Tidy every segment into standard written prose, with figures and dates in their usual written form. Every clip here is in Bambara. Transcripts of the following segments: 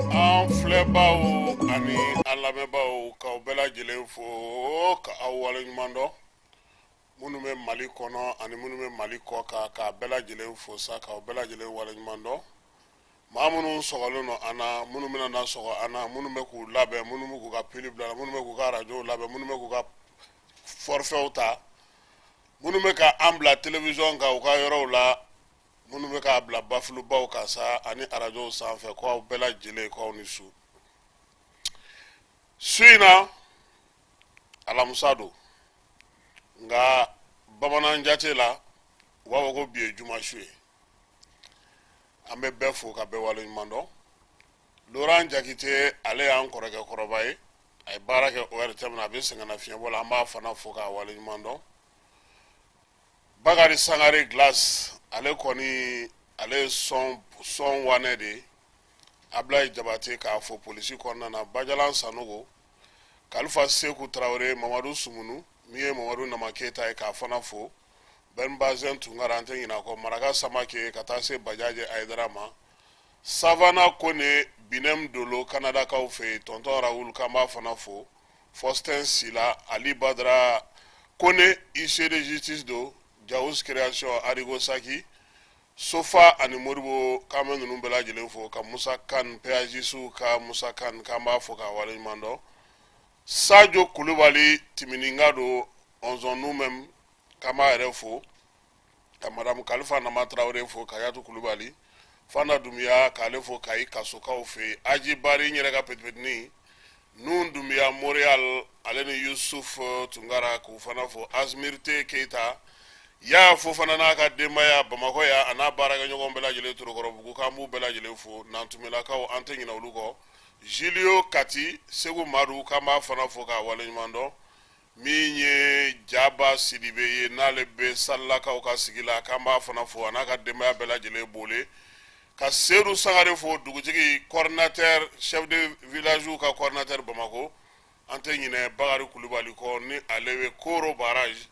An filɛbaw ani an lamɛnbaw, k'aw bɛɛ lajɛlen fo ka aw waleɲuman dɔn, minnu bɛ Mali kɔnɔ ani minnu bɛ Mali kɔ kan, k'a bɛɛ lajɛlen fo sa, k'aw bɛɛ lajɛlen waleɲuman dɔn. Maa minnu sɔgɔlen don an na, minnu bɛna na sɔgɔ an na, minnu bɛ k'u labɛn, minnu bɛ k'u ka pili bila, minnu bɛ k'u ka arajow labɛn, minnu bɛ k'u ka forfaitw ta, minnu bɛ ka an bila télévision kan u ka yɔrɔw la, minnu bɛ k'a bila bafulubaw kan sa ani arajow sanfɛ, ko aw bɛɛ lajɛlen, ko aw ni su. Su in na, alamisa don, nka bamanan jate la, u b'a fɔ ko bi ye juma su ye. An bɛ bɛɛ fo ka bɛɛ waleɲuman dɔn. Laurent Jakite, ale y'an kɔrɔkɛ kɔrɔba ye, a ye baara kɛ ORTM na, a bɛ sɛgɛnnafiɲɛbɔ la, an b'a fana fo k'a waleɲuman dɔn. Bakari Sangare Glace, ale kɔni, ale ye sɔn wanɛ de ye. Ablaye Jabate, k'a fo polisi kɔnɔna na. Bajalan Sanogo, Kalifa Seku Tarawele, Mamadu Sumunu, min ye Mamadu Nama Keyita ye, k'a fana fo. Ben Bazɛn Tunkara, an tɛ ɲinɛ a kɔ. Maraka Samake, ka taa se Bajaje Ayidara ma. Savana Kone, Binem Dolo, Kanadakaw fɛ yen. Tɔntɔn Rawul, k'an b'a fana fo. Faustin Sila, Ali Badara Kone, huissier de justice don. Jawus Création, Arigo Saki, Sofa ani Moribo, k'an bɛ ninnu bɛɛ lajɛlen fo. Ka Musa Kan, PAJSU ka Musa Kan, k'an b'a fo k'a waleɲuman dɔn. Sajo Kulubali, Timininka don, Ɔnzɔn nous-mêmes, k'an b'a yɛrɛ fo. Ka Madame Kalifa Nama Tarawele fo, Kayatu Kulubali, Fana Dunbiya, k'ale fo Kayi Kasokaw fɛ yen. Aji Bari, n yɛrɛ ka petipetini Nun Dunbiya Montréal, ale ni Yusuf Tunkara, k'u fana fo. Azmirte Keyita y'a fo fana n'a ka denbaya Bamakɔ yan, a n'a baarakɛɲɔgɔn bɛɛ lajɛlen Torokɔrɔbugu, k'an b'u bɛɛ lajɛlen fo. Nantumilakaw, an tɛ ɲinɛ olu kɔ. Julio Kati, Segu Madu, k'an b'a fana fo k'a waleɲuman dɔn. Min ye Jaba Sidibe ye, n'ale bɛ Salilakaw ka sigi la, k'an b'a fana fo, a n'a ka denbaya bɛɛ lajɛlen bole. Ka Sedu Sangare fo, dugutigi, coordinateur, chef de village ka coordinateur Bamakɔ. An tɛ ɲinɛ Bakari Kulubali kɔ, ni ale bɛ Koro barrage.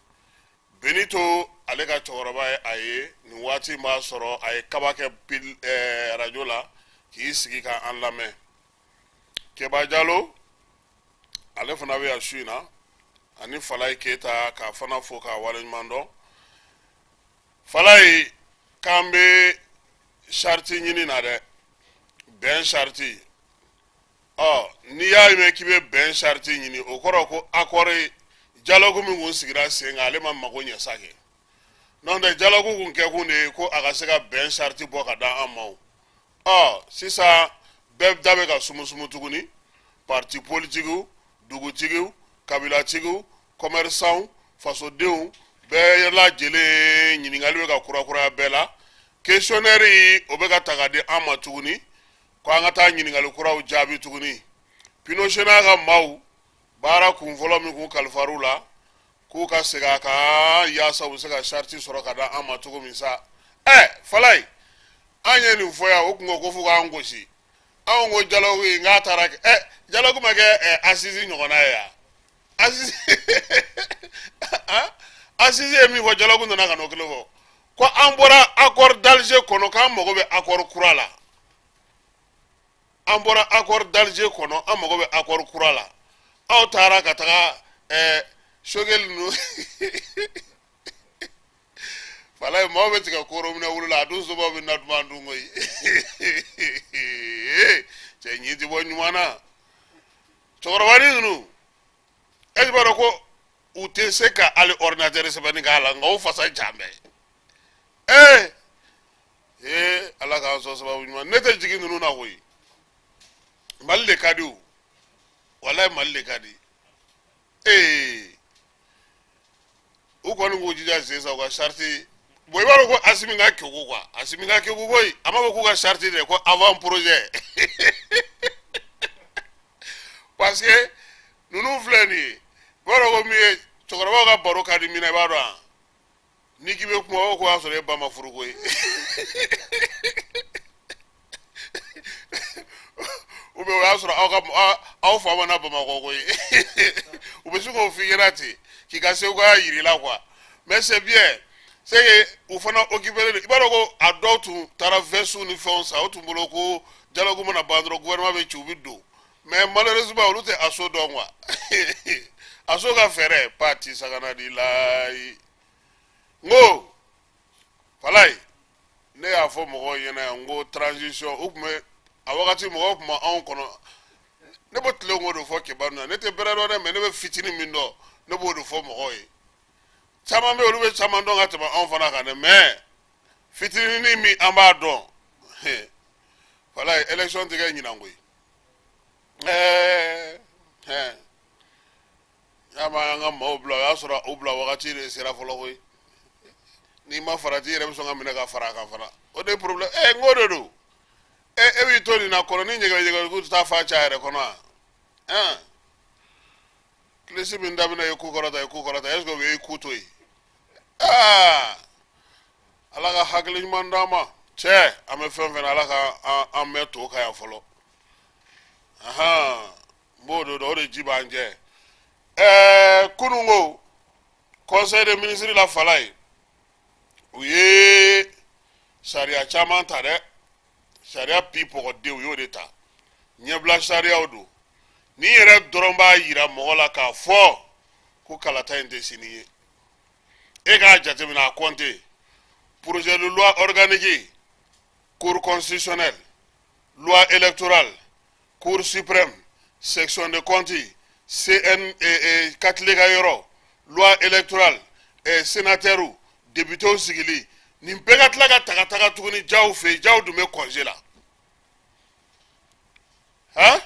Benito, ale ka cɛkɔrɔba ye a ye nin waati b'a sɔrɔ a ye kaba kɛ pile arajo la k'i sigi ka an lamɛn. Keba Jalo, ale fana bɛ yan su in na, ani Falaye Keyita, k'a fana fo k'a waleɲuman dɔn. Falaye, k'an bɛ charte ɲini na dɛ, bɛn charte. Ɔ, n'i y'a mɛn k'i bɛ bɛn charte ɲini, o kɔrɔ ko accord dialogue min kun sigira sen kan, ale ma mago ɲɛ sa kɛ. N'o tɛ, dialogue kun kɛkun de ye ko a ka se ka bɛn charte bɔ ka da an ma o. Ɔ, sisan bɛɛ da bɛ ka sumusumu tuguni: parti politikiw, dugutigiw, kabilatigiw, commerçants, fasodenw bɛɛ lajɛlen. Ɲininkali bɛ ka kurakuraya bɛɛ la. Questionnaire, o bɛ ka ta ka di an ma tuguni, ko an ka taa ɲininkali kuraw jaabi tuguni. Pinochet n'a ka maaw, baara kun fɔlɔ min kun kalifar'u la, k'u ka segin a kan yaasa u bɛ se ka charte sɔrɔ ka da an ma cogo min sa. Ɛ Falaye, an ye nin fɔ yan, o kun ko ko f'u k'an gosi. Anw ko dialogue in k'a taara kɛ, ɛ, dialogue ma kɛ ɛ assise ɲɔgɔnna ye yan. Assise ye min fɔ, dialogue nana ka n'o kelen fɔ, ko an bɔra accord d'Alger kɔnɔ, k'an mago bɛ accord kura la. An bɔra accord d'Alger kɔnɔ, an mago bɛ accord kura la. Aw taara ka taga Choguel ninnu. Falaye, maaw bɛ tigɛ koro minɛ wulu la, a dun somaw bɛ na duman dun koyi. Cɛ ɲin ti bɔ ɲuman na. Cɛkɔrɔbanin ninnu, e b'a dɔn ko u tɛ se ka hali ordinateur sɛbɛnni k'a la, nka u fasa jan bɛɛ. Ee ee, Ala k'an sɔn sababu ɲuman. Ne tɛ jigin ninnu na koyi. Mali de ka di o, walayi, Mali de ka di. Ee, u kɔni k'u jija sisan u ka charte. Bon, i b'a dɔn ko Asimi ka kegu quoi, Asimi ka kegu koyi. A m'a fɔ k'u ka charte de ko avant projet, parce que ninnu filɛ nin ye, i b'a dɔn ko min ye cɛkɔrɔbaw ka baro ka di min na. I b'a dɔn wa, n'i k'i bɛ kuma o ko y'a sɔrɔ e ba ma furu koyi, ou bien o y'a sɔrɔ aw ka aw fa ma na Bamakɔ koyi. U bɛ se k'o f'i ɲɛna ten k'i ka seguya yir'i la quoi. Mais c'est bien, c'est que u fana occupé don. I b'a dɔn ko a dɔw tun taara veste ni fɛnw san, o tun bolo ko dialogue mana ban dɔrɔn, gouvernement bɛ ci, u bɛ don. Mais malheureusement, olu tɛ ASSO dɔn quoi. ASSO ka fɛɛrɛ pati sagana di layi. N ko falayi, ne y'a fɔ mɔgɔw ɲɛna yan, n ko transition, u tun bɛ a wagati mɔgɔw tun ma anw kɔnɔ. Ne bɛ tilen k'o de fɔ kibaru na. Ne tɛ bɛrɛ dɔn dɛ, mais ne bɛ fitinin min dɔn, ne b'o de fɔ mɔgɔw ye. Caman bɛ olu bɛ caman dɔn ka tɛmɛ anw fana kan dɛ, mais fitinin min an b'a dɔn, walayi, élection tɛ kɛ ɲinan koyi. Ɛɛ hɛn, y'a ma an ka maaw bila, o y'a sɔrɔ u bila wagati de sera fɔlɔ koyi. N'i ma farati, i yɛrɛ bɛ sɔn ka minɛ ka fara a kan fana. O de ye problème. Ɛ, n k'o de don. Ɛ, e b'i to nin na kɔnɔ ni ɲɛgɛn ɲɛgɛn k'u tɛ taa fa ca yɛrɛ kɔnɔ wa? Ɛn, kilisi min daminɛ ye ku kɔrɔta ye, ku kɔrɔta, est ce que o bɛ ku to yen? Aa, Ala ka hakili ɲuman d'an ma. Cɛ, an bɛ fɛn fɛn na, Ala ka an mɛn to kan yan fɔlɔ. Ahan, n b'o de dɔn, o de ji b'an jɛ. Ɛɛ, kunun ko conseil des ministres la, fala ye, u ye sariya caman ta dɛ. Sariya pipɔgɔden, u y'o de ta, ɲɛbila sariyaw don. Ni yɛrɛ dɔrɔn b'a yira mɔgɔ la k'a fɔ ko kalata in tɛ sini ye. E k'a jateminɛ, a compte: projet de loi organique, cour constitutionnelle, loi électorale, cour suprême, section de compte, cn katile ka yɔrɔ, loi électorale, sénateur, député sigili. Nin bɛɛ ka tila ka taga taga tuguni Jaw fɛ yen. Jaw dun bɛ congé la. Han,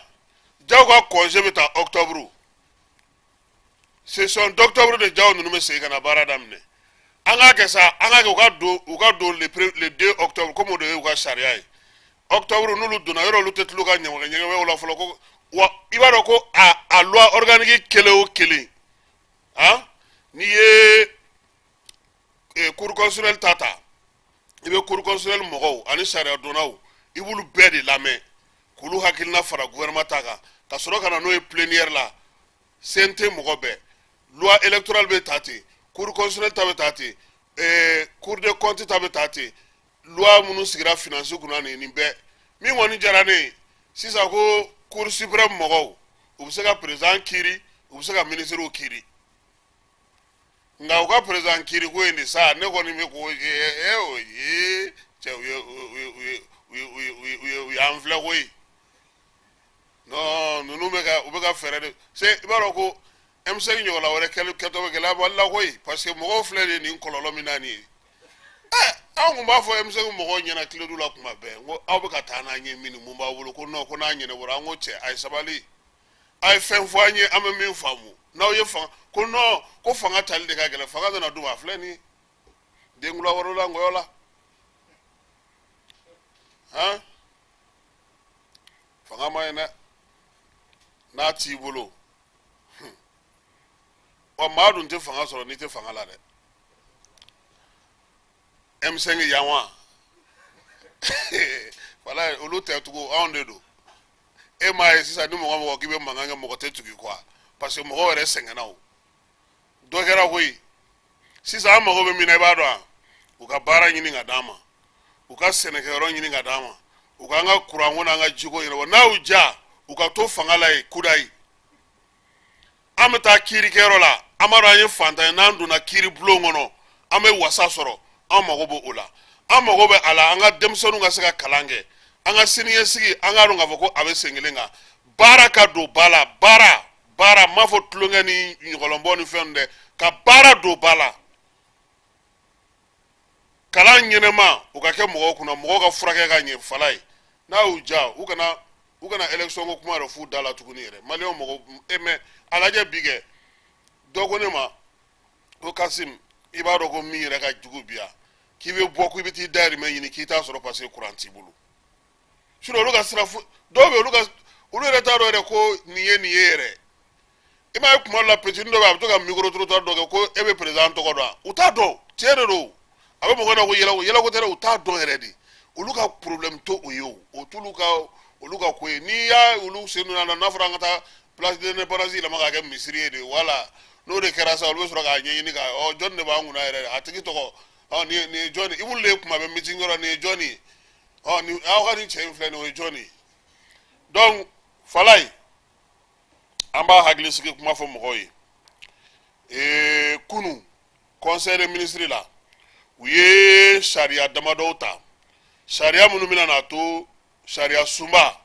Jaw ka congé bɛ ta octobre, session d'octobre de. Jaw ninnu bɛ segin ka na baara daminɛ. An k'a kɛ sa, an k'a kɛ u ka don le 2 octobre, comme o de ye u ka sariya ye. Octobre, n'olu donna yɔrɔ, olu tɛ tulo ka ɲɛgɛn ɲɛgɛnw la fɔlɔ ko wa. I b'a dɔn ko a loi organique kelen o kelen, han, n'i ye cour constitutionnelle ta ta, i bɛ cour constitutionnelle mɔgɔw ani sariya donnaw, i b'olu bɛɛ de lamɛn k'olu hakilina fara gouvernement ta kan, ka sɔrɔ ka na n'o ye plénière la. CNT mɔgɔ bɛɛ, loi électorale bɛ ta ten, cour constitutionnelle ta bɛ ta ten, cour des comptes ta bɛ ta ten, loi minnu sigira finance kunna, nin bɛɛ. Min kɔni diyara ne ye sisan, ko cour suprême mɔgɔw, u bɛ se ka président kiiri, u bɛ se ka ministres kiiri. Nka u ka président kiiri ko in de sa, ne kɔni bɛ ko ee o ye cɛ, u ye u ye u ye u ye u ye u ye u y'an filɛ koyi. Non, ninnu bɛ ka u bɛ ka fɛɛrɛ de se. I b'a dɔn ko M5 ɲɔgɔnna wɛrɛ kɛtɔ bɛ gɛlɛya Mali la koyi, parce que mɔgɔw filɛ de nin kɔlɔlɔ min na nin ye. Ɛ, anw kun b'a fɔ M5 mɔgɔw ɲɛna Kiledu la kuma bɛɛ, n ko aw bɛ ka taa n'an ye min, mun b'aw bolo? Ko non, ko n'a ɲɛnabɔra. An ko cɛ, a ye sabali, a ye fɛn fɔ an ye, an bɛ min faamu n'aw ye fanga. Ko non, ko fanga tali de ka gɛlɛn. Fanga nana d'u ma, a filɛ nin ye, denkula wɛrɛ la nkɔyɔ la. Han, fanga ma ɲi dɛ n'a t'i bolo. Wa maa dun tɛ fanga sɔrɔ n'i tɛ fanga la dɛ. M5 yan wa, wala olu tɛ tugun, anw de don. E m'a ye sisan, ni mɔgɔ mɔgɔ k'i bɛ mankan kɛ, mɔgɔ tɛ tugu quoi, parce que mɔgɔw yɛrɛ sɛgɛnna. O dɔ kɛra koyi. Sisan an mago bɛ min na, i b'a dɔn wa? U ka baara ɲini ka d'an ma, u ka sɛnɛkɛyɔrɔ ɲini ka d'an ma, u k'an ka kuranko n'an ka jiko ɲɛnabɔ. N'a y'u ja, u ka to fanga la yen kudayi. An bɛ taa kiirikɛyɔrɔ la, an b'a dɔn an ye fantan ye, n'an donna kiiri bulon kɔnɔ, an bɛ wasa sɔrɔ. An mago b'o o la. An mago bɛ a la, an ka denmisɛnninw ka se ka kalan kɛ, an ka siniɲɛsigi, an k'a dɔn k'a fɔ ko a bɛ sen kelen kan. Baara ka don ba la. Baara, baara, n m'a fɔ tulonkɛ ni ɲɔgɔlɔnbɔ ni fɛnw dɛ, ka baara don ba la. Ka Kalan ɲɛnɛma o ka kɛ mɔgɔw kunna, mɔgɔw ka furakɛ ka ɲɛ. Falaye, n'a y'u ja, u kana élection ko kuma yɛrɛ f'u da la tuguni yɛrɛ. Maliyɛnw mɔgɔ e mɛ a lajɛ bi kɛ. Dɔ ko ne ma ko Kasim, i b'a dɔn ko min yɛrɛ ka jugu bi yan, k'i bɛ bɔ ko i bɛ t'i dayirimɛ ɲini k'i t'a sɔrɔ parce que courant t'i bolo. Sinon olu ka sira dɔw bɛ olu ka, olu yɛrɛ t'a dɔn yɛrɛ ko nin ye nin ye yɛrɛ. I m'a ye kuma dɔ la, petit dɔ bɛ yen, a bɛ to ka micro trottoir dɔ kɛ ko e bɛ président tɔgɔ dɔn wa? U t'a dɔn, tiɲɛ de don. A bɛ mɔgɔ na ko yɛlɛko yɛlɛko tɛ dɛ, u t'a dɔn yɛrɛ de. Olu ka problème to o ye, o o t'olu ka, olu ka ko ye. N'i y'a olu sen donna la, n'a fɔra an ka taa place de l'Indépendance yɛlɛma k'a kɛ misiri ye de, wala n'o de kɛra sa, olu bɛ sɔrɔ k'a ɲɛɲini ka ɔ jɔnni de b'an kunna yɛrɛ, a tigi tɔgɔ, ɔ nin ye jɔnni, i b'olu de ye kuma bɛɛ meeting yɔrɔ, nin ye jɔnni ye, ɔ nin aw ka nin cɛ in filɛ nin ye, o ye jɔnni ye? Donc Falaye, an b'a hakili sigi kuma fɔ mɔgɔw ye. Kunu conseil des ministres la, u ye sariya damadɔw ta, sariya minnu bɛna n'a to sariya sunba,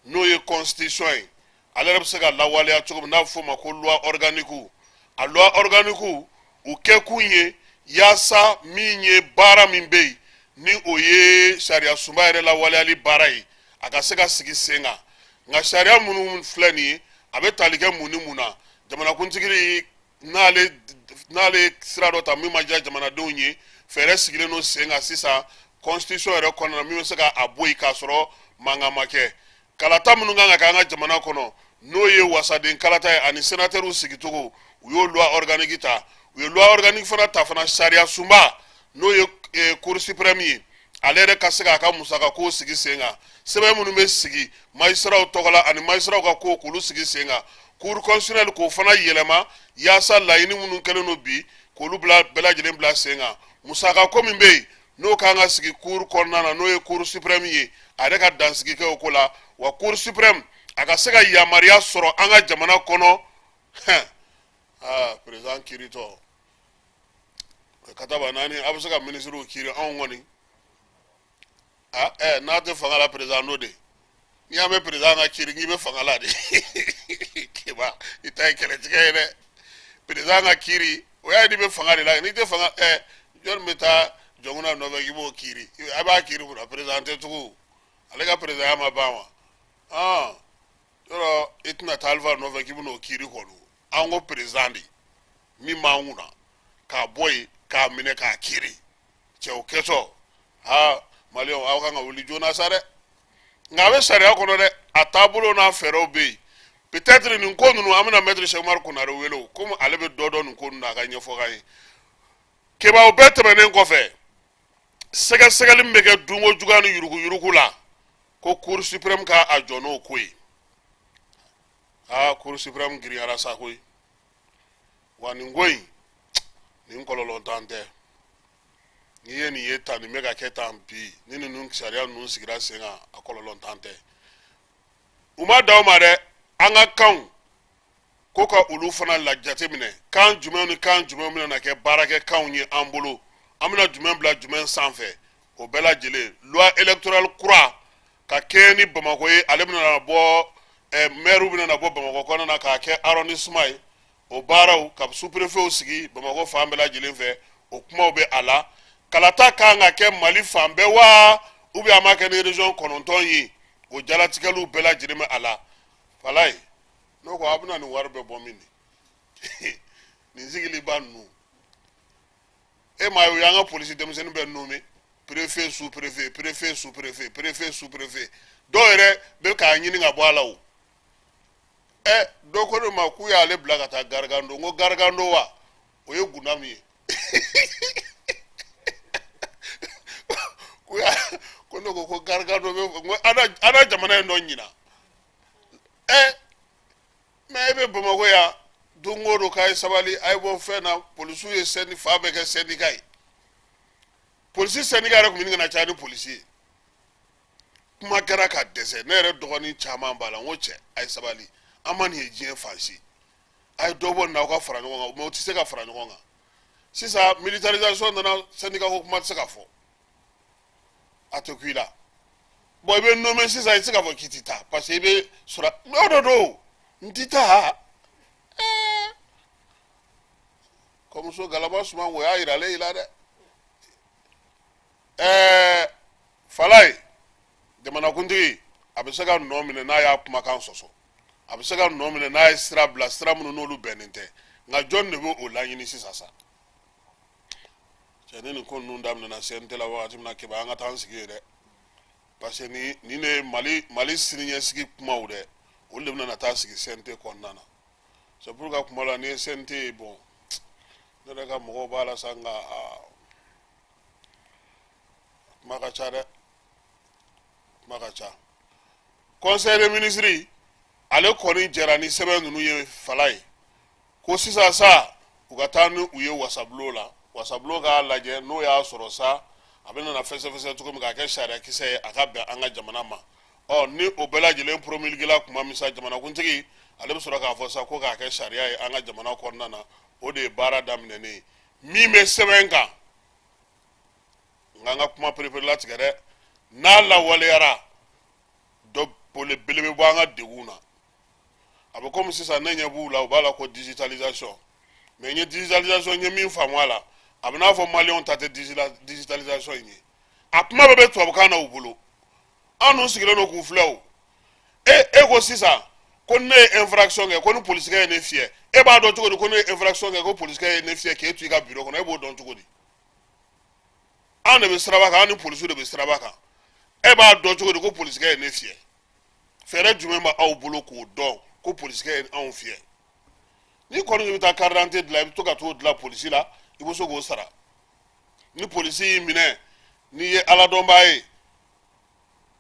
n'o ye constitution ye, ale yɛrɛ bɛ se ka lawaleya cogo min, n'a bɛ f'o ma ko loi organique. A loi organique u kɛkun ye yaasa min ye baara min bɛ yen, ni o ye sariya sunba yɛrɛ lawaleyali baara ye, a ka se ka sigi sen kan. Nka sariya minnu filɛ nin ye, a bɛ tali kɛ mun ni mun na? Jamanakuntigi n'ale sira dɔ ta min ma diya jamanadenw ye, fɛɛrɛ sigilen don sen kan sisan constitution yɛrɛ kɔnɔna na min bɛ se ka a bɔ yen k'a sɔrɔ mankan ma kɛ. Kalata minnu kan ka kɛ an ka jamana kɔnɔ, n'o ye wasaden kalata ye ani sénateurw sigicogo, u y'o loi organique ta. U ye loi organique fana ta fana, sariya sunba, n'o ye cour suprême ye, ale yɛrɛ ka se k'a ka musakako sigi sen kan, sɛbɛn minnu bɛ sigi magistraw tɔgɔ la ani magistraw ka ko, k'olu sigi sen kan. Cour constitutionnelle, k'o fana yɛlɛma yaasa laɲini minnu kɛlen don bi, k'olu bila bɛɛ lajɛlen bila sen kan. Musakako min bɛ yen, n'o kan ka sigi cour kɔnɔna na, n'o ye cour suprême ye, a yɛrɛ ka dansigi kɛ o ko la. Wa cour suprême, a ka se ka yamaruya sɔrɔ an ka jamana kɔnɔ. Aa, président kiiritɔ kataba naani, a bɛ se ka minisiriw kiiri, anw kɔni a ɛ n'a tɛ fanga la, président n'o de. N'i y'a mɛn président ka kiiri, k'i bɛ fanga la de. Keba, i ta ye kɛlɛtigɛ ye dɛ. Président ka kiiri, o y'a ye n'i bɛ fanga de la. N'i tɛ fanga, ɛ jɔnni bɛ taa jɔnkuna nɔfɛ k'i b'o kiiri? A b'a kiiri mun na? Président tɛ tugun, ale ka président ma ban wa? Yɔrɔ i tɛna taa Alifa nɔfɛ k'i bɛn'o kiiri kɔni. An ko président de min b'an kunna, k'a bɔ yen, k'a minɛ, k'a kiiri. Cɛw kɛtɔ, ha, maliyɛnw, aw kan ka wuli joona sa dɛ. Nka a bɛ sariya kɔnɔ dɛ, a taabolo n'a fɛɛrɛw bɛ yen. Peut-être nin ko ninnu, an bɛna maître Cheikh Umaru Konare wele o, komi ale bɛ dɔ dɔn nin ko ninnu na, a ka ɲɛfɔ k'an ye. Kebaw bɛɛ tɛmɛnen kɔfɛ, sɛgɛsɛgɛli min bɛ kɛ dunko juguya ni yuruguyurugu la, ko cour suprême ka a jɔ n'o ko ye. Aa, cour suprême girinyara sa koyi. Wa nin ko in, nin kɔlɔlɔntan tɛ. N'i ye nin ye tan, nin bɛ ka kɛ tan bi, ni ninnu sariya ninnu sigira sen kan, a kɔlɔlɔntan tɛ. U ma dan o ma dɛ, an ka kanw ko ka olu fana la jateminɛ, kan jumɛn ni kan jumɛn bɛna na kɛ baarakɛ kanw ye an bolo, an bɛna jumɛn bila jumɛn sanfɛ, o bɛɛ lajɛlen. Loi électorale kura ka kɛɲɛ ni Bamakɔ ye, ale bɛna na bɔ, maire bɛna na bɔ Bamakɔ kɔnɔna na k'a kɛ arrondissement ye. O baaraw ka sous-préfetw sigi Bamakɔ fan bɛɛ lajɛlen fɛ, o kumaw bɛ a la. Kalata kan ka kɛ Mali fan bɛɛ wa, ou bien a ma kɛ ni région 9 ye, o jalatigɛliw bɛɛ lajɛlen bɛ a la. Falaye, n'o ko a bɛna nin wari bɛɛ bɔ min de, nin sigiliba ninnu, e m'a ye, o y'an ka polisi denmisɛnnin bɛɛ nommé préfet, sous préfet, préfet, sous préfet, préfet, sous préfet. Dɔw yɛrɛ bɛ k'a ɲini ka bɔ a la. O ɛ dɔ ko ne ma k'u y'ale bila ka taa Gargando. N ko Gargando wa, o ye gunda min ye, k'u y'a ko ne ko ko Gargando bɛ, n ko an na jamana in dɔ ɲina. Ɛ mɛ e bɛ Bamakɔ yan, don o don k'a ye sabali, a ye bɔ fɛn na. Polisiw ye sɛni fa bɛɛ kɛ syndicat ye. Polisi syndicat yɛrɛ tun bɛ ɲini ka na caya ni polisi ye. Kuma kɛra ka dɛsɛ. Ne yɛrɛ dɔgɔnin caman b'a la. N ko cɛ, a ye sabali, an ma nin ye diɲɛ fan si, a ye dɔ bɔ nin na, aw ka fara ɲɔgɔn kan. Mɛ u tɛ se ka fara ɲɔgɔn kan. Sisan militarisation nana, syndicat ko kuma tɛ se ka fɔ, a tɛ ku i la. Bon, i bɛ nommé sisan, i tɛ se k'a fɔ k'i tɛ taa parce que i bɛ sɔrɔ o de don. N tɛ taa. Ɛɛ, kɔmuso galama suma, o y'a yira ale la dɛ. Falaye, jamanakuntigi, a bɛ se ka nɔ minɛ n'a y'a kumakan sɔsɔ, a bɛ se ka nɔ minɛ n'a ye sira bila, sira minnu n'olu bɛnnen tɛ. Nka jɔn de bɛ o laɲini sisan sa? Cɛ, ni nin ko ninnu daminɛna CNT la wagati min na, Keba, an ka taa an sigi yen dɛ, parce que nin de ye Mali siniɲɛsigi kumaw dɛ, olu de bɛna taa sigi CNT kɔnɔna na. C'est pourquoi kuma la, n'i ye CNT ye, bon, ne yɛrɛ ka mɔgɔw b'a la sa, nka kuma ka ca dɛ, kuma ka ca. Conseil des ministres, ale kɔni jɛra ni sɛbɛn ninnu ye. Falaye ko sisan sa, u ka taa ni u ye wasabulon la, wasabulon k'a lajɛ, n'o y'a sɔrɔ sa, a bɛ nana fɛsɛfɛsɛ cogo min k'a kɛ sariya kisɛ ye, a ka bɛn an ka jamana ma. Ɔ, ni o bɛɛ lajɛlen promulgué kuma min sa, jamanakuntigi ale bɛ sɔrɔ k'a fɔ sa ko k'a kɛ sariya ye an ka jamana kɔnɔna na. O de ye baara daminɛnen ye. Min bɛ sɛbɛn kan, nka an ka kuma pereperelatigɛ dɛ, n'a lawaleyara, dɔ belebele bɛ bɔ an ka degun na. A bɛ komi sisan, ne ɲɛ b'u la, u b'a la ko digitalisation. Mais n ye digitalisation, n ye min faamu a la, a bɛ n'a fɔ maliyɛnw ta tɛ digitalisation in ye. A kuma bɛɛ bɛ tubabukan na u bolo. An dun sigilen don k'u filɛ. O e ko sisan ko ne ye infraction kɛ, ko ni polisikɛ ye ne fiyɛ, e b'a dɔn cogo di ko ne ye infraction kɛ, ko polisikɛ ye ne fiyɛ k'e to i ka bureau kɔnɔ? E b'o dɔn cogo di? An de bɛ siraba kan, an ni polisiw de bɛ siraba kan. E b'a dɔn cogo di ko polisikɛ ye ne fiyɛ? Fɛɛrɛ jumɛn bɛ aw bolo k'o dɔn ko polisikɛ ye anw fiyɛ? N'i kɔni bɛ taa carte d'identité dilan, i bɛ to ka t'o dilan polisi la, i bɛ se k'o sara. Ni polisi y'i minɛ, n'i ye aladɔnbaa ye,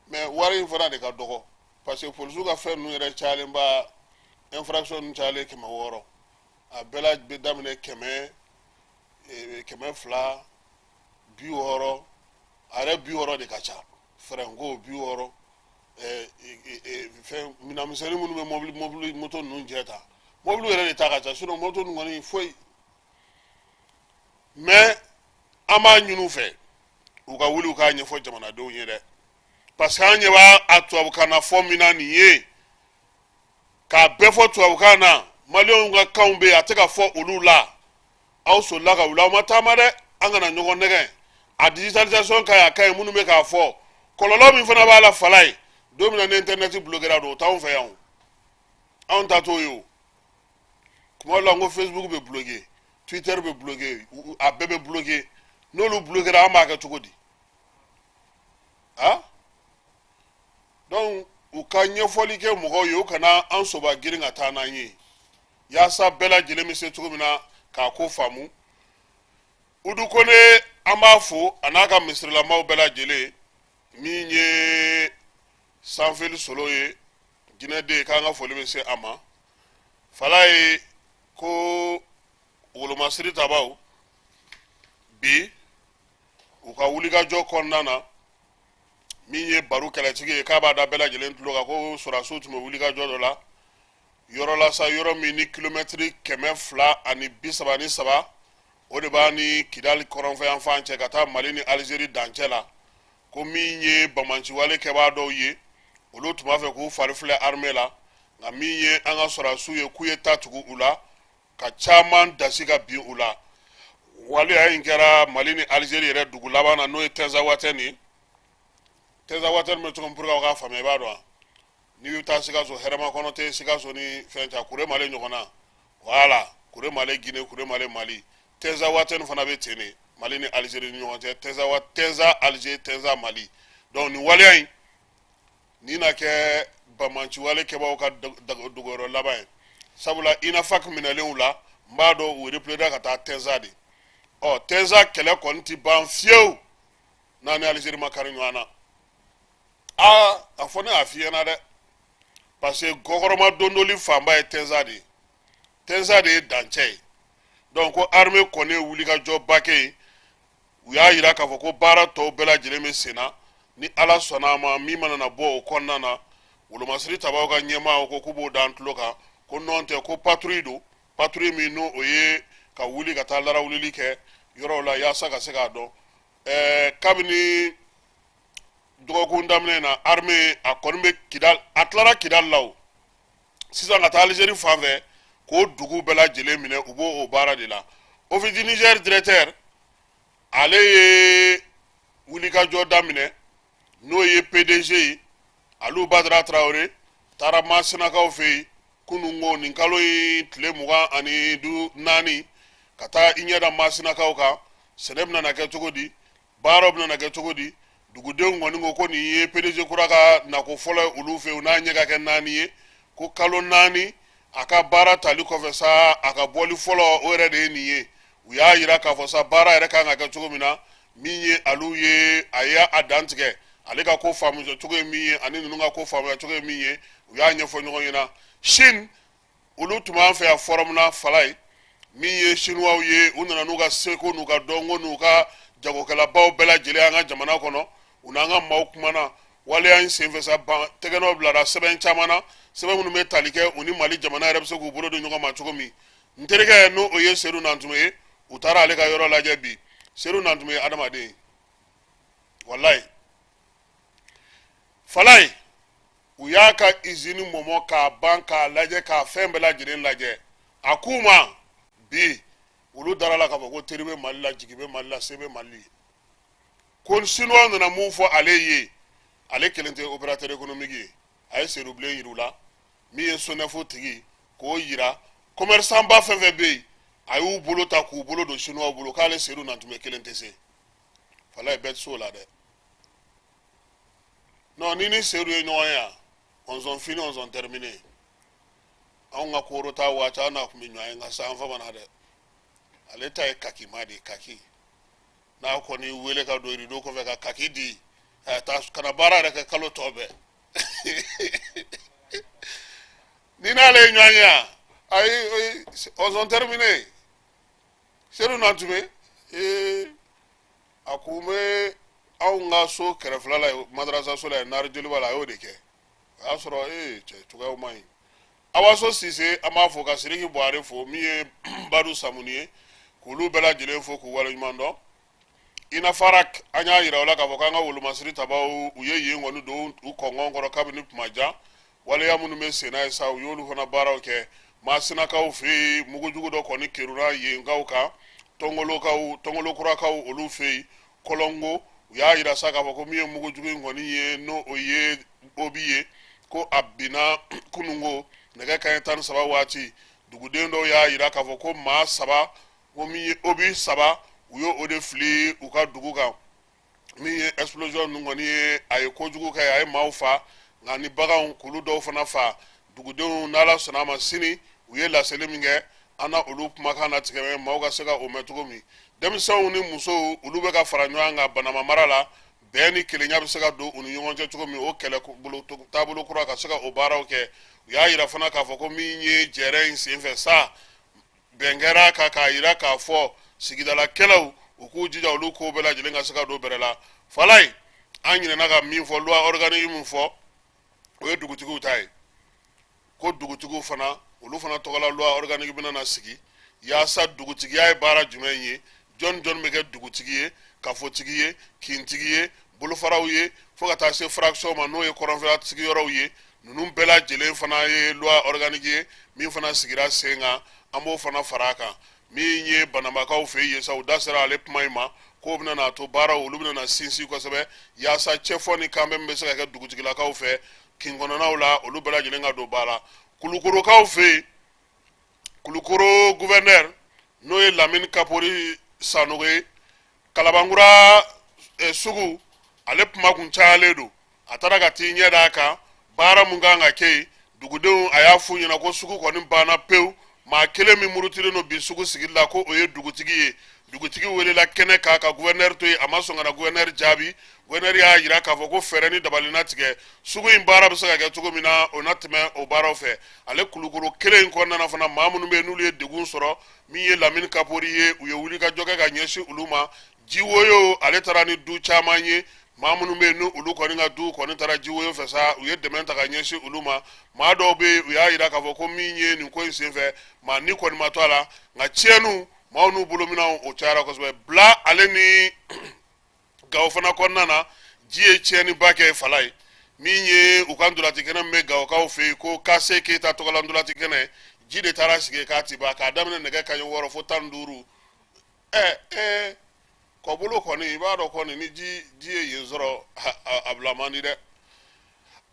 mais wari in fana de ka dɔgɔ, parce que polisiw ka fɛn ninnu yɛrɛ cayalen ba, infraction ninnu cayalen 600, a bɛɛ la bɛ daminɛ 100, 200, 60, a yɛrɛ 60 de ka ca. Frein ko 60, fɛn minɛnmisɛnnin minnu bɛ mɔbili moto ninnu jɛ ta, mɔbili yɛrɛ de ta ka ca. Sinon moto ninnu kɔni foyi. Mais an b'a ɲini u fɛ, u ka wuli, u k'a ɲɛfɔ jamanadenw ye dɛ, parce que an ɲɛ b'a a tubabukan na fɔ min na nin ye, k'a bɛɛ fɔ tubabukan na, maliyɛnw ka kanw bɛ yen, a tɛ ka fɔ olu la. Aw solila ka wuli, aw ma taama dɛ. An kana ɲɔgɔn nɛgɛn. A digitalisation ka ɲi, a ka ɲi. Minnu bɛ k'a fɔ, kɔlɔlɔ min fana b'a la, Falaye, don min na ni internet bloqué don, o t'anw fɛ yan o, anw ta t'o ye. O kuma dɔ la, n ko Facebook bɛ bloqué, Twitter bɛ bloqué, a bɛɛ bɛ bloqué. N'olu bloqué an b'a kɛ cogo di? Ah, donc u ka ɲɛfɔli kɛ mɔgɔw ye, u kana an soba girin ka taa n'an ye, yaasa bɛɛ lajɛlen bɛ se cogo min na k'a ko faamu. Udu Kone, an b'a fo, a n'a ka misirilamaw bɛɛ lajɛlen. Min ye sanfeli solo ye, jinɛden, k'an ka foli bɛ se a ma. Falaye ko wolomasiri tabaw bi u ka wulikajɔ kɔnɔna na, min ye baro kɛlɛtigi ye, k'a b'a da bɛɛ lajɛlen tulo kan ko sɔrɔdasiw tun bɛ wulikajɔ dɔ la yɔrɔ la sa, yɔrɔ min ni kilomɛtiri 233, o de b'a ni Kidali kɔrɔnfɛyanfan cɛ, ka taa Mali ni Alizeri dancɛ la, ko min ye banbaanciwale kɛbaa dɔw ye, olu tun b'a fɛ k'u fari filɛ armée la. Nka min ye an ka sɔrɔdasiw ye, k'u ye ta tugu u la ka caman dasi ka bin u la. Waleya in kɛra Mali ni Alizeri yɛrɛ dugu laban na, n'o ye Tɛnzawatɛni ye. Tɛnzawatɛni bɛ cogo min, pour que aw k'a faamuya, i b'a dɔn wa? N'i bɛ taa Sikaso, Hɛrɛmakɔnɔ tɛ Sikaso ni fɛn cɛ, Kuremale ɲɔgɔn na, voilà, Kuremale Guinée, Kuremale Mali, Tɛnzawatɛni fana bɛ ten de, Mali ni Alizeri ni ɲɔgɔn cɛ, Tɛnzawa, Tɛnza Alize, Tɛnza Mali. Donc nin waleya in nin na kɛ banbaanciwale kɛbaaw ka dogoyɔrɔ laban ye, sabula INAFAC minɛlenw la, n b'a dɔn u repliera ka taa Tɛnza de. Ɔ, Tɛnza kɛlɛ kɔni ti ban fiyewu n'a ni Alizeri ma kari ɲɔgɔn na. Aa, a fɔ ne y'a f'i ɲɛna dɛ, parce que gɔkɔrɔma dondoli fanba ye Tɛnza de ye, Tɛnza de ye dancɛ ye. Donc ko armée kɔni ye wulikajɔba kɛ yen. U y'a yira k'a fɔ ko baara tɔw bɛɛ lajɛlen bɛ sen na, ni Ala sɔnna a ma, min mana na bɔ o kɔnɔna na, wolomasiri tabaw ka ɲɛmaa ko k'u b'o d'an tulo kan. Ko nɔn tɛ ko patrouille don, patrouille min n'o o ye ka wuli ka taa larawulili kɛ yɔrɔw la, yaasa ka se k'a dɔn. Kabini dɔgɔkun daminɛ na, armée a kɔni bɛ Kidal, a tilara Kidal la o, sisan ka taa Alizeri fan fɛ k'o dugu bɛɛ lajɛlen minɛ, u b'o o baara de la. Office du Niger directeur, ale ye wulikajɔ wulikajɔ daminɛ, n'o ye PDG ye Alu Badara Tarawele, taara Masinakaw fɛ yen kununko nin kalo in tile 24, ka taa i ɲɛ da Masinakaw kan. Sɛnɛ bɛna na kɛ cogo di? Baaraw bɛna na kɛ cogo di? Dugudenw kɔni ko ko nin ye PDG kura ka nako fɔlɔ ye olu fɛ yen, u n'a ɲɛ ka kɛ 4 ye, ko kalo 4 a ka baara tali kɔfɛ sa, a ka bɔli fɔlɔ o yɛrɛ de ye nin ye. U y'a yira k'a fɔ sa, baara yɛrɛ kan ka kɛ cogo min na, min ye alu ye, a ye a dantigɛ, ale ka ko faamuya cogo ye min ye ani ninnu ka ko faamuya cogo ye min ye, u y'a ɲɛfɔ ɲɔgɔn ɲɛna. Chine, olu tun b'an fɛ yan forum na Falaye. Min ye Chinois ye, u nana n'u ka seko n'u ka dɔnko n'u ka jagokɛlabaw bɛɛ lajɛlen an ka jamana kɔnɔ. U n'an ka maaw kumana waleya in senfɛ sa, ban tɛgɛnɔ bilara sɛbɛn caman na, sɛbɛn minnu bɛ tali kɛ u ni Mali jamana yɛrɛ bɛ se k'u bolo don ɲɔgɔn ma cogo min. N terikɛ, n'o o ye Sedu Nantume ye, u taara ale ka yɔrɔ lajɛ bi. Sedu Nantume ye adamaden ye, walayi Falaye. U y'a ka izini mɔmɔ k'a ban, k'a lajɛ, k'a fɛn bɛɛ lajɛlen lajɛ. A k'u ma bi, olu dara la k'a fɔ ko teri bɛ Mali la, jigi bɛ Mali la, se bɛ Mali ye. Ko Sinuwa nana mun fɔ ale ye? Ale kelen tɛ opérateur économique ye. A ye Sedu Bilen yir'u la, min ye SONEF tigi, k'o yira. Commerçant ba fɛn fɛn bɛ yen, a y'u bolo ta k'u bolo don Sinuwaw bolo, k'ale Sedu Nantume kelen tɛ se. Falaye, bɛɛ tɛ se o la dɛ. Non, ni Sedu ye ɲɔgɔn ye yan, on fini, on terminé. Anw ka koro ta waati, an n'a tun bɛ ɲɔgɔn ye, nka sisan an famana dɛ. Ale ta ye kakima de ye, kaki n'a kɔni wele ka don rideau kɔfɛ ka kaki di, ka taa kana baara yɛrɛ kɛ kalo tɔ bɛɛ. Ni n'ale ye ɲɔgɔn ye yan, ayi, on terminé. Sedu Nantume, ee, a kun bɛ anw ka so kɛrɛfɛla la, madarasa so la yen, nari joliba la, a y'o de kɛ. O y'a sɔrɔ ee, cɛ cogoyaw man ɲi. Awaso Sise, an b'a fo, ka Siriki Buware fo, min ye Badu Samuni ye, k'olu bɛɛ lajɛlen fo k'u waleɲuman dɔn. Inafarak, an y'a yira o la k'a fɔ k'an ka wolomasiri tabaw, u ye yen kɔni don u kɔngɔn kɔrɔ kabini kuma jan. Waleya minnu bɛ senna ye sa, u y'olu fana baaraw kɛ Masinakaw fɛ yen. Mugujugu dɔ kɔni kerunna yenkaw kan, Tɔngolokaw, Tɔngolokurakaw, olu fɛ yen Kɔlɔngo. U y'a yira sa k'a fɔ ko min ye mugujugu in kɔni ye, n'o o ye obus ye, ko a binna kununko nɛgɛ kanɲɛ 13 waati. Duguden dɔw y'a yira k'a fɔ ko maa saba, ko min ye obus saba, u ye o de fili u ka dugu kan. Min ye explosion ninnu kɔni ye, a ye kojugu kɛ, a ye maaw fa, nka ni baganw, k'olu dɔw fana fa. Dugudenw, n'Ala sɔnna a ma, sini u ye laseli min kɛ, an na olu kumakan natigɛ, maaw ka se ka o mɛn cogo min. Denmisɛnw ni musow, olu bɛ ka fara ɲɔgɔn kan Banama mara la, bɛn ni kelenya bɛ se ka don u ni ɲɔgɔn cɛ cogo min, o kɛlɛ taabolo kura ka se ka o baaraw kɛ. U y'a yira fana k'a fɔ ko min ye jɛrɛ in senfɛ sa, bɛn kɛra kan k'a yira k'a fɔ sigidala kɛlɛw, u k'u jija, olu ko bɛɛ lajɛlen ka se ka don bɛrɛ la. Falaye, an ɲinɛna ka min fɔ, loi organique min fɔ, o ye dugutigiw ta ye, ko dugutigiw fana, olu fana tɔgɔla loi organique bɛna na sigi yaasa dugutigiya ye baara jumɛn ye, jɔn jɔn bɛ kɛ dugutigi ye, kafotigi ye, kintigi ye, bolofaraw ye, fo ka taa se fraction ma, n'o ye kɔrɔnfɛla sigiyɔrɔw ye. Ninnu bɛɛ lajɛlen fana ye loi organique ye min fana sigira sen kan, an b'o fana fara a kan. Min ye Banamakaw fɛ yen sa, u da sera ale kuma in ma, k'o bɛna n'a to baaraw, olu bɛna na sinsin kosɛbɛ yaasa cɛfɔ ni kanbɛn min bɛ se ka kɛ dugutigilakaw fɛ kin kɔnɔnaw la, olu bɛɛ lajɛlen ka don ba la. Kulukorokaw fɛ yen, Kulukoro gouverneur, n'o ye Lamini Kapori Sanogo ye, Kalabankura sugu, ale kuma kun cayalen don. A taara ka t'i ɲɛ d'a kan, baara mun kan ka kɛ yen. Dugudenw, a y'a f'u ɲɛna ko sugu kɔni banna pewu. Maa kelen min murutilen don bi sugu sigili la, ko o ye dugutigi ye. Dugutigi welela kɛnɛ kan ka gouverneur to yen, a ma sɔn ka na gouverneur jaabi. Gouverneur y'a jira k'a fɔ ko fɛɛrɛ ni dabali na tigɛ, sugu in baara bɛ se ka kɛ cogo min na, o na tɛmɛ o baaraw fɛ. Ale Kulukoro kelen in kɔnɔna na fana, maa minnu bɛ yen n'olu ye degun sɔrɔ, min ye Lamini Kapori ye, u ye wulikajɔ kɛ ka ɲɛsin olu ma. Jiwoyo, ale taara ni du caman ye. Maa minnu bɛ yen ni olu kɔni ka du kɔni taara jiwoyo fɛ sa, u ye dɛmɛ ta ka ɲɛsin olu ma. Maa dɔw bɛ yen, u y'a jira k'a fɔ ko min ye nin ko in senfɛ, maa ni kɔni ma to a la, nka tiɲɛniw, maaw n'u bolominɛnw, o cayara kosɛbɛ. Bila ale ni Gawo fana kɔnɔna na, ji ye tiɲɛniba kɛ Falaye. Min ye u ka ntolaci kɛnɛ min bɛ Gawokaw fɛ yen, ko Kase Keyita tɔgɔla ntolaci kɛnɛ, ji de taara sigi k'a ti ban k'a daminɛ nɛgɛ kanɲɛ 6 fo 15. Ɛ ee. Kɔbolo kɔni, i b'a dɔn kɔni, ni ji ji ye yen sɔrɔ, a bila man di dɛ.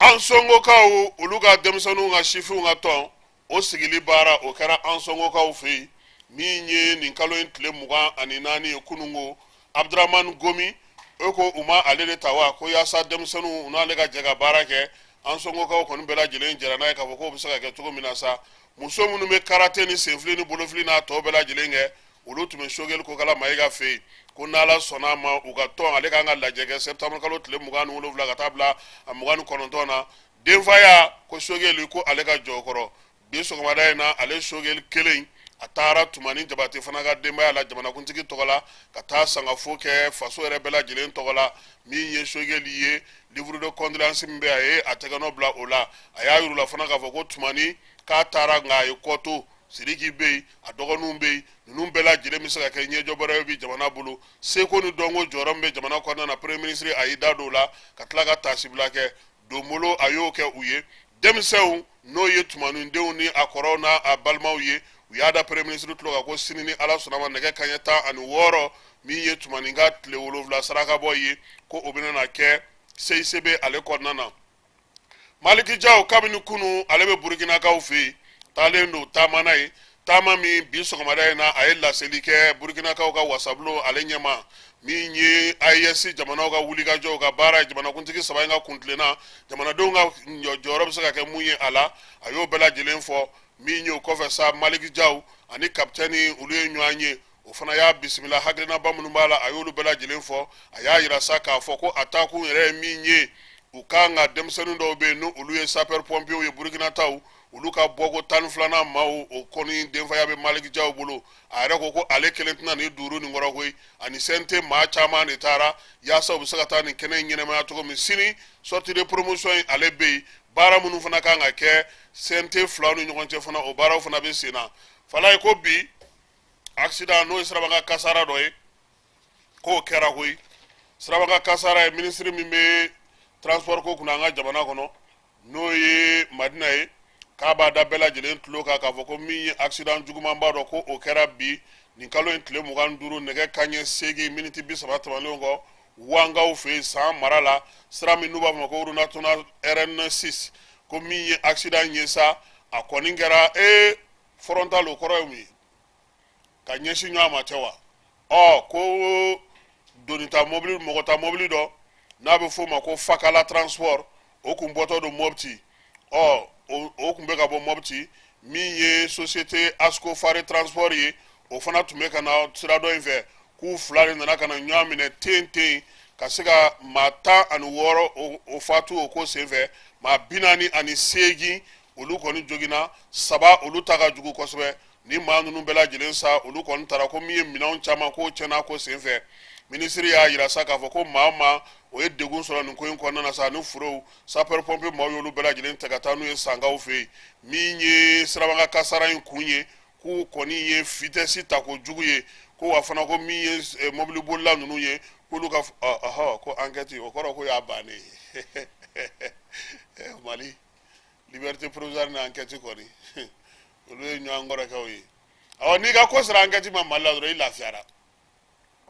Ansongokaw, olu ka denmisɛnninw ka sifinw ka tɔn, o sigili baara, o kɛra Ansongokaw fɛ yen min ye nin kalo in tile 24 ye kunungo. Abdramani Gomi, e ko u ma ale de ta wa, ko yaasa denmisɛnninw u n'ale ka jɛ ka baara kɛ. Ansongokaw kɔni bɛɛ lajɛlen jɛra n'a ye k'a fɔ k'o bɛ se ka kɛ cogo min na sa, muso minnu bɛ karate ni senfili ni bolofili n'a tɔ bɛɛ lajɛlen kɛ, olu tun bɛ Sogɛli Kokala Mayiga fɛ yen, ko n'Ala sɔnna a ma, u ka tɔn, ale kan ka lajɛ kɛ septembre kalo tile 27 ka taa bila a 29 na. Denfaya ko Sogɛli ko ale ka jɔ kɔrɔ bi sɔgɔmada in na, ale Sogɛli kelen, a taara Tumani Jabate fana ka denbaya la jamanakuntigi tɔgɔ la, ka taa sangafo kɛ faso yɛrɛ bɛɛ lajɛlen tɔgɔ la. Min ye Sogɛli ye, livre de condoléance min bɛ, a ye a tɛgɛnɔ bila o la. A y'a yir'u la fana k'a fɔ ko Tumani k'a taara, nka a ye kɔ to. Sidiki bɛ yen, a dɔgɔninw bɛ yen, ninnu bɛɛ lajɛlen bɛ se ka kɛ ɲɛjɔbɔrɔ ye bi jamana bolo. Seko ni dɔnko jɔyɔrɔ min bɛ jamana kɔnɔna na, premier ministre a y'i da don o la, ka tila ka taasibila kɛ donbolo, a y'o kɛ u ye. Denmisɛnw, n'o ye Tumanidenw ni a kɔrɔw n'a a balimaw ye, u y'a da premier ministre tulo kan ko sini, ni Ala sɔnna ma, nɛgɛ kanɲɛ 16, min ye Tumani ka tile 7 sarakabɔ ye, ko o bɛna na kɛ CICB ale kɔnɔna na. Maliki Jaw, kabini kunu ale bɛ Burukinakaw fɛ yen, taalen don taama na ye, taama min bi sɔgɔmada in na, a ye laseli kɛ Burukinakaw ka wasabulon ale ɲɛma, min ye AES jamanaw ka wulikajɔw ka baara ye, jamanakuntigi saba in ka kuntilenna, jamanadenw ka jɔyɔrɔ bɛ se ka kɛ mun ye a la, a y'o bɛɛ lajɛlen fɔ. Min ye o kɔfɛ sa, Maliki Jaw ani kapitɛni, olu ye ɲɔgɔn ye, o fana y'a bisimila. Hakilinaba minnu b'a la, a y'olu bɛɛ lajɛlen fɔ. A y'a yira sa k'a fɔ ko a taakun yɛrɛ ye min ye, u kan ka denmisɛnnin dɔw bɛ yen, ni olu ye sapeur pompiers ye, Burukina taw, olu ka bɔko 12nan maaw, o kɔni denfaya bɛ Maliki Jaw bolo. A yɛrɛ ko ko ale kelen tɛna nin duuru nin kɔrɔ koyi, ani CNT maa caman de taara yaasa u bɛ se ka taa nin kɛnɛ in ɲɛnamaya cogo min. Sini, sortie de promotion in ale bɛ yen. Baara minnu fana kan ka kɛ CNT filaw ni ɲɔgɔn cɛ fana, o baaraw fana bɛ sen na. Falaye ko bi accident, n'o ye sirabakan kasara dɔ ye, k'o kɛra koyi. Sirabakan kasara ye, minisiri min bɛ transport ko kunna an ka jamana kɔnɔ, n'o ye Madina ye, k'a b'a da bɛɛ lajɛlen tulo kan k'a fɔ ko min ye accident jugumanba dɔ, ko o kɛra bi nin kalo in tile 25, nɛgɛ kanɲɛ 8 miniti 30 tɛmɛnen kɔ, Wangaw fɛ yen, San mara la, sira min n'u b'a fɔ ma ko route nationale RN6. Ko min ye accident ye sa, a kɔni kɛra frontal, o kɔrɔ ye mun ye? Ka ɲɛsin ɲɔgɔn ma tɛ wa? Ɔ ko donita mobili, mɔgɔta mobili dɔ n'a bɛ f'o ma ko Fakala Transport, o kun bɔtɔ don Mɔpti. Ɔ o kun bɛ ka bɔ Mɔpti. Min ye société Asco Fare Transport ye, o fana tun bɛ ka na sira dɔ in fɛ. K'u fila de nana ka na ɲɔgɔn minɛ ten ten, ka se ka maa 16 o fatu o ko senfɛ, maa 48 olu kɔni joginna, saba olu ta ka jugu kosɛbɛ. Ni maa ninnu bɛɛ lajɛlen sa, olu kɔni taara, ko min ye minɛnw caman k'o tiɲɛna ko senfɛ. Minisiri y'a yira sa k'a fɔ ko maa o maa o ye degun sɔrɔ nin ko in kɔnɔna na sa, ani furew, sapeur pompier maaw y'olu bɛɛ lajɛlen ta ka taa n'u ye Sankaw fɛ yen. Min ye sirabakan kasara in kun ye, k'u kɔni ye vitesse ta ko jugu ye, ko wa fana ko min ye mɔbilibolila ninnu ye, k'olu ka ɔhɔ, ko enquête, o kɔrɔ ko y'a bannen ye. Mali liberté provisoire ni enquête kɔni, olu ye ɲɔgɔn kɔrɔkɛw ye. Awɔ, n'i ka ko sera enquête ma Mali la dɔrɔn, i lafiyara.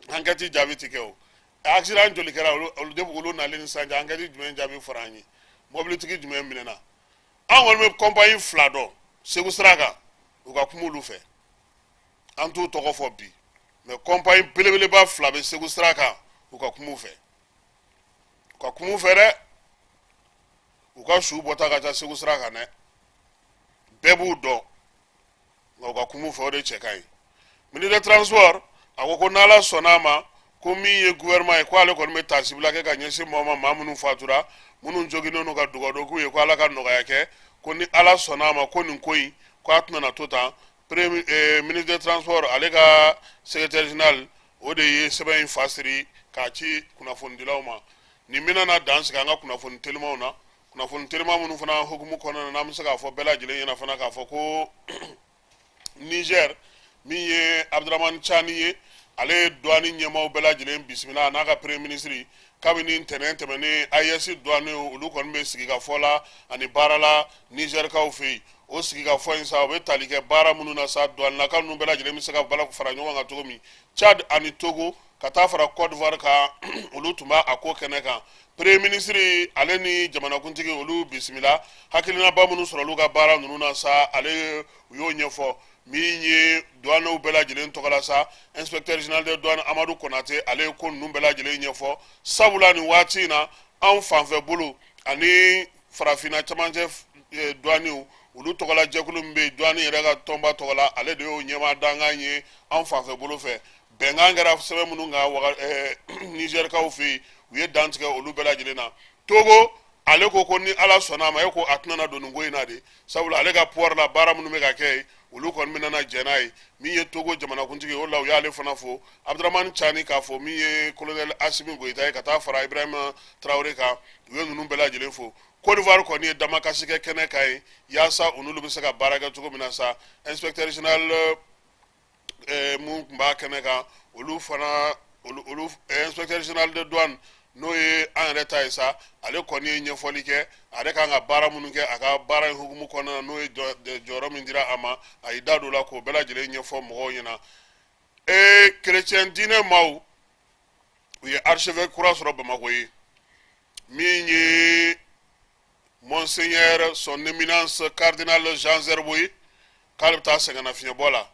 Enquête jaabi ti kɛ. O accident joli kɛra olu depuis olu nalen ni sisan cɛ? Enquête jumɛn jaabi fɔra an ye? Mobilitigi jumɛn minɛna? An kɔni bɛ compagnie fila dɔn Segu sira kan, u ka kuma olu fɛ, an t'u tɔgɔ fɔ bi, mais compagnie belebeleba fila bɛ Segu sira kan, u ka kuma u fɛ, u ka kuma u fɛ dɛ. U ka su bɔta ka ca Segu sira kan dɛ, bɛɛ b'u dɔn, nka u ka kuma u fɛ, o de cɛ ka ɲi. Ministre de transport, a ko ko n'Ala sɔnna a ma, ko min ye gouvernement ye, ko ale kɔni bɛ taasibila kɛ ka ɲɛsin maaw ma, maa minnu fatura, minnu joginnen don, ka dugawu dɔ k'u ye, ko Ala ka nɔgɔya kɛ. Ko ni Ala sɔnna a ma, ko nin ko in, ko a tɛna na to tan. Premier ministre de transport, ale ka secrétaire général, o de ye sɛbɛn in fa siri k'a ci kunnafonidilaw ma. Nin bɛna na dan sigi an ka kunnafoni telimanw na. Kunnafoni teliman minnu fana hukumu kɔnɔna na, n'an bɛ se k'a fɔ bɛɛ lajɛlen ɲɛna fana k'a fɔ ko Niger, min ye Abdramani Tiani ye, ale ye douane ɲɛmaaw bɛɛ lajɛlen bisimila, a n'a ka premier ministre, kabini ntɛnɛn tɛmɛnen. AES douane, olu kɔni bɛ sigikafɔ la ani baara la Nizɛrikaw fɛ yen. O sigikafɔ in sa, o bɛ tali kɛ baara minnu na sa, douanelaka ninnu bɛɛ lajɛlen bɛ se ka bala fara ɲɔgɔn kan cogo min, Tchad ani Togo. ka taa fara Côte d'Ivoire kan, olu tun b'a a ko kɛnɛ kan. Premier ministre ale ni jamanakuntigi, olu bisimila hakilinaba minnu sɔrɔ olu ka baara ninnu na sa, ale u y'o ɲɛfɔ. Min ye douanew bɛɛ lajɛlen tɔgɔ la sa, inspecteur général des douanes Amadu Konate, ale ye ko ninnu bɛɛ lajɛlen ɲɛfɔ, sabula nin waati in na, anw fanfɛ bolo ani farafinna camancɛ douanew, olu tɔgɔla jɛkulu min bɛ yen, douane yɛrɛ ka tɔnba tɔgɔ la, ale de y'o ɲɛmaa dankan ye anw fanfɛ bolo fɛ. Bɛnkan kɛra sɛbɛn minnu kan waga Nizɛrikaw fɛ yen, u ye dantigɛ olu bɛɛ lajɛlen na. Togo, ale ko ko ni Ala sɔnna a ma, e ko a tɛna don nin ko in na de, sabula ale ka port la, baara minnu bɛ ka kɛ yen, olu kɔni bɛna na jɛn n'a ye. Min ye Togo jamanakuntigi, o la u y'ale fana fo, Abudramani Cani k'a fɔ, min ye colonel Asimi Goyita ye, ka taa fara Ibrahima Traoré kan, u ye ninnu bɛɛ lajɛlen fo. Côte d'Ivoire kɔni ye damakasi kɛ kɛnɛ kan ye, yaasa u n'olu bɛ se ka baara kɛ cogo min na sa. Inspecteur général mun tun b'a kɛnɛ kan, olu fana olu inspecteur général de douane, n'o ye an yɛrɛ ta ye sa, ale kɔni ye ɲɛfɔli kɛ, a yɛrɛ kan ka baara minnu kɛ a ka baara in hukumu kɔnɔna na, n'o ye jɔyɔrɔ min dira a ma, a y'i da don o la k'o bɛɛ lajɛlen ɲɛfɔ mɔgɔw ɲɛna. Ee, kerecɛn diinɛ maaw, u ye archevêque kura sɔrɔ Bamakɔ ye, min ye monseigneur son éminence cardinal Jean Zerbo ye, k'ale bɛ taa sɛgɛnnafiɲɛbɔ la.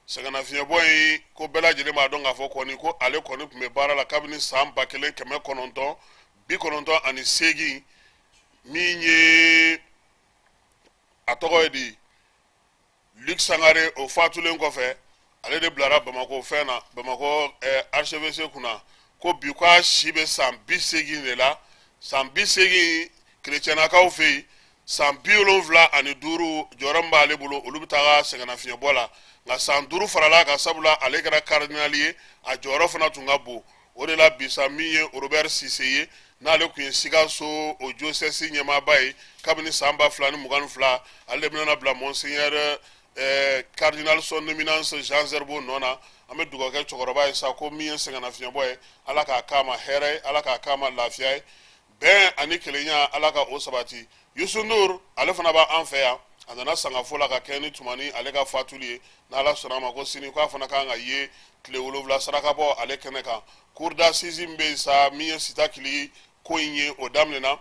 Sɛgɛnnafiɲɛbɔ in ko bɛɛ lajɛlen b'a dɔn k'a fɔ kɔni ko ale kɔni tun bɛ baara la kabini san 1998. Min ye a tɔgɔ ye di, Luc Sangare, o fatulen kɔfɛ, ale de bilara Bamakɔ fɛn na, Bamakɔ archevêché kunna. Ko bi k'a si bɛ san 80 de la, san 80 kerecɛnnakaw fɛ yen, san 75, jɔyɔrɔ min b'ale bolo, olu bɛ taa sɛgɛnnafiɲɛbɔ la, nka san 5 farala kan, sabula ale kɛra cardinal ye, a jɔyɔrɔ fana tun ka bon. O de la bi sa, min ye Robert Sise ye, n'ale tun ye Sikaso o diocèse ɲɛmaaba ye kabini san 2022, ale de bɛna bila monseigneur cardinal son éminence Jean Zerbo nɔ na. An bɛ dugawu kɛ cɛkɔrɔba ye sa, ko min ye sɛgɛnnafiɲɛbɔ ye, Ala k'a k'a ma hɛrɛ ye, Ala k'a k'a ma lafiya ye, bɛn ani kelenya, Ala ka o sabati. Youssou N'Dour, ale fana b'an fɛ yan, a nana sangafo la ka kɛ ni Tumani ale ka fatuli ye. N'Ala sɔnna a ma, ko sini k'a fana kan ka ye tile 7 sarakabɔ ale kɛnɛ kan. Cour d'assises min bɛ yen sa, min ye Sitakili ko in ye, o daminɛna.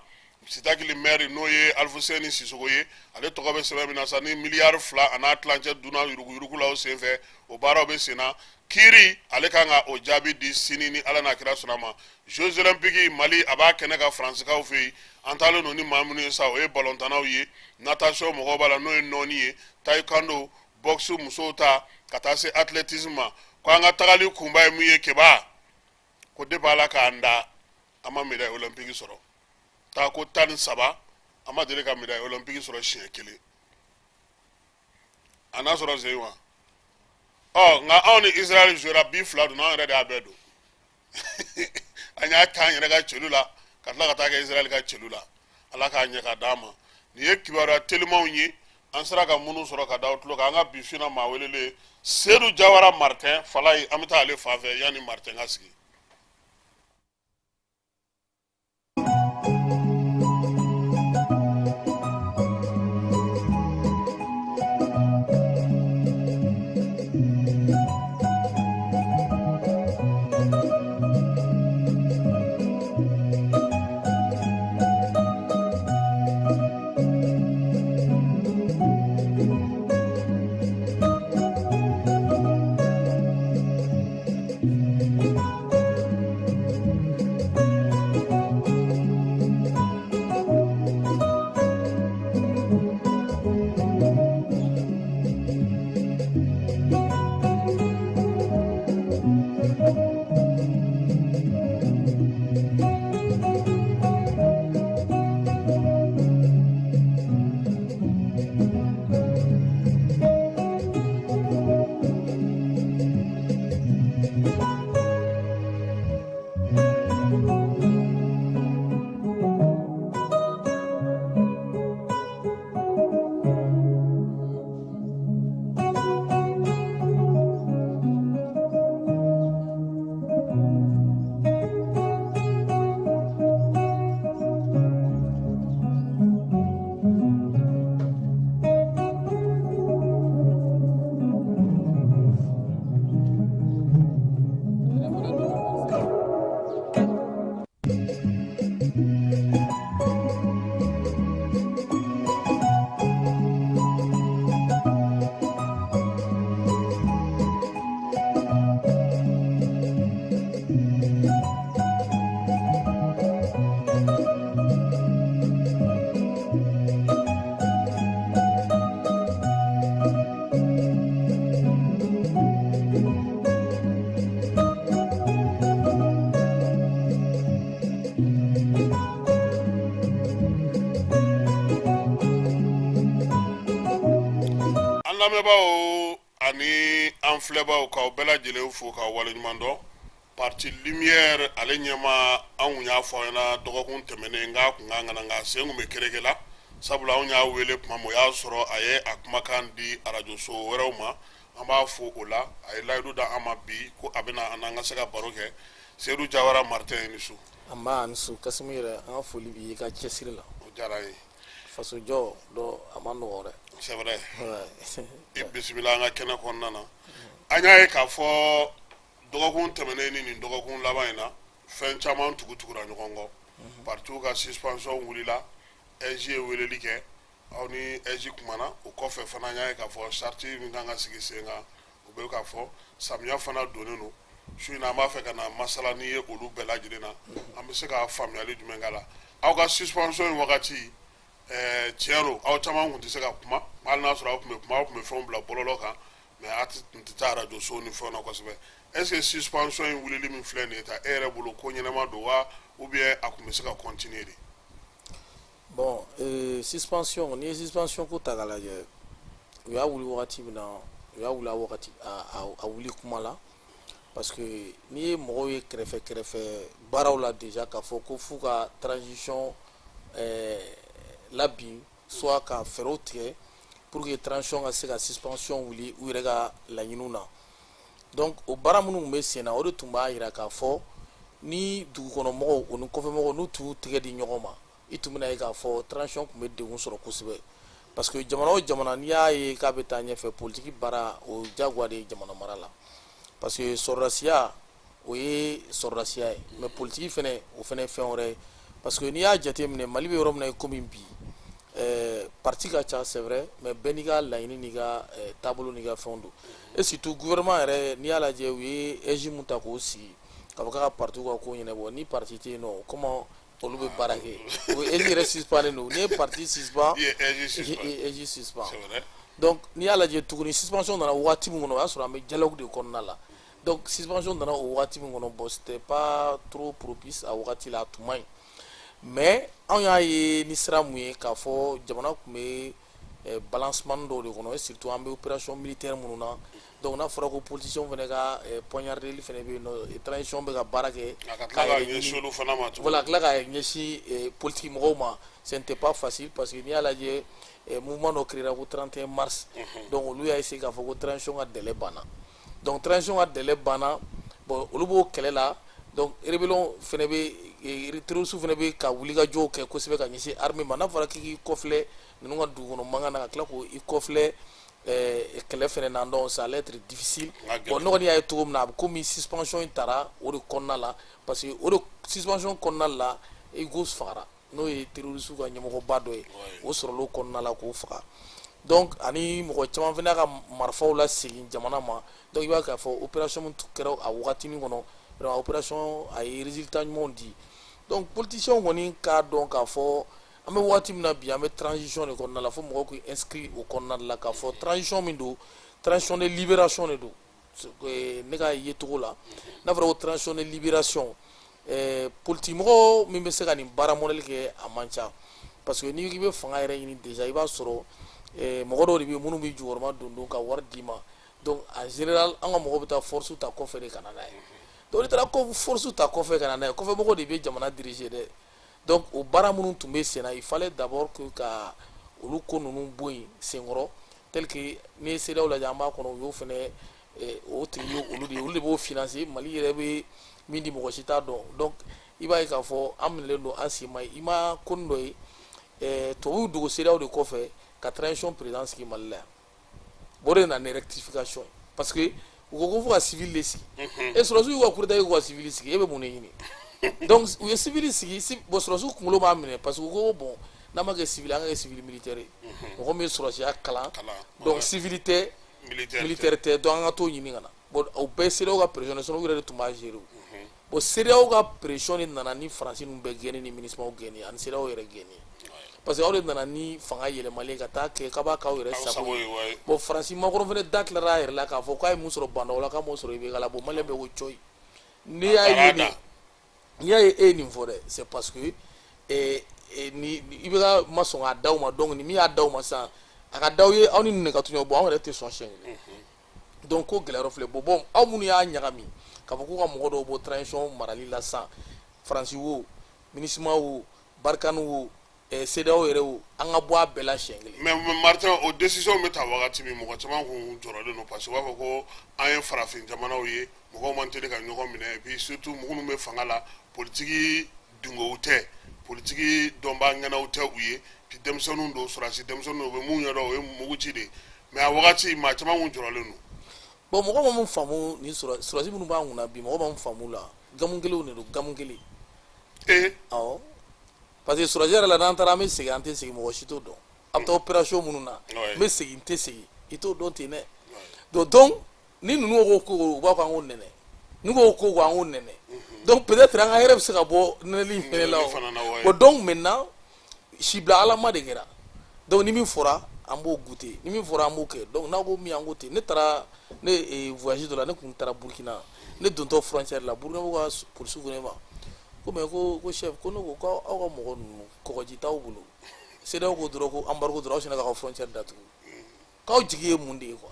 Sitakili maire, n'o ye Alifuseni Sisoko ye, ale tɔgɔ bɛ sɛbɛn min na sa, ni miliyari 2 a n'a tilancɛ dunna yuruguyurugu la, o senfɛ o baaraw bɛ sen na. Kiiri, ale kan ka o jaabi di sini, ni Ala n'a kira sɔnna ma. Jeux olympiques, Mali a b'a kɛnɛ ka Faransikaw fɛ yen. An taalen don ni maa minnu ye sa, o ye balontannaw ye, natation mɔgɔw b'a la, n'o ye nɔɔni ye, taekwondo, boxe musow ta, ka taa se athlétisme ma. Ko an ka tagali kunba ye mun ye, Keba? Ko depuis Ala k'an da, an ma médaille olympique sɔrɔ. Taa ko 13, an ma deli ka médaille olympique sɔrɔ siɲɛ kelen. A n'a sɔrɔ sen wa ɔ, nka anw ni Israël jouera, bi 2 dun, an yɛrɛ de y'a bɛɛ don. An y'a k'an yɛrɛ ka celu la, ka tila ka taa kɛ Israël ka celu la. Ala k'a ɲɛ ka d'an ma. Nin ye kibaruya telimanw ye, an sera ka minnu sɔrɔ ka da aw tulo kan. An ka bi su in na maa welelen, Seydou Jawara Martin Falaye, an bɛ taa ale fan fɛ yanni Martin ka sigi. Lamɛnbaaw ani an filɛbaaw, k'aw bɛɛ lajɛlen fo k'aw waleɲuman dɔn. Parti Lumière ale ɲɛma, anw y'a fɔ aw ɲɛna dɔgɔkun tɛmɛnen k'a kun kan ka na, nka sen kun bɛ kereke la, sabula anw y'a wele tuma min, o y'a sɔrɔ a ye a kumakan di arajoso wɛrɛw ma. An b'a fo o la. A ye layidu da an ma bi ko a bɛna an n'an ka se ka baro kɛ. Seyidu Jawara Martin, i ni su. An b'a ni su, Kasimu yɛrɛ. An ka foli b'i ye i ka cɛsiri la. O diyara n ye. Fasojɔ dɔ, a ma nɔgɔ dɛ. C'est vrai. I bisimila an ka kɛnɛ kɔnɔna na. An y'a ye k'a fɔ dɔgɔkun tɛmɛnen ni nin dɔgɔkun laban in na, fɛn caman tugutugura ɲɔgɔn kɔ. Partiw ka suspension wulila, AIGE ye weleli kɛ, aw ni AIGE kumana. O kɔfɛ fana, an y'a ye k'a fɔ charte min kan ka sigi sen kan, o bɛ k'a fɔ samiya fana donnen don. Su in na, an b'a fɛ ka na masala n'i ye olu bɛɛ lajɛlen na. An bɛ se ka faamuyali jumɛn k'a la? Aw ka suspension in wagati, tiɲɛ don, aw caman tun tɛ se ka kuma. Hali n'a sɔrɔ aw tun bɛ kuma, aw tun bɛ fɛnw bila bɔlɔlɔ kan, mais a tun tɛ taa arajo so ni fɛnw na kosɛbɛ. Est ce que suspension in wulili min filɛ nin ye tan, e yɛrɛ bolo, ko ɲɛnama don wa, ou bien a tun bɛ se ka continuer de? Bon, suspension, n'i ye suspension ko ta k'a lajɛ, u y'a wuli wagati min na, u y'a wuli a wagati a wuli kuma la, parce que n'i ye mɔgɔw ye kɛrɛfɛ kɛrɛfɛ baaraw la déjà, k'a fɔ ko f'u ka transition labin, soit ka fɛɛrɛw tigɛ pour que transition ka se ka suspension wuli u yɛrɛ ka laɲiniw na. Donc o baara minnu tun bɛ sen na, o de tun b'a jira k'a fɔ ni dugukɔnɔmɔgɔw o ni kɔfɛmɔgɔw, n'u tun y'u tɛgɛ di ɲɔgɔn ma, i tun bɛna ye k'a fɔ transition tun bɛ degun sɔrɔ kosɛbɛ, parce que jamana o jamana, n'i y'a ye k'a bɛ taa ɲɛfɛ, politiki baara o diyagoya de ye jamana mara la, parce que sɔrɔdasiya, o ye sɔrɔdasiya ye, mais politiki fɛnɛ, o fɛnɛ ye fɛn wɛrɛ ye. Parce que n'i y'a jateminɛ, Mali bɛ yɔrɔ min na i komi bi, parti ka ca, c'est vrai, mais bɛɛ n'i ka laɲini n'i ka taabolo n'i ka fɛnw don. Et surtout gouvernement yɛrɛ, n'i y'a lajɛ, u ye AIGE mun ta k'o sigi k'a fɔ k'a ka parti ka ko ɲɛnabɔ, ni parti tɛ yen nɔ, comment olu bɛ baara kɛ? O AIGE yɛrɛ suspend don. N'i ye parti suspend, i ye AIGE suspend. I ye AIGE suspend. C'est vrai. Donc n'i y'a lajɛ tuguni, suspension nana waati min kɔnɔ, o y'a sɔrɔ an bɛ dialogue de kɔnɔna la. Donc suspension nana o waati min kɔnɔ, bon, c'était pas trop propice a wagati la, a tun man ɲi. Mais anw y'a ye ni sira mun ye k'a fɔ jamana tun bɛ balancement dɔw de kɔnɔ, et surtout an bɛ opération militaire minnu na. Donc n'a fɔra ko politicien fana ka poignardeli fana bɛ yen nɔ, transition bɛ ka baara kɛ a ka tila ka ɲɛsin olu fana ma tuguni. Voilà, tila ka ɲɛsin politique mɔgɔw ma, ce n'était pas facile, parce que n'i y'a lajɛ, mouvement dɔ créera ko 31 mars. Donc olu y'a essayé k'a fɔ ko transition ka délai banna. Donc transition ka délai banna, bon, olu b'o kɛlɛ la. Donc rébellion fana bɛ, terroriste fana bɛ ka wulikajɔw kɛ kosɛbɛ ka ɲɛsin armée ma. N'a fɔra k'i k'i kɔfilɛ ninnu ka dugu kɔnɔ mankan na, ka tila k'i kɔfilɛ kɛlɛ fana na, donc ça allait être difficile. Nka gɛlɛn. Bon, ne kɔni y'a ye cogo min na, a bɛ komi suspension in taara o de kɔnɔna la, parce que o de suspension kɔnɔna la, Hugo fagara, n'o ye terroriste ka ɲɛmɔgɔba dɔ ye. O sɔrɔla o kɔnɔna la k'o faga. Donc ani mɔgɔ caman fana ka marifaw la segin jamana ma. Donc i b'a k'a fɔ opération min kɛra a wagatinin kɔnɔ, vraiment opération a ye résultat ɲumanw di. Donc politiciens kɔni k'a dɔn k'a fɔ an bɛ waati min na bi, an bɛ transition de kɔnɔna la, fo mɔgɔw k'u inscrit o kɔnɔna la k'a fɔ transition min don, transition de libération de don. Ne ka yecogo la, n'a fɔra ko transition de libération, politique mɔgɔ min bɛ se ka nin baara modèle kɛ, a man ca, parce que n'i bɛ fanga yɛrɛ ɲini déjà, i b'a sɔrɔ mɔgɔ dɔw de bɛ yen minnu bɛ jukɔrɔma don don ka wari d'i ma. Donc en général, an ka mɔgɔw bɛ taa force ta kɔfɛ de ka na n'a ye. Donc n'i taara force ta kɔfɛ ka na n'a ye, kɔfɛ mɔgɔw de bɛ jamana diriger dɛ. Donc o baara minnu tun bɛ sen na, il fallait d'abord que ka olu ko ninnu bɔ yen senkɔrɔ, tel que n'i ye CEDEAO lajɛ, an b'a kɔnɔ, u y'o fɛnɛ o tigi ye olu de ye, olu de b'o financer. Mali yɛrɛ bɛ min di, mɔgɔ si t'a dɔn. Donc i b'a ye k'a fɔ an minɛlen don an sen ma. I ma ko nin dɔ ye, tubabuw dogo CEDEAO de kɔfɛ ka transition président sigi Mali la yan. O de nana ni rectification ye, parce que u ko ko fo ka civil de sigi. E sɔrɔdasiw y'u ka coup d'état kɛ k'u ka civil sigi, e bɛ mun de ɲini? Donc u ye civil sigi. Bon, sɔrɔdasiw kunkolo b'a minɛ, parce que u ko bon, n'a ma kɛ civil, an ka kɛ civil militaire ye, mɔgɔ min ye sɔrɔdasiya kalan. Kalan. Donc civil tɛ, militaire. Militaire tɛ. Donc an ka t'o ɲini ka na. Bon, o bɛɛ CEDEAO ka pression de, sinon u yɛrɛ de tun b'a gérer o. Bon, CEDEAO ka pression de nana ni Faransi ninnu bɛɛ gɛnni ni MINUSMA gɛnni ani CEDEAO yɛrɛ gɛnni, parce que aw de nana ni fanga yɛlɛmalen ka taa kɛ k'a b'a k'aw yɛrɛ aw sago sago ye. ye, ouais. Bon, Faransi Macron fana da tilara a yɛrɛ la k'a fɔ k'a ye mun sɔrɔ Bandaw la, k'a m'o sɔrɔ IBK la. Bon, Malien bɛɛ ko cɔyi. N'i y'a ye nin, n'i y'a ye e ye nin fɔ dɛ, c'est parce que ni IBK ma sɔn k'a d'aw ma. Donc ni min y'a d'aw ma sisan, A ka d'aw ye, aw ni ninnu ka to ɲɔgɔn bɔ, anw yɛrɛ tɛ sɔn siɲɛ kelen. Donc ko gɛlɛyɔrɔ filɛ. Bon, aw minnu y'a ɲagami k'a fɔ k'u ka mɔgɔ dɔw bɔ transition marali la sisan, Faransi wo, MINUSMA wo, Barkhane wo, CEDEAO yɛrɛ wo, an ka bɔ a bɛɛ la siɲɛ kelen. Mais Martin, o décision bɛ ta wagati min, mɔgɔ caman kun jɔrɔlen don, parce que u b'a fɔ ko an ye farafin jamanaw ye, mɔgɔw man teli ka ɲɔgɔn minɛ, et puis surtout minnu bɛ fanga la, politiki dungow tɛ, politiki dɔnbaa ŋanaw tɛ u ye, puis denmisɛnninw don, sɔrɔdasi denmisɛnninw don, u bɛ mun ɲɛdɔn, o ye mugu ci de ye. Mais a wagati, maa caman kun jɔrɔlen don. Bon, mɔgɔ ma mun faamu, ni sɔrɔdasi minnu b'an kunna bi, mɔgɔ ma mun faamu la, gamu kelenw de don, gamu kelen. Awɔ, parce que sɔrɔdasi yɛrɛ la, n'an taara, an bɛ segin, an tɛ segin, mɔgɔ si t'o dɔn. A bɛ taa opération minnu na, n bɛ segin, n tɛ segin, i t'o dɔn ten dɛ. Donc ni ninnu ko u b'a fɔ an k'o nɛnɛ, n'u ko an k'o nɛnɛ, donc peut-être an ka hɛrɛ bɛ se ka bɔ nɛnɛli in fɛnɛ la o. Bon, donc maintenant, sibila alama de kɛra. Donc ni min fɔra, an b'o goûter, ni min fɔra, an b'o kɛ. Donc n'aw ko min, an k'o ten. Ne taara ne voyage dɔ la, ne kun taara Burkina. Ne dontɔ frontière la, Burkina ka polisiw ko ne ma ko mais ko chef, ko ne ko k'aw ka mɔgɔ ninnu, kɔgɔji t'aw bolo, CEDEAO ko dɔrɔn ko embargo dɔrɔn, aw sinna k'aw ka frontière datugu, k'aw jigi ye mun de ye quoi?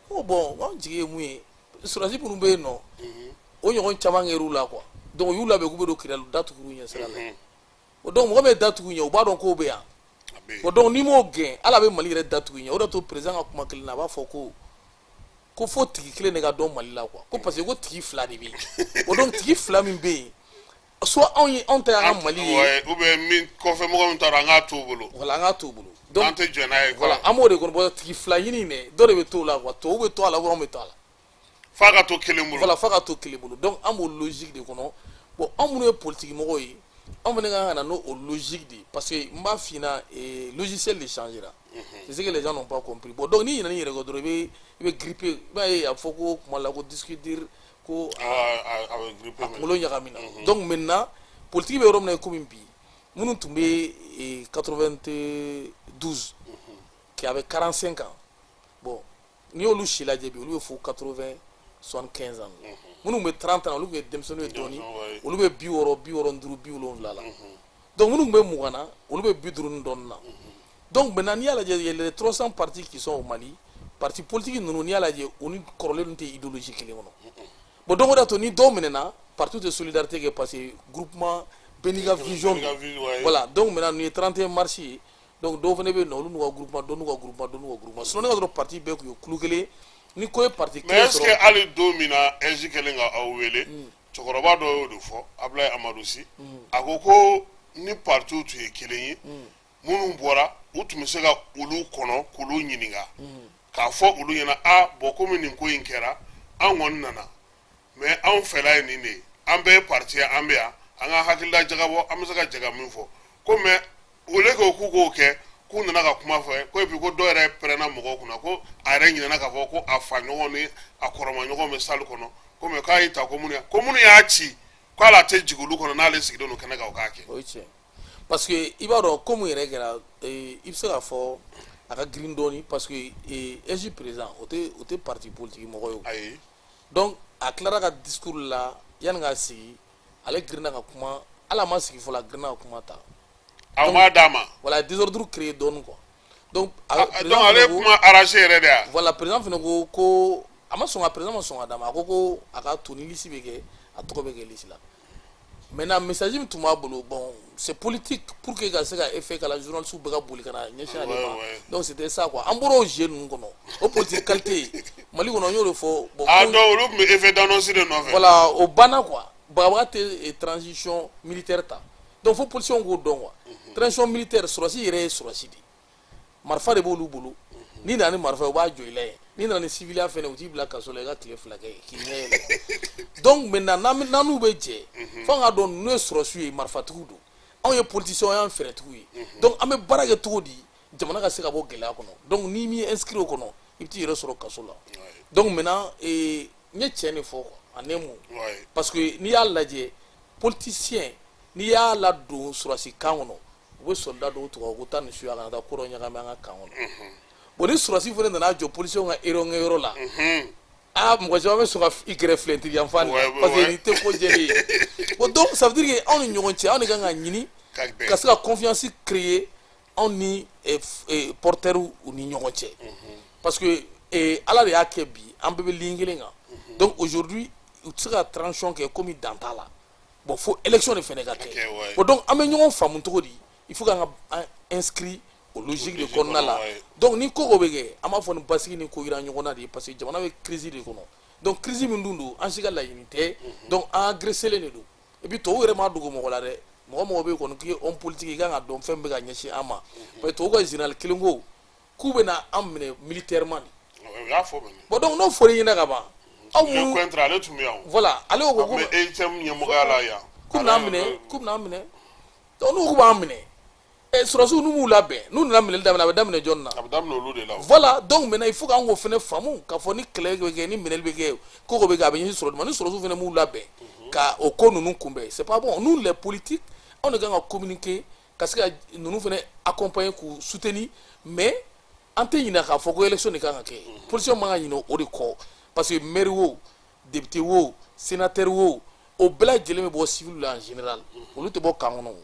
Ko bon, k'anw jigi ye mun ye, sɔrɔdasi minnu bɛ yen nɔ, o ɲɔgɔn caman kɛr'u la quoi. Donc u y'u labɛn k'u bɛ don Kidali, datugu ɲɛ sira la. O donc mɔgɔ min bɛ datugu ɲɛ, u b'a dɔn k'o bɛ yan. Bon, donc n'i m'o gɛn, ala bɛ Mali yɛrɛ datugu ɲɛ. O de y'a to président ka kuma kelen na, a b'a fɔ ko fo tigi kelen de ka dɔn Mali la quoi, ko parce que ko tigi fila de bɛ yen. O donc tigi fila min bɛ yen, soit anw ye, anw ta y'an ka Mali ye, ou bien min kɔfɛ mɔgɔ min taara, an k'a t'u bolo. Voilà, an k'a t'u bolo. Donc an tɛ jɛn n'a ye. Voilà, an b'o de kɔnɔ. Bon, tigi fila ɲini dɛ, dɔ de bɛ t'o la quoi, tubabu bɛ to a la, anw bɛ to a la. F'a ka to kelen bolo. Voilà, f'a ka to kelen bolo. Donc an b'o logique de kɔnɔ. Bon, anw minnu ye politique mɔgɔw ye, anw fana kan ka na n'o logique de ye, parce que n b'a f'i ɲɛna, logiciel de changera. C'est ce que les gens n'ont pas compris. Bon, donc n'i ɲinɛ n'i yɛrɛ kɔ dɔrɔn, i bɛ gripper. I b'a ye, a bɛ fɔ ko kuma la ko disque dur ko a bɛ gripper. A kunkolo ɲagamina. Donc maintenant, politique bɛ yɔrɔ min na, komi bi, minnu tun bɛ 92 qui avait 45 ans, bon, n'i y'olu si lajɛ bi, olu bɛ fo 80, 75 ans. Minnu bɛ 30 ans, olu tun ye denmisɛnninw ye dɔɔni, olu bɛ 60, 65, 70 la. Donc minnu bɛ 20 na, olu bɛ 50 ni dɔɔni na. Donc maintenant, n'i y'a lajɛ, il y a les 300 partis qui sont au Mali, parti politique ninnu, n'i y'a lajɛ, u ni kɔrɔlen ninnu tɛ idéologie kelen kɔnɔ. Bon, donc o de y'a to ni dɔw minɛna, parti tɛ solidarité kɛ, parce que groupement bɛɛ n'i ka vision don. Voilà, donc maintenant, nin ye 31 mars ye. Donc dɔw fana bɛ yen nɔ, olu n'u ka groupement, dɔw n'u ka groupement, dɔw n'u ka groupement. Sinon ne ka sɔrɔ parti bɛɛ tun ye kulu kelen, ni ko ye parti kelen sɔrɔ. Mais est ce que hali don min na AIGE kɛlen ka aw wele, cɛkɔrɔba dɔ y'o de fɔ, Abulaye Amadu Si, a ko ko ni partiw tun ye kelen ye, minnu bɔra, u tun bɛ se ka olu kɔnɔ k'olu ɲininka k'a fɔ olu ɲɛna: a bɔn, komi nin ko in kɛra, an kɔni nana, mais anw fɛla ye nin de ye, an bɛɛ ye parti ye, an bɛ yan, an ka hakilila jagabɔ, an bɛ se ka jɛ ka min fɔ ko. Mais au lieu que k'u k'o kɛ, k'u nana ka kuma fɔ ko, et puis ko dɔw yɛrɛ pɛrɛnna mɔgɔw kunna ko a yɛrɛ ɲinɛna k'a fɔ ko a fa ɲɔgɔn ni a kɔrɔma ɲɔgɔn bɛ salle kɔnɔ, ko mais k'a y'i ta ko minnu y'a ci, k'ale tɛ jigin olu kɔnɔ n'ale sigilen don kɛnɛ kan, o k'a kɛ. O ye tiɲɛ, parce que i b'a dɔn ko mun yɛrɛ kɛra, i bɛ se k'a fɔ a ka girin dɔɔni, parce que AIGE président, o tɛ parti politique mɔgɔ ye o. Ayi. Donc a tilara ka discours la, yanni k'a sigi, ale girinna ka kuma, hali a ma sigi fɔlɔ, a girinna ka kuma ta. A ma d'a ma. Voilà, désordre créé dɔɔni quoi. Donc donc ale ye kuma arraché yɛrɛ de ya. Voilà, président fana ko ko a ma sɔn ka, président ma sɔn ka d'a ma. A ko ko a ka to, ni liste bɛ kɛ, a tɔgɔ bɛ kɛ liste la. Maintenant, message min tun b'a bolo, bon, c'est politique, pour que ka se ka effet k'a la, journaliste bɛɛ ka boli ka na ɲɛsin ale ma. Donc c'était ça quoi. An bɔra o jeu ninnu kɔnɔ, o politique qualité Mali kɔnɔ, n y'o de fɔ. Bon, ah, donc olu tun bɛ effet d'annonce de nɔfɛ. Voilà, o banna quoi. Bagabaga tɛ transition militaire ta. Donc fo politiciens k'o dɔn quoi. Transition militaire, sɔrɔsi yɛrɛ ye sɔrɔsi de ye, marifa de b'olu bolo. N'i nana ni marifa ye, u b'a jɔ i la yen. N'i nana ni civiliya fɛnɛ, u t'i bila kaso la, i ka tile 2 kɛ k'i ɲɛ yɛlɛ. Donc maintenant, n'an n'u bɛ jɛ, fo an k'a dɔn ninnu ye sɔrɔsiw ye, marifatigiw don, anw ye politiciens y'an fɛɛrɛtigiw ye. Donc an bɛ baara kɛ cogo di jamana ka se ka bɔ gɛlɛya kɔnɔ? Donc n'i m'i inscrit o kɔnɔ, i bɛ t'i yɛrɛ sɔrɔ kaso la. Donc maintenant, n ye tiɲɛ de fɔ quoi, en un mot, parce que n'i y'a lajɛ, politicien, n'i y'a ladon sɔrɔsi kan kɔnɔ, u bɛ soldat dɔw tɔgɔ ko taa nin suya kana taa ko dɔ ɲagami an ka kan kɔnɔ. Bon, ni sɔrɔsi fana nana jɔ policiers ka erreur kɛyɔrɔ la, aa, mɔgɔ caman bɛ sɔn ka i gɛrɛ filɛntiri yan fan, parce que nin tɛ ko jɛlen ye. Bon, donc ça veut dire que anw ni ɲɔgɔn cɛ, anw de kan ka ɲini ka se ka confiance créer. Anw ni porteurs ni ɲɔgɔn cɛ, parce que Ala de y'a kɛ bi an bɛɛ bɛ ligne kelen kan. Donc aujourd'hui, u tɛ se ka transition kɛ komi dan t'a la. Bon, fo élection de fɛnɛ ka kɛ. Bon, donc an bɛ ɲɔgɔn faamu cogo di? Il faut k'an ka inscrit o logique de kɔnɔna la. Donc ni ko ko bɛ kɛ, an b'a fɔ ni basigi ni ko yira ɲɔgɔn na de ye, parce que jamana bɛ crise de kɔnɔ. Donc crise min dun don, an si ka laɲini tɛ. Donc an agressé de don. Et puis tubabu yɛrɛ m'a dogo mɔgɔ la dɛ. Mɔgɔ mɔgɔ bɛ yen kɔni k'i ye homme politique, i kan ka dɔn fɛn bɛ ka ɲɛsin an ma, parce que tubabu ka général kelen ko k'u bɛ na an minɛ militairement de. U y'a fɔ mɛnɛ. Bon, donc n'o fɔra i ɲɛna ka ban, aw minnu ale tun bɛ yan. Voilà, ale ko ko a tun bɛ EUTM ɲɛmɔgɔya la yan. K'u bɛna an minɛ, k'u bɛna an minɛ. Donc n'u k'u b'an minɛ, ɛ sɔrɔdasiw n'u m'u labɛn, n'u nana minɛli daminɛ, a bɛ daminɛ jɔnni na? A bɛ daminɛ olu de la. Voilà, donc maintenant il faut k'an k'o fana faamu k'a fɔ ni kɛlɛ bɛ kɛ, ni minɛli bɛ kɛ, ko ko bɛ kɛ, a bɛ ɲɛsin sɔrɔdasi ma. Ni sɔrɔdasiw fana m'u labɛn ka o ko ninnu kunbɛn, c'est pas bon. Nous les politiques, anw de kan ka communiquer ka se ka ninnu fana accompagner, k'u soutenir, mais an tɛ ɲinɛ k'a fɔ ko élection de kan ka kɛ. Politicien man ka ɲinɛ o de kɔ, parce que maire wo, député wo, sénateur wo, o bɛɛ lajɛlen bɛ bɔ civil la en général, olu tɛ bɔ camp kɔnɔ.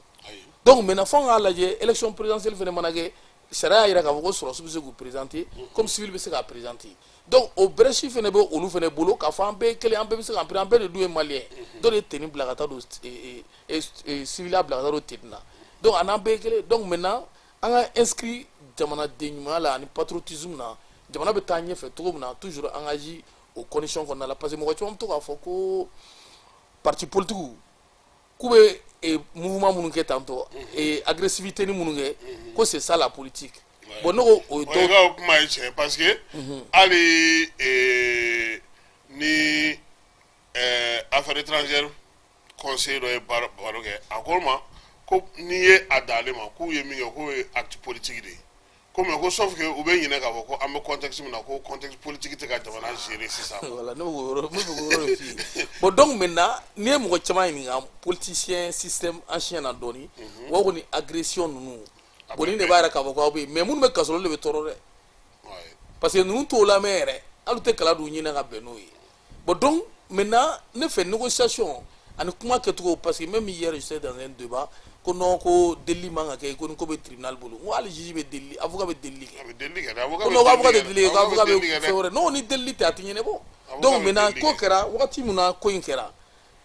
Donc maintenant fo an k'a lajɛ, élection présidentielle fana mana kɛ, sariya y'a jira k'a fɔ ko sɔrɔdasiw bɛ se k'u présenter comme civil bɛ se k'a présenter. Donc o brèche fana bɛ olu fana bolo k'a fɔ an bɛɛ ye kelen, an bɛɛ bɛ se k'an an bɛɛ de dun ye malien. Dɔ de ye tenue bila ka taa don, civil bila ka taa don tenue na. Donc a n'an bɛɛ ye kelen. Donc maintenant an ka inscrit jamanaden ɲumanya la ani patriotisme na, jamana bɛ taa ɲɛfɛ cogo min na, toujours an ka agir o condition kɔnɔna la, parce que mɔgɔ caman bɛ to k'a fɔ ko parti politique k'u bɛ mouvement minnu kɛ tantɔ, agressivité ni minnu kɛ, ko c'est ça la politique. Bon, ne ko o ye dɔw ka kuma ye tiɲɛ, parce que hali ni affaires étrangères conseil dɔ ye baro kɛ, a ko ma ko n'i ye a d'ale ma, k'u ye min kɛ, k'o ye acte politique de ye, ko mais ko sauf que u bɛ ɲinɛ k'a fɔ ko an bɛ contexte min na, ko contexte politique tɛ ka jamana gérer sisan. Voilà, ne bɛ k'o yɔrɔ, ne bɛ k'o yɔrɔ de f'i ye. Bon, donc maintenant n'i ye mɔgɔ caman ɲininka, politicien système ancien na dɔɔni, u b'a fɔ ko ni agression ninnu, bon, ni de b'a yɛrɛ k'a fɔ k'aw bɛ yen, mais minnu bɛ kaso la, olu de bɛ tɔɔrɔ dɛ, parce que ninnu t'o lamɛn yɛrɛ, hali u tɛ kala d'u ɲinɛ ka bɛn n'o ye. Bon, donc maintenant ne fɛ, négociation ani kuma kɛcogo, parce que même hier j'étais dans un débat ko non, ko delili man ka kɛ, ko ni ko bɛ tribunal bolo. N ko hali juge bɛ delili, avocat bɛ delili kɛ. A bɛ delili kɛ dɛ, avocat. Ko non, ko avocat tɛ delili kɛ, ko avocat bɛ fɛn wɛrɛ. Non, ni delili tɛ, a tɛ ɲɛnabɔ. Donc maintenant ko kɛra wagati min na, ko in kɛra,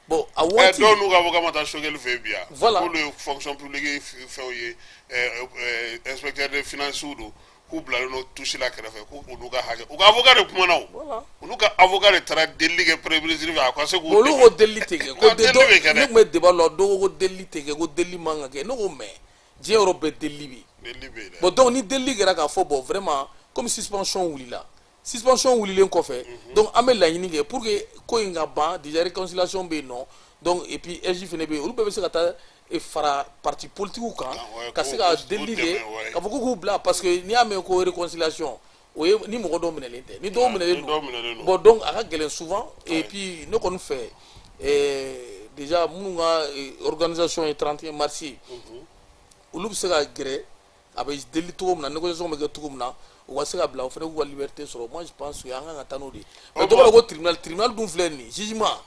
bon, a waati dɔw n'u ka avocat ma taa Choguel fɛ yen bi yan. Voilà. K'olu ye fonction publique fɛnw ye, inspecteur de finance don, k'u bilalen don touche la kɛrɛfɛ, ko olu ka hakɛ, u ka avocat de kumana o. Olu ka avocat de taara delili kɛ premier ministre fɛ, a ka se k'u Olu ko delili tɛ kɛ, ko delili bɛ kɛ dɛ. Ne tun bɛ débat la, dɔw ko ko delili tɛ kɛ, ko delili man ka kɛ. Ne ko mais diɲɛ yɔrɔ bɛɛ delili bɛ yen. Delili bɛ yen dɛ. Bon, donc ni delili kɛra k'a fɔ, bon, vraiment, comme suspension wulila, suspension wulilen kɔfɛ, donc an bɛ laɲini kɛ pour que ko in ka ban. Déjà réconciliation bɛ yen nɔ, donc et puis AIGE fana bɛ yen, olu bɛɛ bɛ se ka taa fara parti politique kan ka se ka delili kɛ k'a fɔ ko k'u bila, parce que n'i y'a mɛn ko réconciliation, o ye ni mɔgɔ dɔw minɛlen tɛ, ni dɔw minɛlen don. Bon, donc a ka gɛlɛn souvent. Et puis ne kɔni fɛ, déjà minnu ka organisation ye 31 mars ye, olu bɛ se ka gɛrɛ, a bɛ deli cogo min na, négociation bɛ kɛ cogo min na, u ka se ka bila, o fana k'u ka liberté sɔrɔ. Moi je pense que an kan ka taa n'o de ye. Mais dɔw b'a ko tribunal, tribunal dun filɛ nin ye, jugement,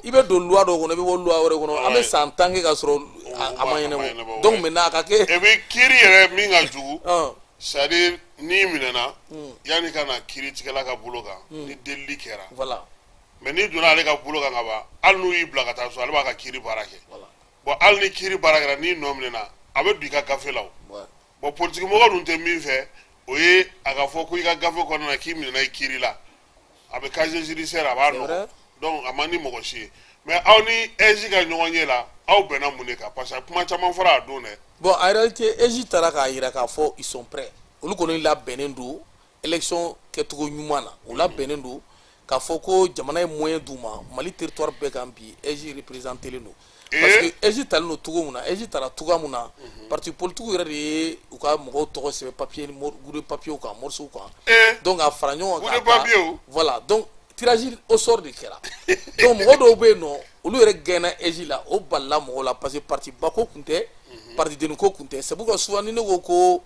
i bɛ don loi dɔw kɔnɔ, i bɛ bɔ loi wɛrɛ kɔnɔ, an bɛ san 10 kɛ ka sɔrɔ a ma ɲɛnabɔ. Donc maintenant a ka kɛ. Et puis kiiri yɛrɛ min ka jugu, c'est à dire n'i minɛna, yanni ka na kiiritigɛla ka bolo kan, ni delili kɛra. Mais n'i donna ale ka bolo kan ka ban, hali n'u y'i bila ka taa so, ale b'a ka kiiri baara kɛ. Bon, hali ni kiiri baara kɛra, n'i nɔ minɛna, a bɛ don i ka gafe la o. Bon, politique mɔgɔ dun tɛ min fɛ, o ye a ka fɔ ko i ka gafe kɔnɔna na k'i minɛna i kiiri la, a bɛ casier judiciaire, a b'a nɔgɔ. Donc a man di mɔgɔ si ye. Mais aw ni AIGE ka ɲɔgɔn ye la, aw bɛnna mun de kan? Parce que kuma caman fɔra a don dɛ. Bon, en réalité AIGE taara k'a jira k'a fɔ ils sont prêts, olu kɔni labɛnnen don élection kɛcogo ɲuman na. U labɛnnen don k'a fɔ ko jamana ye moyen d'u ma. Mali territoire bɛɛ kan bi, AIGE représenté len don, parce que AIGE talen don cogo min na, AIGE taara cogoya min na, parti politique yɛrɛ de ye u ka mɔgɔw tɔgɔ sɛbɛn papier, goudé papier kan, morceau kan. Donc a fara ɲɔgɔn kan. Papier. Voilà, donc tirage au sort de kɛra. Donc mɔgɔ dɔw bɛ yen nɔ, olu yɛrɛ gɛnna AIGE la, o balila mɔgɔw la, parce que parti ba ko kun tɛ, parti denni ko kun tɛ. C'est pourquoi souvent ni ne ko ko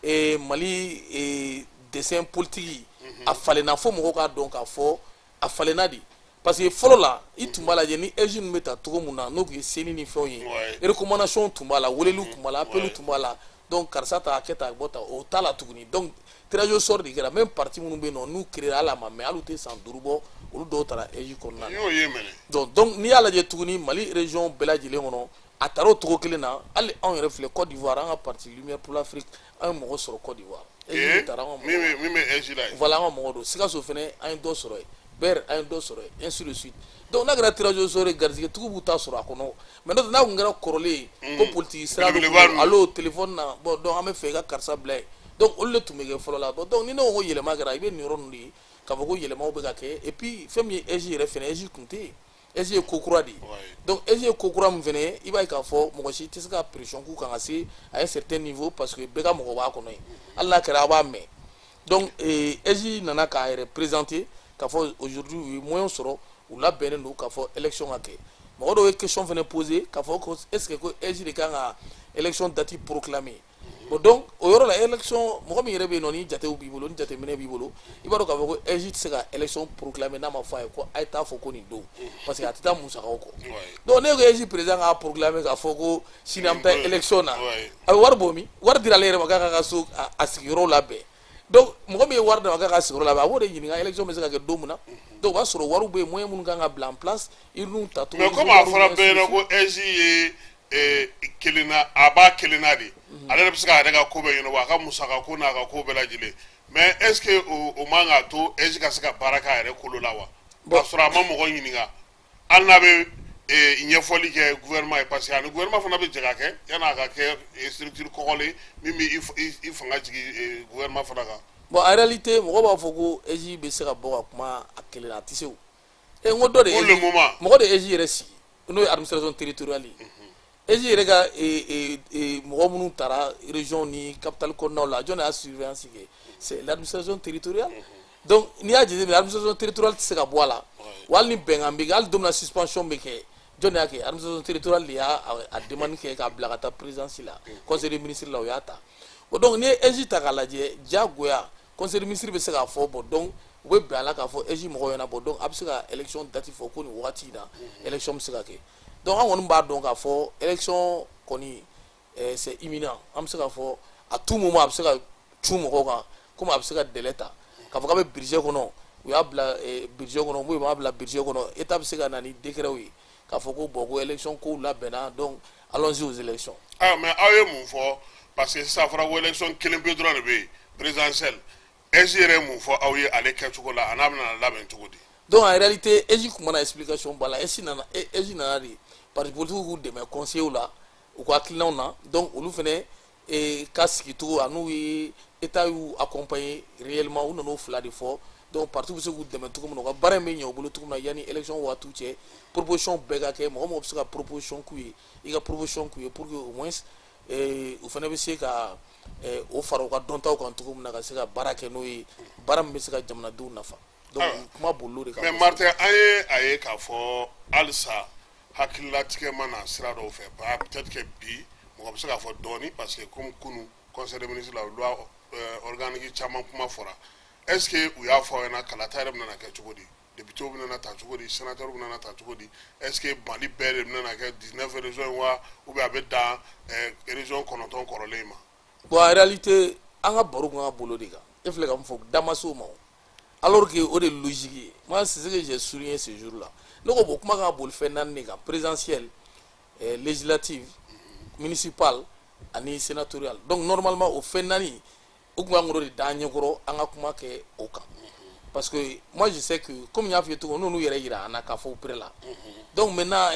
Mali dessin politique a falenna, fo mɔgɔw k'a dɔn k'a fɔ a falenna de, parce que fɔlɔ la i tun b'a lajɛ ni AIGE ninnu bɛ ta cogo mun na, n'o tun ye CENI ni fɛnw ye, recommandation tun b'a la, weleliw tun b'a la, appel tun b'a la. Donc karisa ta, a kɛ tan, a bɔ tan, o t'a la tuguni. Donc tirage au sort de kɛra. Même parti minnu bɛ yen nɔ, n'u créé, hali a ma mɛn, hali u tɛ san 5 bɔ, olu dɔw taara AIGE kɔnɔna na. N y'o ye mɛnɛ. Donc n'i y'a lajɛ tuguni, Mali région bɛɛ lajɛlen kɔnɔ, a taara o cogo kelen na. Hali anw yɛrɛ filɛ Côte d'Ivoire, an ka parti Lumière pour l'Afrique, an ye mɔgɔ sɔrɔ Côte d'Ivoire. AIGE taara an ka mɔgɔ. Min bɛ AIGE la yen. Voilà, an ka mɔgɔ don. Sikaso fɛnɛ, an ye dɔ sɔrɔ yen. Ber, an ye dɔ sɔrɔ yen, ainsi de suite. Donc n'a kɛra tirage au sort ye, garijɛgɛtigiw b'u ta sɔrɔ a kɔnɔ. Mais n'o tɛ, n'a kun kɛra kɔrɔlen ye ko politique sira dɔ Belebeleba ninnu. Allo, téléphone na, bon, donc an bɛ fɛ i ka karisa bila yen. Donc olu de tun bɛ kɛ fɔlɔ la. Bon, donc ni ne ko ko yɛlɛma kɛra, i bɛ nin yɔrɔ ninnu de ye k'a fɔ ko yɛlɛmaw bɛ ka kɛ. Et puis fɛn min ye AIGE yɛrɛ fɛnɛ, AIGE tun tɛ yen, AIGE ye ko kura de ye. Donc AIGE ye ko kura min fɛnɛ ye, i b'a ye k'a fɔ mɔgɔ si tɛ se ka pression k'u kan ka se à un certain niveau, parce que bɛɛ ka mɔgɔ b'a kɔnɔ yen, hali n'a kɛra a b'a mɛn. Donc AIGE nana k'a yɛrɛ présenter k'a fɔ aujourd'hui u ye moyen sɔrɔ, u labɛnnen don k'a fɔ élection ka kɛ. Mɔgɔ dɔw ye question fɛnɛ poser k'a fɔ ko est ce que ko AIGE de kan ka élection date proclamer? Bon, donc o yɔrɔ la, élection, mɔgɔ min yɛrɛ bɛ yen nɔ, ni jatew b'i bolo, ni jateminɛ b'i bolo, i b'a dɔn k'a fɔ ko AIGE tɛ se ka élection proclamer n'a ma fɔ a ye ko a ye taa fɔ ko nin don, parce que a tɛ taa musakaw kɔ. Donc ne ko AIGE président k'a proclamer k'a fɔ ko sini an bɛ taa élection na, a bɛ wari bɔ min? Wari dira ale yɛrɛ ma k'a ka so a sigiyɔrɔ labɛn. Donc mɔgɔ min ye wari d'a ma k'a ka sigiyɔrɔ labɛn, a b'o de ɲininka élection bɛ se ka kɛ don min na. Donc o b'a sɔrɔ wariw bɛ yen, moyen minnu kan ka bila en place, urnes tacogo. Mais comme a fɔra bɛɛ ɲɛna ko AIGE ye kelenna, a b'a kelenna de, ale yɛrɛ bɛ se k'a yɛrɛ ka ko bɛɛ ɲɛnabɔ, a ka musaka ko n'a ka ko bɛɛ lajɛlen. Mais est ce que o man k'a to AIGE ka se ka baara k'a yɛrɛ kolo la wa, k'a sɔrɔ a ma mɔgɔ ɲininka, hali n'a bɛ ɲɛfɔli kɛ gouvernement ye? Parce que ani gouvernement fana bɛ jɛ ka kɛ yan'a ka kɛ structure kɔgɔlen min bɛ i fanga jigin gouvernement fana kan. Bon, en réalité, mɔgɔ b'a fɔ ko AIGE bɛ se ka bɔ ka kuma a kelen na, a tɛ se. O e n ko dɔ de Pour le moment. Mɔgɔ de AIGE yɛrɛ sigi, n'o ye administration territoriale ye. AIGE yɛrɛ ka mɔgɔ minnu taara région ni capitale kɔnɔnaw la, jɔn de y'a surveillance kɛ? C'est l'administration territoriale. Donc n'i y'a jateminɛ, administration territoriale tɛ se ka bɔ a la. Wa hali ni bɛnkan bɛ kɛ, hali don min na suspension bɛ kɛ, jɔn de y'a kɛ? Administration territoriale de y'a a demande kɛ k'a bila ka taa présidence la, conseil des ministres la, o y'a ta. Bon, donc n'i ye AIGE ta k'a lajɛ, diyagoya conseil des ministres bɛ se k'a fɔ, bon, donc u bɛ bɛn a la k'a fɔ AIGE mɔgɔw ɲɛna, bon, donc a bɛ se ka élection date fɔ ko nin wagati in na élection bɛ se ka kɛ. Donc an kɔni b'a dɔn k'a fɔ élection kɔni c'est imminent. An bɛ se k'a fɔ à tout moment a bɛ se ka cun mɔgɔw kan, komi a bɛ se ka délai ta k'a fɔ k'a bɛ budget kɔnɔ, u y'a bila budget kɔnɔ ou u m'a bila budget kɔnɔ, état bɛ se ka na ni décret ye k'a fɔ ko bon, ko élection kow labɛnna, donc allons-y aux élections. Ah, mais aw ye mun fɔ? Parce que sisan a fɔra ko élection kelen pe dɔrɔn de bɛ yen, présidentielle. AIGE yɛrɛ ye mun fɔ aw ye ale kɛcogo la, a n'a bɛna labɛn cogo di? Donc en réalité, AIGE kun mana explication ba la. AIGE nana de parti politique k'u dɛmɛ conseiller la, u ka hakilinaw na. Donc olu fɛnɛ ka sigicogo a n'u ye état y'u accompagner réellement, u nan'o fila de fɔ. Donc parti bɛ se k'u dɛmɛ cogo min na, u ka baara in bɛ ɲɛ u bolo cogo min na, yanni élection waatiw cɛ, proposition bɛɛ ka kɛ. Mɔgɔ mɔgɔ bɛ se ka proposition k'u ye, i ka proposition k'u ye, pour que au moins u fana bɛ se ka o fara u ka dɔntaw kan cogo min na, ka se ka baara kɛ n'o ye, baara min bɛ se ka jamanadenw nafa. Donc kuma bolil'o de kan. Mais Martin, an ye a ye k'a fɔ halisa hakililatigɛ ma na sira dɔw fɛ. Peut-être que bi mɔgɔ bɛ se k'a fɔ dɔɔni, parce que comme kunu conseil des ministres la, loi organique caman kuma fɔra. Est ce que u y'a fɔ aw ɲɛna kalata yɛrɛ bɛna kɛ cogo di, député bɛna ta cogo di, sénateur bɛna ta cogo di? Est ce que Mali bɛɛ de bɛna kɛ 19 régions ye wa, ou bien a bɛ dan région 9 kɔrɔlen in ma? Bon, en réalité, an ka baro kun ka bolo de kan. E filɛ ka mun fɔ, da ma se o ma o, alors que o de ye logique ye. Moi, c'est ce que j'ai souligné ce jour là. Ne ko bon, kuma kan ka boli fɛn naani de kan: présidentielle, législative, municipale ani sénatoriale. Donc normalement o fɛn naani, o kun kan k'o de d'an ɲɛkɔrɔ, an ka kuma kɛ o kan, parce que moi je sais que, comme n y'a f'i ye cogo min, n'olu yɛrɛ yira an na k'a fɔ o prêt la. Donc maintenant,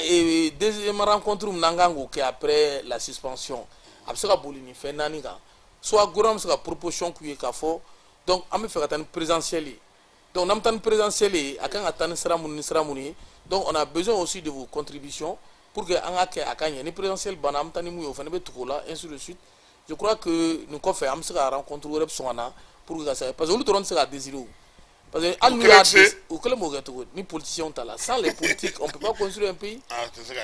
deuxième rencontre min n'an kan k'o kɛ après la suspension, a bɛ se ka boli nin fɛn naani kan. Soit gouvernement bɛ se ka proposition k'u ye k'a fɔ donc an bɛ fɛ ka taa ni présidentielle ye. Donc n'an bɛ taa ni présidentielle ye, a kan ka taa ni sira minnu ni sira minnu ye, donc on a besoin aussi de vos contributions pour que an ka kɛ a ka ɲɛ. Ni présidentielle banna, an bɛ taa ni mun ye, o fana bɛ tugu o la, ainsi de suite. Je crois que nin kɔfɛ, an bɛ se ka rencontre wɛrɛ sɔn ka na pour que ka se, parce que olu dɔrɔn tɛ se k'a décider o, parce que hali n'u y'a u kɛlen b'o kɛ cogo di? Ni politiciens ta la, sans les politiques, on peut pas construire un pays.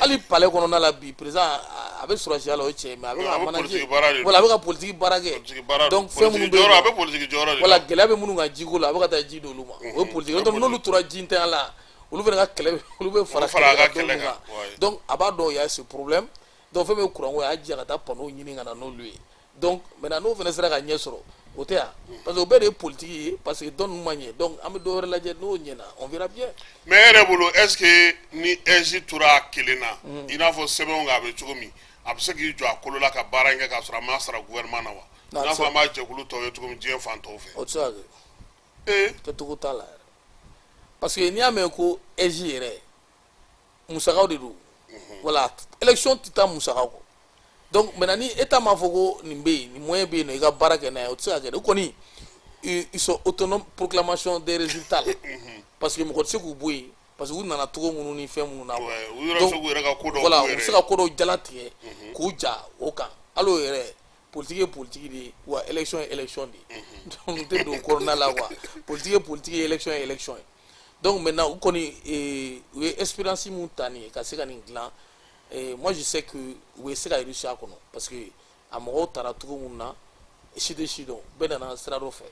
Hali palais kɔnɔna la bi, président a bɛ sɔrɔsiya la, o ye tiɲɛ ye, mais a bɛ ka manager, voilà, a bɛ ka politique baara kɛ. Donc fɛn minnu bɛ yen a bɛ politique jɔyɔrɔ de. Voilà, gɛlɛya bɛ minnu kan jiko la, a bɛ ka taa ji d'olu ma, o ye politique. Donc n'olu tora ji ntanya la, olu fana ka kɛlɛ, olu bɛ fara kɛlɛ kan. Donc a b'a dɔn y a ce problème. Donc fɛn min ye courant ko ye, a y'a jija ka taa panneau ɲini ka na n'olu ye. Donc maintenant, n'o fana sera ka ɲɛ sɔrɔ, o tɛ yan, parce que o bɛɛ de ye politique ye, parce que dɔ ninnu ma ɲɛ. Donc an bɛ dɔ wɛrɛ lajɛ, n'o ɲɛna, on verra bien. Mais e yɛrɛ bolo, est ce que ni AIGE tora a kelen na, i n'a fɔ sɛbɛnw kan a bɛ cogo min, a bɛ se k'i jɔ a kolo la ka baara in kɛ k'a sɔrɔ a ma sara gouvernement na wa? Non, i n'a a tɛ fɔ an b'a jɛkulu tɔw ye cogo min diɲɛ fan tɔw fɛ. O tɛ se ka kɛ. Kɛcogo t'a la yɛrɛ, parce que n'i y'a mɛn ko AIGE yɛrɛ, musakaw de don. Voilà, élection tɛ taa musaka kɔ. Donc maintenant, ni état m'a fɔ ko nin bɛ yen, nin moyen bɛ yen nɔ, i ka baara kɛ n'a ye, o tɛ se ka kɛ dɛ. O kɔni, ils sont autonomes, proclamation des résultats la, parce que mɔgɔ tɛ se k'u bɔ yen, parce que u nana cogo minnu ni fɛn minnu na quoi. Ouais, u yɛrɛ bɛ se k'u yɛrɛ ka ko dɔw Voilà, k'u u bɛ yɛrɛ se ye. ka ko dɔw jalatigɛ k'u ja o kan. Hali o yɛrɛ, politique ye politique de ye wa, élection ye élection de ye. Donc n tɛ don o kɔnɔna la quoi. Politique ye politique ye, élection ye élection ye. Donc maintenant, u kɔni u ye expérience mun ta nin ye ka se ka nin dilan, moi je sais que u bɛ se ka réussir a kɔnɔ, parce que a mɔgɔw taara cogo mun na, si tɛ si dɔn, bɛɛ nana sira dɔ fɛ.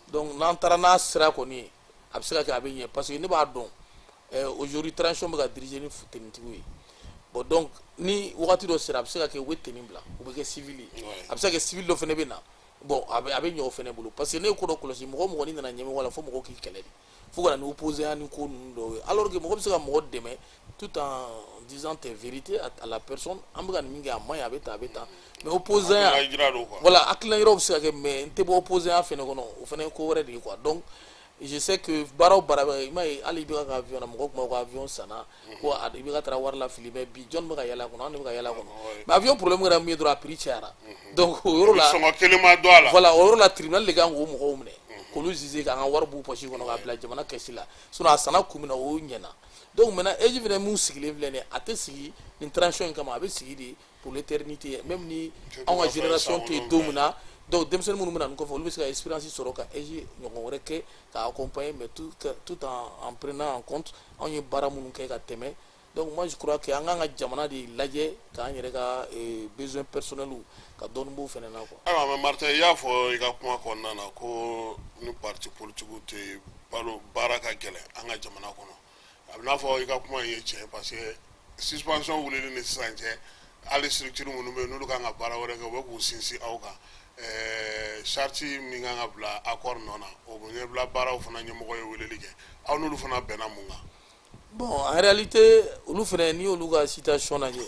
Donc n'an taara n'a sira kɔni ye, a bɛ se ka kɛ a bɛ ɲɛ, parce que ne b'a dɔn aujourd'hui, transition bɛ ka diriger ni tenitigiw ye. Bon, donc ni wagati dɔ sera, a bɛ se ka kɛ u bɛ tenue bila, u bɛ kɛ civil ye. A bɛ se ka kɛ civil dɔ fana bɛ na. Bon, a bɛ ɲɛ o fana bolo, parce que ne ye ko dɔ kɔlɔsi, mɔgɔ o mɔgɔ n'i nana ɲɛmɔgɔ la, fo mɔgɔw k'i kɛlɛ de, fo ka na ni opposant ni ko ninnu dɔw ye, alors que mɔgɔ bɛ se ka mɔgɔ dɛmɛ tout en disant tes vérités à la personne. An bɛ ka nin min kɛ, a man ɲi, a bɛ tan, a bɛ tan, mais opposant ya Hakilina jira don quoi. Voilà, hakilina yɔrɔ bɛ se ka kɛ, mais n tɛ bɔ opposant ya fɛnɛ kɔnɔ, o fɛnɛ ye ko wɛrɛ de ye quoi. Donc je sais que baara o baara bɛ, i m'a ye, hali i bɛ ka avion na, mɔgɔw tun b'a fɔ ko avion sanna, ko i bɛ ka taara wari lafili, mais bi jɔn bɛ ka yɛlɛ a kɔnɔ? An de bɛ ka yɛlɛ a kɔnɔ. Mais avion problème kɛra min ye dɔrɔn, a prix cayara. Donc o yɔrɔ la, sɔngɔ kelen ma dɔn a la. Voilà, o yɔrɔ la, tribunal de kan k'o mɔgɔw minɛ, k'olu juger, k'an ka wari b'u poche kɔnɔ k'a bila jamana caisse la. Sinon a sanna kun min na, o ɲɛna. Donc maintenant, AIGE fɛnɛ mun sigilen filɛ nin ye, a tɛ sigi nin transition in kama, a bɛ sigi de pour l'éternité, même ni anw ka génération tɛ yen don min na. Donc denmisɛnnin minnu bɛ na nin kɔfɛ, olu bɛ se ka expérience sɔrɔ ka AIGE ɲɔgɔn wɛrɛ kɛ ka accompagner, mais tout en prenant en compte anw ye baara minnu kɛ ka tɛmɛ. Donc moi je crois que an kan ka jamana de lajɛ k'an yɛrɛ ka besoin personnel ka dɔɔni b'o fɛnɛ na quoi. Ayiwa, mais Martin, i y'a fɔ i ka kuma kɔnɔna na ko ni parti politique tɛ balo, baara ka gɛlɛn an ka jamana kɔnɔ. A bɛ n'a fɔ i ka kuma in ye tiɲɛ, parce que suspension wulili ni sisan cɛ, hali structure minnu bɛ yen n'olu kan ka baara wɛrɛ kɛ, u bɛ k'u sinsin aw kan. Charte min kan ka bila accord nɔ na, o bɛ ɲɛbila baaraw fana ɲɛmɔgɔ ye weleli kɛ, aw n'olu fana bɛnna mun kan? Bon, en réalité, olu fɛnɛ, n'i y'olu ka situation lajɛ,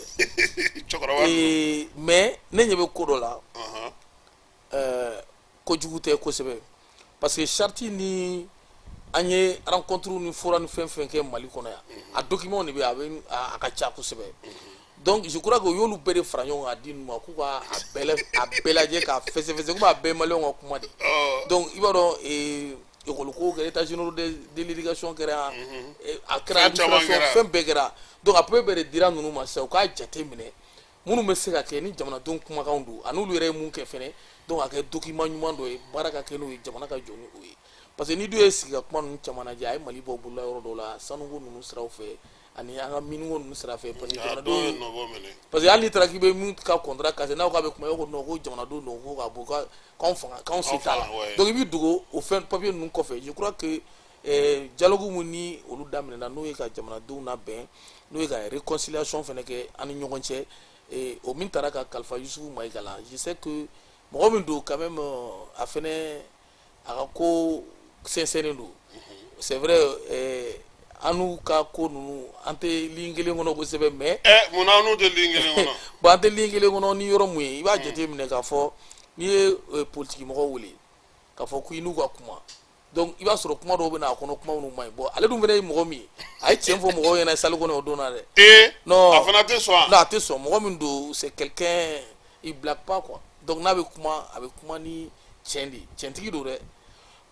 cɛkɔrɔba ninnu. Mais ne ɲɛ bɛ ko dɔ la, kojugu tɛ kosɛbɛ, parce que charte ni an ye rencontre ni fora ni fɛn fɛn kɛ Mali kɔnɔ yan, a document de bɛ yen, a bɛ a ka ca kosɛbɛ. Donc je crois que u y'olu bɛɛ de fara ɲɔgɔn kan k'a di ninnu ma k'u ka a bɛɛ lajɛ k'a fɛsɛfɛsɛ, komi a bɛɛ ye maliyɛnw ka kuma de. Donc i b'a dɔn, école ko kɛra, état généraux de l'éducation kɛra, a kɛra Fɛn caman administration kɛra. Fɛn bɛɛ kɛra. Donc a papier bɛɛ de dira ninnu ma sisan, u k'a jate minɛ minnu bɛ se ka kɛ ni jamanadenw kumakanw don, ani olu yɛrɛ ye mun kɛ fɛnɛ. Donc a kɛ document ɲuman dɔ ye, baara ka kɛ n'o ye, jamana ka jɔ ni o ye, parce que ni dun ye sigi ka kuma ninnu caman lajɛ, a ye Mali bɔ bolola yɔrɔ dɔw la, sanuko ninnu siraw fɛ ani an ka miniko ninnu sira fɛ, parce que A dɔw jamanadenw ye nɔbɔ minɛ. Parce que hali n'i taara k'i bɛ min ka contrat casser, n'aw k'a bɛ kuma, e ko non, ko jamanadenw don, ko ka bɔ k'anw fanga, k'anw se t'a la. Fanga, ouais. Donc i b'i dogo o fɛn papier ninnu kɔfɛ. Je crois que dialogue mun ni olu daminɛna, n'o ye ka jamanadenw labɛn, n'o ye ka réconciliation fɛnɛ kɛ an ni ɲɔgɔn cɛ, o min taara ka kalifa Yusufu Mayiga la, je sais que mɔgɔ min don quand même, a fɛnɛ a ka ko sɛnsɛnnen don. C'est vrai, an n'u ka ko ninnu, an tɛ ligne kelen kɔnɔ kosɛbɛ, mais Munna aw n'u tɛ ligne kelen kɔnɔ? Bon, an tɛ ligne kelen kɔnɔ ni yɔrɔ mun ye, i b'a jate minɛ k'a fɔ n'i ye politique mɔgɔw wele k'a fɔ ko i n'u ka kuma, donc i b'a sɔrɔ kuma dɔw bɛ na a kɔnɔ, kuma minnu man ɲi. Bon, ale dun fana ye mɔgɔ min ye, a ye tiɲɛ fɔ mɔgɔw ɲɛna salle kɔnɔ o don na dɛ. Non. A fana tɛ sɔn wa? Non, a tɛ sɔn. Mɔgɔ min don, c'est quelqu'un, il blague pas quoi. Donc n'a bɛ kuma, a bɛ kuma ni tiɲɛ de ye, tiɲɛtigi don dɛ.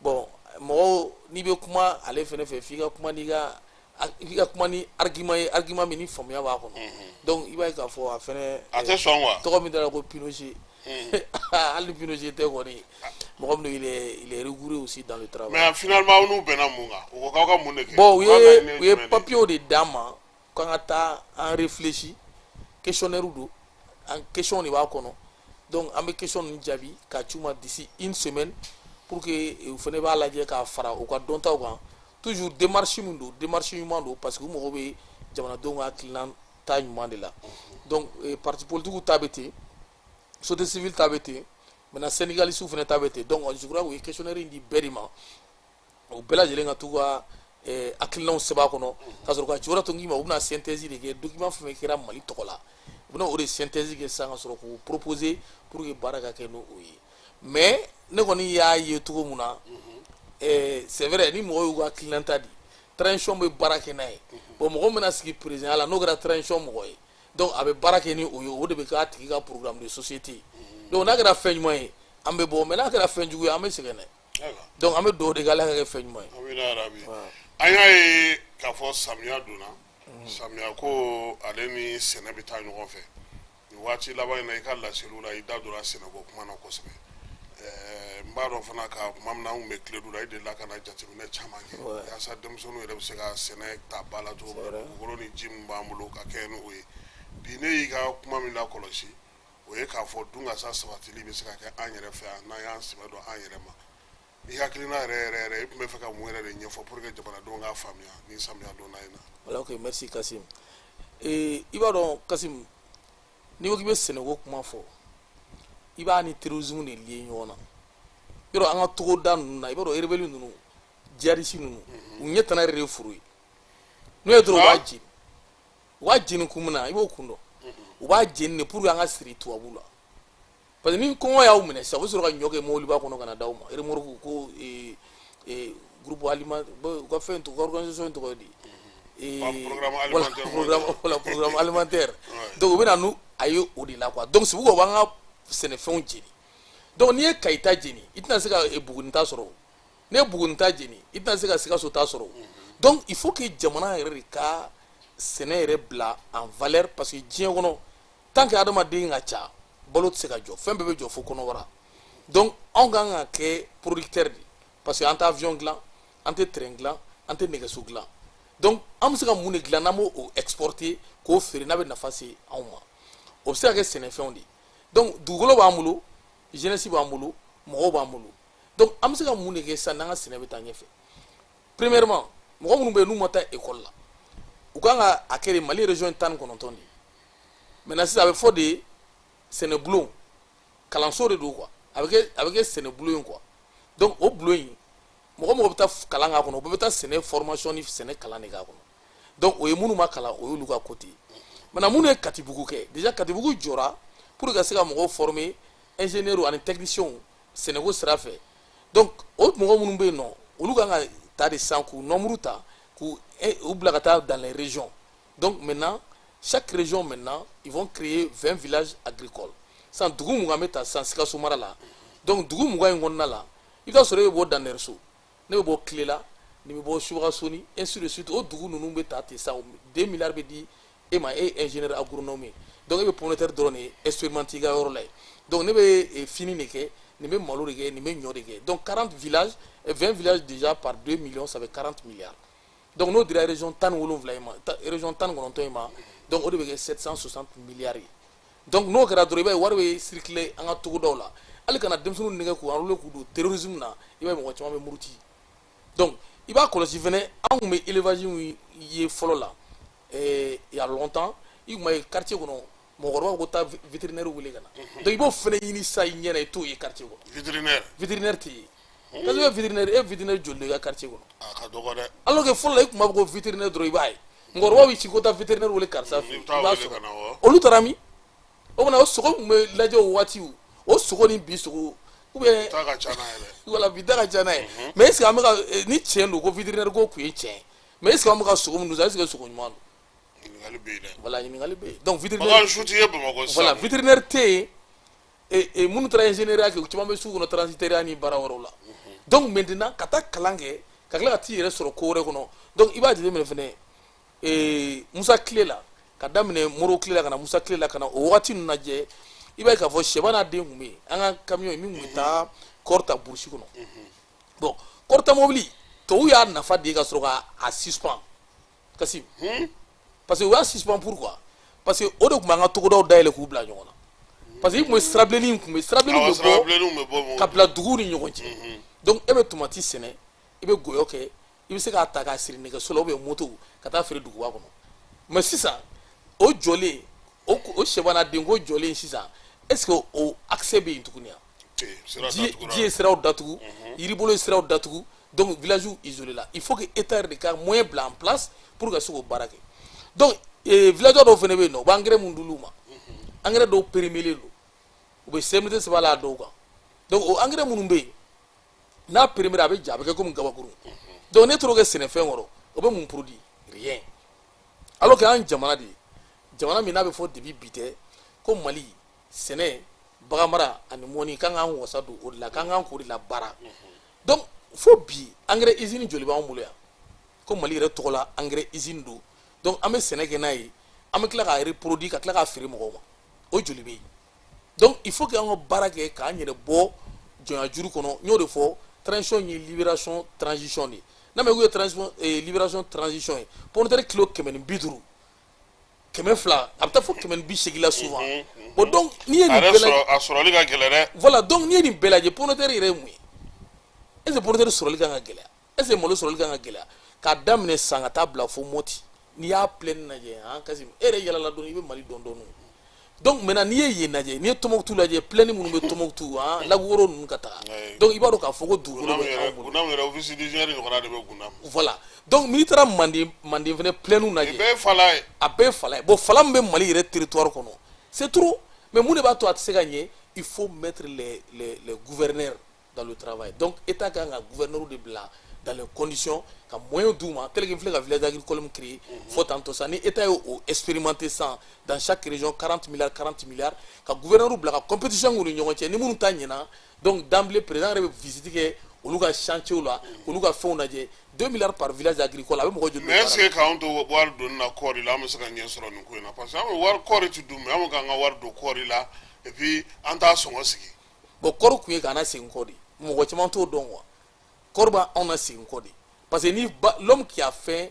Bon, mɔgɔw, n'i bɛ kuma ale fɛnɛ fɛ, f'i ka kuma n'i ka i ka kuma ni argument ye, argument min ni faamuya b'a kɔnɔ. Donc i b'a ye k'a fɔ a fɛnɛ A tɛ sɔn quoi. Tɔgɔ min dara ko Pinochet, hali ni Pinochet tɛ kɔni, mɔgɔ min don, il est rigoureux aussi dans le travail. Mais finalement, aw n'u bɛnna mun kan? U ko k'aw ka mun de kɛ? Bon, u U ka laɲini ye u ye jumɛn de ye? Papiers de d'an ma k'an ka taa an réfléchir. Questionnaire don, an question de b'a kɔnɔ. Donc an bɛ question ninnu jaabi k'a c'u ma d'ici une semaine, pour que u fana b'a lajɛ k'a fara u ka dɔntaw kan. Toujours démarche min don, démarche ɲuman don, parce que u mago bɛ jamanadenw ka hakilina ta ɲuman de la. Donc parti politique ta bɛ ten, société civile ta bɛ ten. Maintenant, syndicalistes fana ta bɛ ten. Donc je crois u ye questionnaire in di bɛɛ de ma, o bɛɛ lajɛlen ka t'u ka hakilinaw sɛbɛn a kɔnɔ, ka sɔrɔ ka ci wɛrɛ to k'i ma. U bɛna synthèse de kɛ, document fɛn fɛn kɛra Mali tɔgɔ la, u bɛna o de synthèse kɛ sisan, ka sɔrɔ k'o proposer pour que baara ka kɛ n'o ye. Mais ne kɔni y'a ye cogo mun na, c'est vrai, ni mɔgɔw y'u ka hakilinata di, transition bɛ baara kɛ n'a ye. Bon, mɔgɔ min bɛna sigi président la, n'o kɛra transition mɔgɔ ye, donc a bɛ baara kɛ ni o ye, o de bɛ k'a tigi ka programme de société. Donc n'a kɛra fɛn ɲuman ye, an bɛ bɔ, mais n'a kɛra fɛn jugu ye, an bɛ sɛgɛn dɛ. Donc an bɛ dugawu de kɛ, Ala ka kɛ fɛn ɲuman ye. Amina yarabi. An y'a ye k'a fɔ samiya donna, samiya ko ale ni sɛnɛ bɛ taa ɲɔgɔn fɛ. Nin waati laban in na, i ka laseliw la, i da donna sɛnɛko kuma na kosɛbɛ. N b'a dɔn fana ka tuma min na an tun bɛ Kiledu la, i delila ka na jateminɛ caman kɛ yaasa denmisɛnninw yɛrɛ bɛ se ka sɛnɛ ta ba la cogo min na, dugukolo ni ji min b'an bolo ka kɛ ni o ye. Bi, ne y'i ka kuma min lakɔlɔsi, o ye k'a fɔ dun ka sa sabatili bɛ se ka kɛ an yɛrɛ fɛ yan n'an y'an sɛbɛ don an yɛrɛ ma. I hakilina yɛrɛ yɛrɛ yɛrɛ, i tun bɛ fɛ ka mun yɛrɛ de ɲɛfɔ pour que jamanadenw k'a faamuya ni samiya donna in na? Voilà, ok, merci Kassim. I b'a dɔn Kassim, n'i ko k'i bɛ sɛnɛko kuma fɔ, i b'a ni terrorisme de lié ɲɔgɔn na. Yɔrɔ an ka togoda ninnu na, i b'a dɔn, rebelle ninnu, djihadiste ninnu, u ɲɛ tana yɛrɛ de ye foro ye. N'o ye dɔrɔn, u b'a jeni. U b'a jeni kun min na, i b'o kun dɔn. U b'a jeni de pour que an ka siri tubabu la, parce que ni kɔngɔ y'aw minɛ sisan, u bɛ sɔrɔ ka ɲɔ kɛ mɔbiliba kɔnɔ ka na d'aw ma, remorque ko groupe alimentaire, u ka fɛn, u ka organisation tɔgɔ ye di? Programme Voilà, alimentaire. Programme, voilà, programme alimentaire. Donc u bɛ na n'u a ye o de la quoi. Donc c'est pourquoi u b'an ka sɛnɛfɛnw jeni. Donc n'i ye Kayi ta jeni, i tɛna se ka Buguni ta sɔrɔ o. N'i ye Buguni ta jeni, i tɛna se ka Sikaso ta sɔrɔ o. Donc il faut que jamana yɛrɛ de ka sɛnɛ yɛrɛ bila en valeur, parce que diɲɛ kɔnɔ, tant que adamaden ka ca, balo tɛ se ka jɔ, fɛn bɛɛ bɛ jɔ fo kɔnɔbara. Donc anw kan ka kɛ producteur de, parce que an tɛ avion dilan, an tɛ train dilan, an tɛ nɛgɛso dilan. Donc an bɛ se ka mun de dilan n'an b'o o exporter k'o feere, n'a bɛ nafa se anw ma? O bɛ se ka kɛ sɛnɛfɛnw de ye. Donc dugukolo b'an bolo, jeunesse b'an bolo, mɔgɔw b'an bolo. Donc an bɛ se ka mun de kɛ sisan n'an ka sɛnɛ bɛ taa ɲɛfɛ? Premièrement, mɔgɔ minnu bɛ yen n'u ma taa école la, u kan ka a kɛ de. Mali région 19 de ye. Maintenant sisan, a bɛ fɔ de sɛnɛbulon, kalanso de don quoi. A bɛ kɛ sɛnɛbulon ye quoi. Donc o bulon in, mɔgɔ mɔgɔ bɛ taa kalan k'a kɔnɔ, o bɛɛ bɛ taa sɛnɛ formation ni sɛnɛ kalan de k'a kɔnɔ. Donc o ye minnu ma kalan, o y'olu ka côté ye. Maintenant, minnu ye Katibugu kɛ déjà, Katibugu jɔra pour que ka se ka mɔgɔw former, ingénieurs ani techniciens, sɛnɛko sira fɛ. Donc o mɔgɔ minnu bɛ yen nɔ, olu kan ka ta de sisan k'u nombre ta, k'u u bila ka taa dans les régions. Donc maintenant, chaque région maintenant, ils vont créer 20 villages agricoles. Sisan dugu 20 bɛ ta sisan Sikaso mara la. Donc dugu 20 in kɔnɔna la, i bɛ taa sɔrɔ e bɛ bɔ Danɛriso, ne bɛ bɔ Kilela, nin bɛ bɔ Subakasoni, ainsi de suite. O dugu ninnu bɛ ta ten sisan, 2 milliards bɛ di e ma, e ye ingénieur agronome ye. Donc e bɛ pomme de terre dɔrɔn de expérimenter i ka yɔrɔ la yen. Donc ne bɛ fini de kɛ, nin bɛ malo de kɛ, nin bɛ ɲɔ de kɛ. Donc 40 villages, 20 villages déjà par 2 millions, ça fait 40 milliards. Donc n'o dira région 17 in ma, région 19 in ma, donc o de bɛ kɛ 760 milliards ye. Donc n'o kɛra dɔrɔn, i b'a ye wari bɛ circuler an ka togodaw la. Hali kana denmisɛnninw nɛgɛ k'u enrôler k'u don terrorisme na, i b'a ye mɔgɔ caman bɛ muruti. Donc i b'a kɔlɔsi fɛnɛ, an tun bɛ élevage min ye fɔlɔ la, il y a longtemps, i tun b'a ye quartier kɔnɔ, mɔgɔkɔrɔbaw ko taa vétérinaire wele ka na. Donc i b'o fɛnɛ ɲini sisan i ɲɛ na, i t'o ye quartier kɔnɔ. Vétérinaire? Vétérinaire tɛ yen. Parce que e vétérinaire, e vétérinaire joli don i ka quartier kɔnɔ? A ka dɔgɔ dɛ. Alors que fɔlɔ la, i tun b'a fɔ ko vétérinaire dɔrɔn, i b'a ye mɔgɔkɔrɔbaw b'i ci ko taa vétérinaire wele karisa fɛ I yen. bɛ taa I b'a wele sɔrɔ ka na wa. Olu taara min, o kumana o sogo tun bɛ lajɛ o waati, o sogo ni bi sogo ou bien Ta ka ca n'a ye dɛ. Voilà, bi ta ka ca n'a ye. Mais est ce que an bɛ ka ni tiɲɛ don ko vétérinaire ko tun ye tiɲɛ ye, mais est ce que an bɛ ka sogo min dun sisan, est ce que sogo ɲuman don? Ɲininkali bɛ yen dɛ. Voilà, ɲininkali bɛ yen. Donc vétérinaire Bagan su ti ye Bamakɔ sisan. Voilà, vétérinaire tɛ yen. Et minnu taara ingénieur kɛ, u caman bɛ sugu kɔnɔ, transitaire ni baara wɛrɛw la. Donc maintenant, ka taa kalan kɛ ka tila ka t'i yɛrɛ sɔrɔ ko wɛrɛ kɔnɔ. Donc i b'a jateminɛ fɛnɛ, Musa tile la, ka daminɛ Moro tile la ka na Musa tile la, ka na o wagati ninnu lajɛ, i b'a ye k'a fɔ sɛba n'a den tun bɛ yen. An ka camion ye min tun bɛ taa kɔɔri ta brousse kɔnɔ. Bon, kɔɔri ta mobili, tubabu y'a nafa de ye ka sɔrɔ ka a suspend kasi, parce que u y'a suspend. Pourquoi? Parce que o de tun b'an ka togodaw dayɛlɛ k'u bila ɲɔgɔn na, parce que i tun bɛ sirabilennin tun bɛ sirabilennin Awɔ, bɛ bɔ sirabilenninw bɛ bɔ mɔgɔw ka bila duguw ni ɲɔgɔn cɛ. Donc e bɛ tomati sɛnɛ, i bɛ gɔyɔ kɛ, i bɛ se k'a ta k'a siri nɛgɛso la ou bien moto ka taa feere duguba kɔnɔ. Mais sisan o jɔlen, o sɛbana den ko jɔlen sisan, est ce que o accès bɛ yen tuguni wa? Ji ye siraw datugu, yiribolo ye siraw datugu, donc village isolé la. Il faut que état yɛrɛ de ka moyen bila en place pour ka se k'o baara kɛ. Donc village dɔw fana bɛ yen nɔ, u bɛ engrais mun d'olu ma, engrais dɔw périmé don, u bɛ CMDT sɛbɛn a la dɔw kan. Donc o engrais minnu bɛ yen n'a périmé, a bɛ ja, a bɛ kɛ komi gabakuru. Donc ne tor'o kɛ sɛnɛfɛn kɔrɔ, o bɛ mun produit? Rien. Alors que an jamana de ye jamana min n'a bɛ fɔ depuis bi tɛ ko Mali sɛnɛ, baganmara ani mɔni, k'an k'an wasa don o de la, k'an k'an k'o de la baara. Donc fo bi, engrais usine joli b'anw bolo yan ko Mali yɛrɛ tɔgɔ la engrais usine don? Donc an bɛ sɛnɛ kɛ n'a ye, an bɛ tila k'a reproduire, ka tila k'a feere mɔgɔw ma, o joli bɛ yen? Donc il faut que an ka baara kɛ k'an yɛrɛ bɔ jɔnya juru kɔnɔ. N y'o de fɔ, transition ye libération transition de ye. N'a ma k'u ye transition libération transition ye, pomme de terre kilo 150, 200, a bɛ taa fo 180 la souvent. Bon, donc n'i ye nin bɛɛ lajɛ, a sɔrɔli ka gɛlɛn dɛ. Voilà, donc n'i ye nin bɛɛ lajɛ, pomme de terre yɛrɛ ye mun ye? Est ce que pomme de terre sɔrɔli kan ka gɛlɛya? Est ce que malo sɔrɔli kan ka gɛlɛya? K'a daminɛ San ka taa bila fo Mɔti, n'i y'a plaine lajɛ, han Kasim, e yɛrɛ yalala dɔɔni, i bɛ Mali dɔn dɔɔni. Donc maintenant n'i ye yen lajɛ, n'i ye Tɔnbɔkutu lajɛ, plaine minnu bɛ Tɔnbɔkutu, han, Lagoro ninnu ka taga, donc i b'a dɔn k'a fɔ ko dugukolo bɛ anw bolo. Goudomp yɛrɛ, office d'ingénieur ɲɔgɔnna de bɛ Goudomp. Voilà, donc n'i taara Manden, Manden fana plaine lajɛ, nin bɛɛ ye fala ye. A bɛɛ ye fala ye. Bon, fala min bɛ Mali yɛrɛ territoire kɔnɔ, c'est trop. Mais mun de b'a to a tɛ se ka ɲɛ? Il faut mettre les gouverneurs dans le travail. Donc état kan ka gouverneur de bila dans les conditions, ka moyens d'u ma, tel que n filɛ ka village agricole min créer fo tantôt sisan. Ni état ye o expérimenter sisan dans chaque région, 40 milliards, 40 milliards, ka gouverneur bila ka compétition k'u ni ɲɔgɔn cɛ, ni minnu ta ɲɛna, donc d'emblée président yɛrɛ bɛ visite kɛ olu ka chantier la, olu ka fɛnw lajɛ. 2 milliards par village agricole, a bɛ mɔgɔ joli? Mais est ce que k'anw to wari donni na kɔɔri la, an bɛ se ka ɲɛ sɔrɔ nin ko in na? Parce que an bɛ wari, kɔɔri ti dun, mais an bɛ k'an ka wari don kɔɔri la et puis an t'a sɔngɔ sigi. Bon, kɔɔri kun ye k'an na segin kɔ de. Mɔgɔ caman t'o dɔn quoi. Kɔɔri b'anw na segin kɔ de, parce que ni l'homme qui a faim,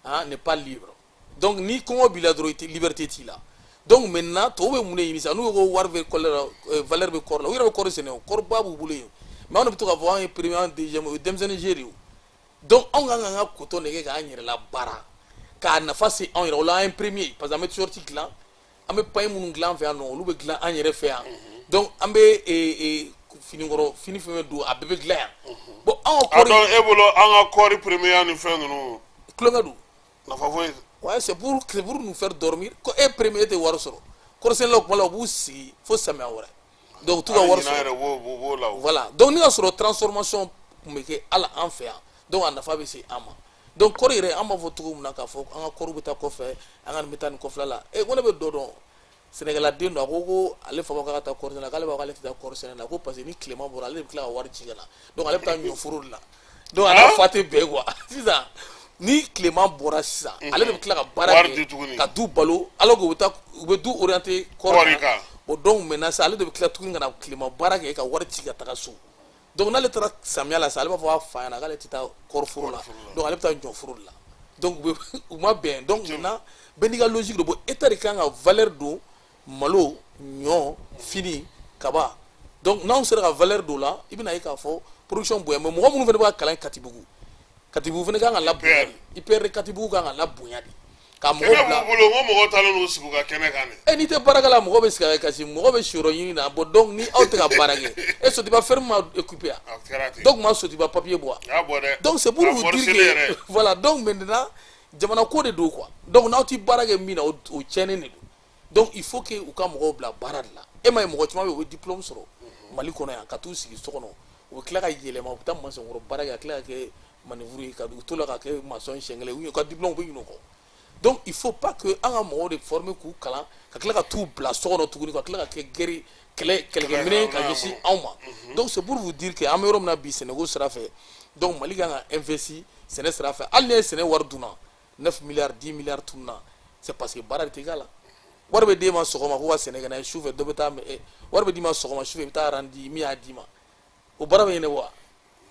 hein, n'est pas libre. Donc ni kɔngɔ b'i la dɔrɔn, i tɛ liberté t'i la. Donc maintenant tɔw bɛ mun de ɲini sisan? N'u ko wari bɛ kɔlɛ la, valeur bɛ kɔɔri la, u yɛrɛ bɛ kɔɔri sɛnɛ, o kɔɔriba b'u bolo yen. Mais anw de bɛ to k'a fɔ an ye premier, an deuxième, o ye denmisɛnnin jeu de ye o. Donc anw kan k'an ka coton de kɛ k'an yɛrɛ la baara, k'a nafa se anw yɛrɛ o la. An ye premier parce que an bɛ t-shirt dilan, an bɛ pagne minnu dilan an fɛ yan nɔ, olu bɛ dilan an yɛrɛ fɛ yan. Donc an bɛ finikɔrɔ fini fɛn fɛn don, a bɛɛ bɛ dilan yan. Bon, anw ka kɔɔri. A dɔn e bolo, an ka kɔɔri premier ni fɛn ninnu. Tulonkɛ don. Nafa foyi. Ouais, c'est pour nous faire dormir. Ko e premier, e tɛ wari sɔrɔ. Kɔɔrisɛnɛlaw kuma la, u b'u sigi fo samiya wɛrɛ, donc u t'u ka wari sɔrɔ. Yɛrɛ b'o la o. Voilà, donc ni ka sɔrɔ transformation tun bɛ kɛ hali an fɛ yan, donc a nafa bɛ se an ma. Donc kɔɔri yɛrɛ, an b'a fɔ cogo min na k'a fɔ an ka kɔɔri bɛ taa kɔfɛ, an ka nin bɛ taa nin kɔfɛla la. E ko ne bɛ dɔ dɔn, sɛnɛkɛladen don, a ko ko ale fa ko k'a ka taa kɔɔri sɛnɛ la, k'ale b'a fɔ k'ale tɛ taa kɔɔri sɛnɛ la, ko parce que ni tilema bɔra, ale de bɛ tila ka wari ci ka na. Donc ale bɛ taa ɲɔforo de la. Donc a n'a fa tɛ bɛn quoi. Sisan ni tilema bɔra sisan, ale de bɛ tila ka baara kɛ ka du balo, alors que u bɛ taa, u bɛ du orienté kɔɔri kan. Bon, donc maintenant sisan ale de bɛ tila tuguni ka na tilema baara kɛ ka wari ci ka taga so. Donc n'ale taara samiya la sisan, ale b'a fɔ a fa ɲɛna k'ale tɛ taa kɔɔri foro la, donc ale bɛ taa ɲɔ foro de la. Donc u ma bɛn. Donc maintenant bɛɛ n'i ka logique de. Bon, état de kan ka valeur don malo, ɲɔ, fini, kaba. Donc n'anw sera ka valeur don la, i bɛna ye k'a fɔ production bonya. Mais mɔgɔ minnu fana bɛ ka kalan Katibugu, Katibugu fana kan ka labonya de. IPR Katibugu kan ka labonya de ka mɔgɔw bila. Kɛnɛ b'u bolo, n ko mɔgɔw taalen n'u sigi u ka kɛnɛ kan de. E n'i tɛ baarakɛ la, mɔgɔ bɛ sigi ka kasi, mɔgɔ bɛ siyɔrɔ ɲini na. Bon, donc ni aw tɛ ka baara kɛ, e Sotiba ferme ma occupé yan, dɔw tun ma Sotiba papier bɔ wa? Donc c'est pour vous dire que voilà. Donc maintenant jamana ko de don quoi. Donc n'aw tɛ baara kɛ min na, o tiɲɛnen de don. Donc il faut que u ka mɔgɔw bila baara de la. E ma ye, mɔgɔ caman bɛ yen, u bɛ diplôme sɔrɔ Mali kɔnɔ yan, ka t'u sigi so kɔnɔ, u bɛ tila ka yɛlɛma, u bɛ taa maçon baara kɛ, ka tila ka kɛ manœuvre ye, ka u to la ka kɛ maçon siɲɛ kelen, u ka diplôme u bɛ ɲinɛ o kɔ. Donc il faut pas que an ka mɔgɔw de former k'u kalan, ka tila ka t'u bila so kɔnɔ tuguni, ka tila ka kɛ guerre kɛlɛ kɛlɛkɛminɛ ka ɲɛsin anw ma. Donc c'est pour vous dire que an bɛ yɔrɔ min na bi, sɛnɛko sira fɛ, donc Mali kan ka investir sɛnɛ sira fɛ. Hali ni ye sɛnɛ wari dunna, 9 milliards, 10 milliards tununa, c'est parce que baara de tɛ k'a la. Wari bɛ d'e ma sɔgɔma ko ka sɛnɛ kɛ n'a ye, sufɛ dɔ bɛ taa, wari bɛ d'i ma sɔgɔma, sufɛ i bɛ taa randi min y'a d'i ma, o baara bɛ ɲɛnabɔ wa?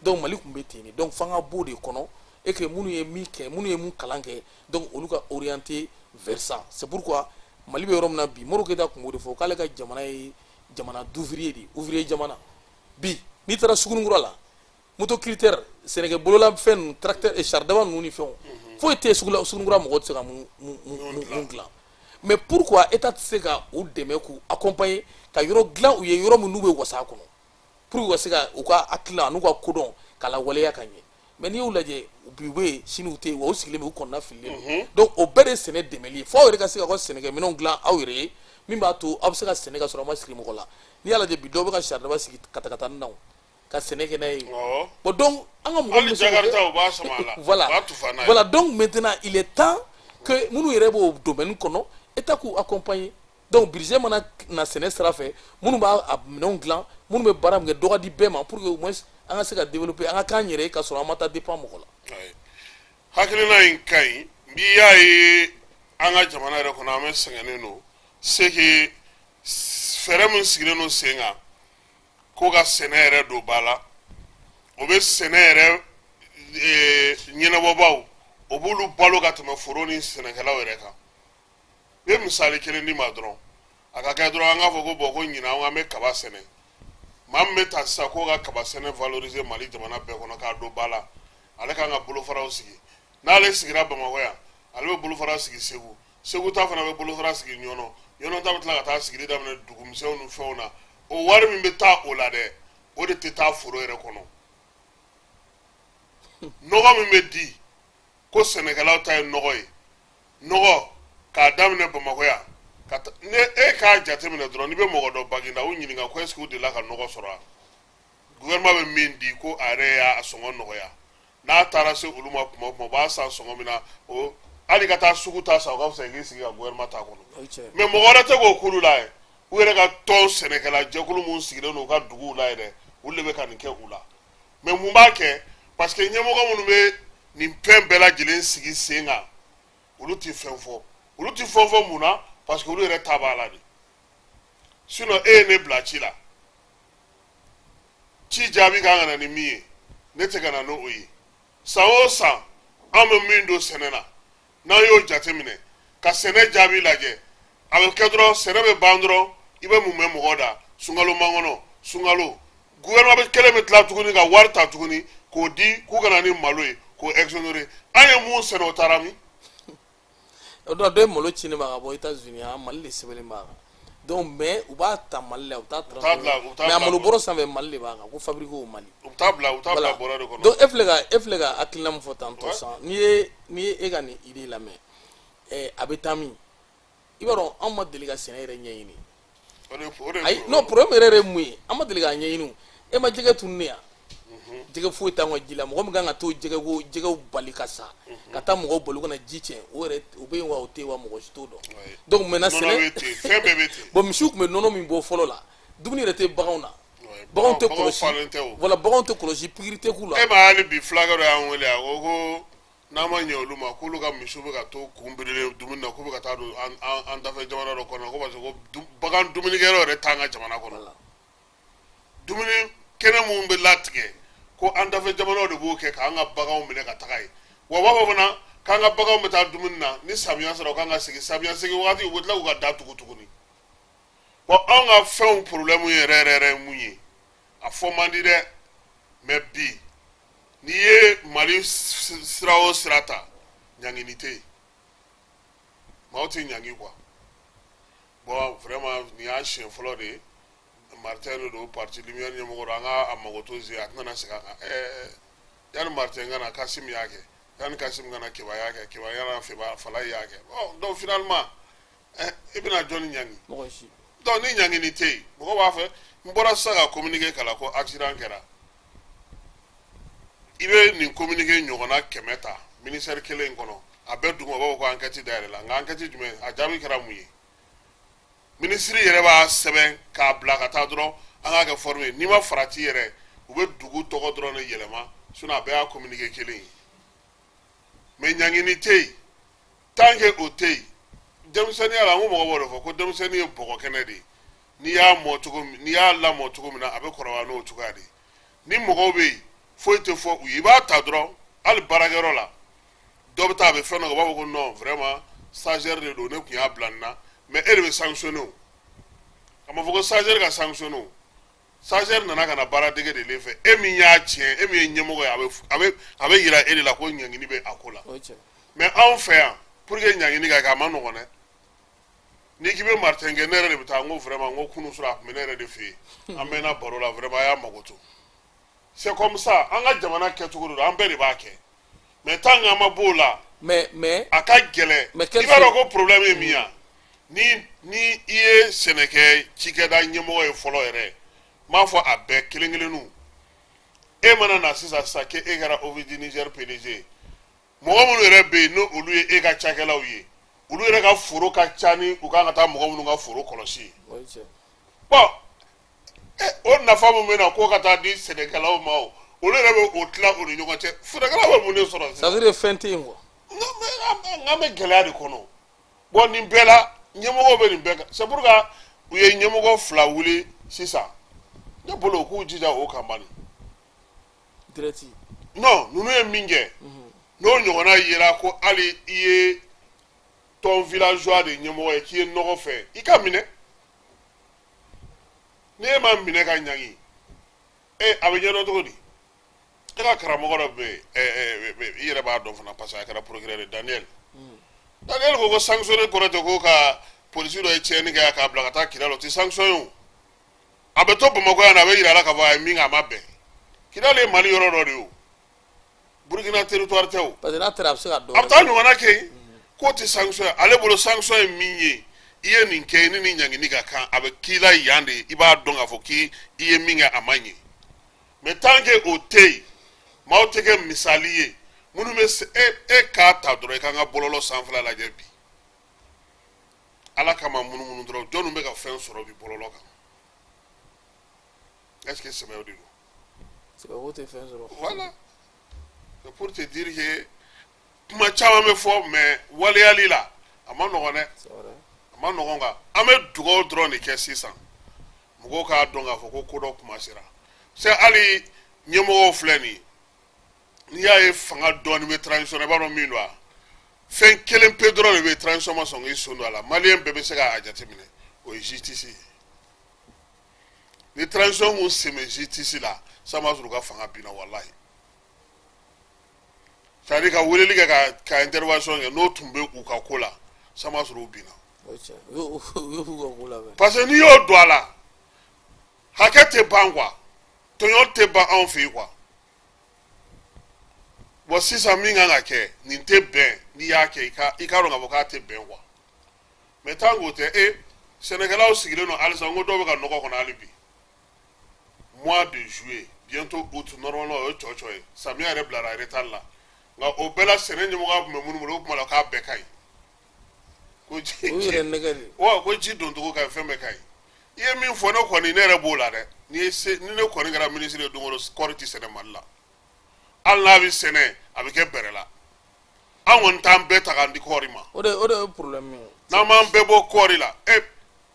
Donc Mali tun bɛ ten de. Donc f'an ka b'o de kɔnɔ et que minnu ye min kɛ, minnu ye mun kalan kɛ, donc olu ka orienter vers ça. C'est pourquoi Mali bɛ yɔrɔ min na bi, Modibo Keyita tun b'o de fɔ k'ale ka jamana ye jamana d'ouvrier de ye, ouvrier jamana. Bi n'i taara Sugunikura la, motoculteur, sɛnɛkɛ bololafɛn ninnu, tracteur, char-daba ninnu ni fɛnw, foyi tɛ yen Sugunikura mɔgɔw tɛ se ka mun dilan. Mais pourquoi état tɛ se ka u dɛmɛ k'u accompagner ka yɔrɔ dilan u ye, yɔrɔ min n'u bɛ wasa a kɔnɔ? Pour que u ka se ka u ka hakilina n'u ka kodɔn k'a lawaleya ka ɲɛ. Mais n'i y'u lajɛ bi, u bɛ yen, sini u tɛ yen, wa u sigilen bɛ, u kɔnɔna fililen don. Donc o bɛɛ de ye sɛnɛ dɛmɛli ye, fo aw yɛrɛ ka se k'aw ka sɛnɛkɛminɛnw dilan aw yɛrɛ ye, min b'a to aw bɛ se ka sɛnɛ ka sɔrɔ aw ma siri mɔgɔ la. N'i y'a lajɛ bi, dɔw bɛ ka saridaba sigi katakatani na o, ka sɛnɛ kɛ n'a ye. Bon, donc an ka mɔgɔ hali min bɛ se k'o kɛ- Jakarta, u b'a sama a la. Voilà. U b'a tufa n'a ye. Voilà, donc maintenant il est temps que minnu yɛrɛ b'o domaine kɔnɔ, État k'u accompagner. Donc budget mana na sɛnɛ sira fɛ, minnu b'a a minɛnw dilan, minnu bɛ baara min kɛ, dɔ ka di bɛɛ ma, pour que au moins an ka se ka développer, an ka k'an yɛrɛ ye, ka sɔrɔ an ma taa dépend mɔgɔ la. Ayi. Hakilina in ka ɲi. N'i y'a ye an ka jamana yɛrɛ kɔnɔ, an bɛ sɛgɛnnen don, c'est que fɛɛrɛ min sigilen don sen kan ko ka sɛnɛ yɛrɛ don ba la, o bɛ sɛnɛ yɛrɛ ɲɛnabɔbaw, o b'olu balo ka tɛmɛ foro ni sɛnɛkɛlaw yɛrɛ kan. N bɛ misali kelen d'i ma dɔrɔn, a ka kɛ dɔrɔn, an k'a fɔ ko bon, ko ɲinan an bɛ kaba sɛnɛ. Maa min bɛ ta sisan k'o ka kaba sɛnɛ valoriser Mali jamana bɛɛ kɔnɔ k'a don ba la, ale kan ka bolofaraw sigi. N'ale sigira Bamakɔ yan, ale bɛ bolofara sigi Segu, Segu ta fana bɛ bolofara sigi Ɲɔnɔ, Ɲɔnɔ ta bɛ tila ka taa sigili daminɛ dugumisɛnw ni fɛnw na. O wari min bɛ taa o la dɛ, o de tɛ taa foro yɛrɛ kɔnɔ. Nɔgɔ min bɛ di ko sɛnɛkɛlaw ta ye nɔgɔ ye, nɔgɔ k'a daminɛ Bamakɔ yan ka ne e k'a jateminɛ dɔrɔn, n'i bɛ mɔgɔ dɔ Baginda, u ɲininka ko est ce que u delila ka nɔgɔ sɔrɔ wa? Gouvernement bɛ min di ko a yɛrɛ y'a sɔngɔ nɔgɔya, n'a taara se olu ma kuma o kuma, u b'a san sɔngɔ min na, o hali ka taa sugu ta san, o ka fisa i k'i sigi ka gouvernement ta kɔnɔ. Mais mɔgɔ wɛrɛ tɛ k'o k'olu la yɛ, u yɛrɛ ka tɔn sɛnɛkɛla jɛkulu mun sigilen don u ka duguw la yɛrɛ, olu de bɛ ka nin kɛ u la. Mais mun b'a kɛ? Parce que ɲɛmɔgɔ minnu bɛ nin fɛn bɛɛ lajɛlen sigi sen kan, olu tɛ fɛn fɔ. Olu tɛ fɛn fɔ mun na? Parce que olu yɛrɛ ta b'a la de. Sinon e ye ne bila ci la, ci jaabi kan ka na ni min ye, ne tɛ ka na n'o ye. San o san, an bɛ min don sɛnɛ na, n'an y'o jateminɛ ka sɛnɛ jaabi lajɛ, a bɛ kɛ dɔrɔn, sɛnɛ bɛ ban dɔrɔn, i bɛ mun mɛn mɔgɔ da? Sunkalo mankɔnɔ, sunkalo, gouvernement bɛ kelen bɛ tila tuguni ka wari ta tuguni k'o di k'u ka na ni malo ye k'o exonérer. An ye mun sɛnɛ, o taara min? O don, dɔ ye malo ci ne ma ka bɔ États-Unis, an Mali de sɛbɛnlen b'a kan. Donc mais u b'a ta Mali la, u t'a t'a bila, u t'a mais a bila malo bɔrɔ sanfɛ, Mali de b'a kan ko fabriqué au Mali. U bɛ taa bila bɔrɛ de kɔnɔ. Donc e filɛ ka hakilina min fɔ tantôt sisan, n'i ye e ka nin idée lamɛn, a bɛ taa min, i b'a dɔn anw ma deli ka sɛnɛ yɛrɛ ɲɛɲini. O de Ayi, non, problème yɛrɛ ye mun ye? An ma deli k'a ɲɛɲini o. E ma jɛgɛ tunun yan, jɛgɛ foyi t'an ka ji la. Mɔgɔ min kan ka t'o jɛgɛ ko jɛgɛw bali ka sa, ka taa mɔgɔw bali u kana ji tiɲɛ, o yɛrɛ o bɛ yen wa, o tɛ yen wa, mɔgɔ si t'o dɔn. Donc maintenant nɔnɔ sɛnɛ bɛ ten, fɛn bɛɛ bɛ ten. Bon, misiw tun bɛ nɔnɔ min bɔ fɔlɔ la, dumuni yɛrɛ tɛ baganw na. Baganw tɛ Baganw kɔlɔsi. Falen tɛ o. Voilà, baganw tɛ kɔlɔsi, pikiri tɛ k'u la. E ma hali bi, fulakɛ dɔ y'an wele, a ko ko n'an ma ɲɛ olu ma, k'olu ka misiw bɛ ka to kun birilen dumuni na, k'u bɛ ka taa don an dafɛ jamana dɔ kɔnɔ, ko parce que ko bagan dumunikɛyɔrɔ yɛrɛ t'an ka jamana kɔnɔ. Dumuni kɛnɛ mun bɛ latigɛ ko an dafɛ jamanaw de b'o kɛ k'an ka baganw minɛ ka taga yen. Wa u b'a fɔ fana k'an ka baganw bɛ taa dumuni na, ni samiya sera, u kan ka segin. Samiya segin wagati, u bɛ tila k'u ka da tugu tuguni. Bon, anw ka fɛnw problème yɛrɛ yɛrɛ yɛrɛ ye mun ye? A fɔ man di dɛ, mais bi n'i ye Mali sira o sira ta, ɲangini tɛ yen, maaw tɛ ɲangi quoi. Bon, vraiment, nin y'a siɲɛ fɔlɔ de ye. Martin de don, parti Lumière ɲɛmɔgɔ don, an ka a mago to zen, a tɛna segin a kan. Yanni Martin ka na, Kasim y'a kɛ. Yanni Kasim ka na, Keba y'a kɛ. Keba y'a na, Falaye y'a kɛ. Bon, donc finalement i bɛna jɔnni ɲangi? Mɔgɔ si. Donc ni ɲangini tɛ yen, mɔgɔ b'a fɛ n bɔra sisan ka communiqué kalan ko accident kɛra. I bɛ nin communiqué ɲɔgɔnna 100 ta ministère kelen in kɔnɔ, a bɛɛ duguma, u b'a fɔ ko enquête dayɛlɛ la. Nka enquête jumɛn? A jaabi kɛra mun ye? Minisiri yɛrɛ b'a sɛbɛn k'a bila ka taa dɔrɔn, an k'a kɛ forme ye. N'i ma farati yɛrɛ, u bɛ dugu tɔgɔ dɔrɔn de yɛlɛma, sinon a bɛɛ y'a communiqué kelen ye. Mais ɲangini tɛ yen. Tant que o tɛ yen, denmisɛnninya la, n ko mɔgɔ b'o de fɔ ko denmisɛnnin ye bɔgɔ kɛnɛ de ye. N'i y'a mɔ cogo min, n'i y'a lamɔ cogo min na, a bɛ kɔrɔbaya n'o cogoya de ye. Ni mɔgɔw bɛ yen, foyi tɛ fɔ u ye, i b'a ta dɔrɔn, hali baarakɛyɔrɔ la, dɔ bɛ taa, a bɛ fɛn dɔ kɛ, u b'a fɔ ko non, vraiment, stagiaire de don, ne tun y'a bila nin na. Mais e de bɛ sanctionner o. A ma fɔ ko stagiaire ka sanctionner o. Stagiaire nana ka na baara dege de le fɛ. E min y'a tiɲɛ, e min ye ɲɛmɔgɔ ye, a bɛ yira e de la ko ɲangini bɛ a ko la. O ye tiɲɛ. Mais anw fɛ yan, pour que ɲangini ka kɛ, a ma nɔgɔn dɛ. N'i k'i bɛ Martin kɛ, ne yɛrɛ de bɛ taa. N ko vraiment, n ko kunun sɔrɔ a tun bɛ ne yɛrɛ de fɛ yen, an mɛnna baro la, vraiment a y'a mago to. C'est comme ça, an ka jamana kɛcogo de don, an bɛɛ de b'a kɛ. Mais tant que an ma b'o la, Mais a ka gɛlɛn. Mais I b'a dɔn ko problème ye min ye, ni i ye sɛnɛkɛ cikɛda ɲɛmɔgɔ ye fɔlɔ yɛrɛ, n m'a fɔ a bɛɛ kelen kelenninw, e mana na sisan sisan k'e kɛra Office du Niger PDG ye, mɔgɔ minnu yɛrɛ bɛ yen, n'o olu ye e ka cakɛlaw ye, olu yɛrɛ ka foro ka ca ni u kan ka taa mɔgɔ minnu ka foro kɔlɔsi ye. O ye tiɲɛ. Bon, o nafa min bɛ na k'o ka taa di sɛnɛkɛlaw ma, o olu yɛrɛ bɛ o tila u ni ɲɔgɔn cɛ. Sɛnɛkɛlaw bɛ mun de sɔrɔ Ça sisan? veut dire fɛn tɛ yen quoi. Non, mais an bɛ gɛlɛya de kɔnɔ. Bon, nin bɛɛ la, ɲɛmɔgɔw bɛ nin bɛɛ kan. C'est pourquoi u ye ɲɛmɔgɔ fila wuli sisan. Ne bolo, u k'u jija o kan bani. Direct. Non, ninnu ye min kɛ, n'o ɲɔgɔnna yera ko hali i ye tɔn villageois de ɲɛmɔgɔ ye, k'i ye nɔgɔ fɛ, i ka minɛ. Ni e ma minɛ ka ɲangi, e a bɛ ɲɛdɔn cogo di? E ka karamɔgɔ dɔ bɛ yen, ɛ ɛ i yɛrɛ b'a dɔn fana, parce que a kɛra procureur ye, Daniel. Daniel ko sanctionner kɔrɔ tɛ ko ka polisi dɔ ye tiɲɛni kɛ k'a bila ka taa Kidali, o tɛ sanction ye. O a bɛ to Bamakɔ yan, a bɛ yira a la k'a fɔ a ye min kɛ, a ma bɛn. Kidali ye Mali yɔrɔ dɔ de ye, o Burukina territoire tɛ o. Parce que n'a taara, a bɛ se ka dɔ A bɛ taa ɲɔgɔnna kɛ yen k'o tɛ sanction ye. Ale bolo, sanction ye min ye, i ye nin kɛ, ni nin ɲangini ka kan, a bɛ k'i la yan de, i b'a dɔn k'a fɔ k'i i ye min kɛ, a ma ɲɛ. Mais tant que o tɛ yen, maaw tɛ kɛ misali ye minnu bɛ se e k'a ta dɔrɔn, i k'an ka bɔlɔlɔ sanfɛla lajɛ bi, Ala kama, munumunu dɔrɔn, jɔnni bɛ ka fɛn sɔrɔ bi bɔlɔlɔ kan? Est ce que sɛbɛw de don? Sɛbɛko tɛ fɛn sɔrɔ. Voilà, c'est pour te dire que kuma caman bɛ fɔ, mais waleyali la, a ma nɔgɔn dɛ. C'est vrai. A ma nɔgɔn kan. An bɛ dugawu dɔrɔn de kɛ sisan, mɔgɔw k'a dɔn k'a fɔ ko ko dɔ kuma sera. C'est hali ɲɛmɔgɔw filɛ nin ye, n'i y'a ye fanga dɔɔni bɛ transition na, i b'a dɔn min don wa? Fɛn kelen pe dɔrɔn de bɛ yen, transition ma sɔn k'i sen don a la, maliyɛn bɛɛ bɛ se k'a jateminɛ, o ye justice ye. Ni transition kun sen bɛ justice la sisan, b'a sɔrɔ u ka fanga binna, walahi. C'est à dire ka weleli kɛ ka intervention kɛ, n'o tun bɛ u ka ko la sisan, b'a sɔrɔ u binna. O ye tiɲɛ, u y'u ka ko labɛn. Parce que n'i y'o don a la, hakɛ tɛ ban quoi, tɔɲɔ tɛ ban anw fɛ yen quoi. Bon, sisan min kan ka kɛ, nin tɛ bɛn. N'i y'a kɛ, i ka dɔn k'a fɔ k'a tɛ bɛn quoi. Mais tant k'o tɛ, e sɛnɛkɛlaw sigilen don halisa, n ko dɔw bɛ ka nɔgɔ kɔnɔ hali bi, mois de juillet, bientôt août. Normalement o ye cɔcɔ ye, samiya yɛrɛ bilara retard la. Nka o bɛɛ la, sɛnɛ ɲɛmɔgɔya tun bɛ minnu bolo, o kuma la k'a bɛɛ ka ɲi, ko ji O y'u yɛrɛ nɛgɛ de. Wa ko ji doncogo ka ɲi, fɛn bɛɛ ka ɲi. I ye min fɔ, ne kɔni, ne yɛrɛ b'o la dɛ. N'i ye se, ni ne kɔni kɛra minisiri ye don o don, kɔɔri tɛ sɛnɛ Mali la. Hali n'a bɛ sɛnɛ, a bɛ kɛ bɛrɛ la. An kɔni t'an bɛɛ ta k'an di kɔɔri ma. O de ye problème ye. N'an m'an bɛɛ bɔ kɔɔri la, e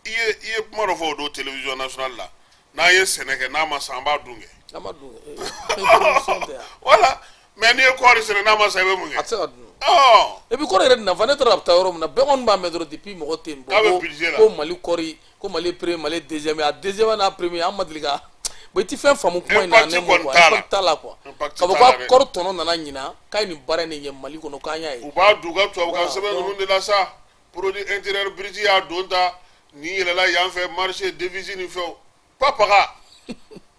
i ye kuma dɔ fɔ o don télévision nationale la, n'an ye sɛnɛ kɛ, n'a ma san, an b'a dun kɛ. An ma dun production tɛ yan. Voilà, mais n'i ye kɔɔri sɛnɛ, n'a ma san, i bɛ mun A kɛ? tɛ se ka dun. Ɔ Et puis kɔɔri yɛrɛ nafa, ne taara a bɛ taa yɔrɔ min na, bɛɛ kɔni b'a mɛn dɔrɔn depuis mɔgɔ tɛ yen. K'a bɛ ko budget la. Ko Mali kɔɔri, ko Mali ye premier, Mali ye deuxième, a deuxième n'a premier, an ma deli ka. Bon, i ti fɛn faamu kuma in na. Impact Ne ma kɔni quoi t'a la. Impact t'a la quoi. Impact K'a fɔ t'a la ko dɛ. kɔɔri tɔnɔ nana ɲina, k'a ye nin baara in de ɲɛ Mali kɔnɔ, k'an y'a ye. U b'a dun u ka tubabukan Voilà, sɛbɛn donc ninnu de la sa, produit intérieur brut y'a don ta, nin yɛlɛla yan fɛ, marché devise ni fɛnw, papaga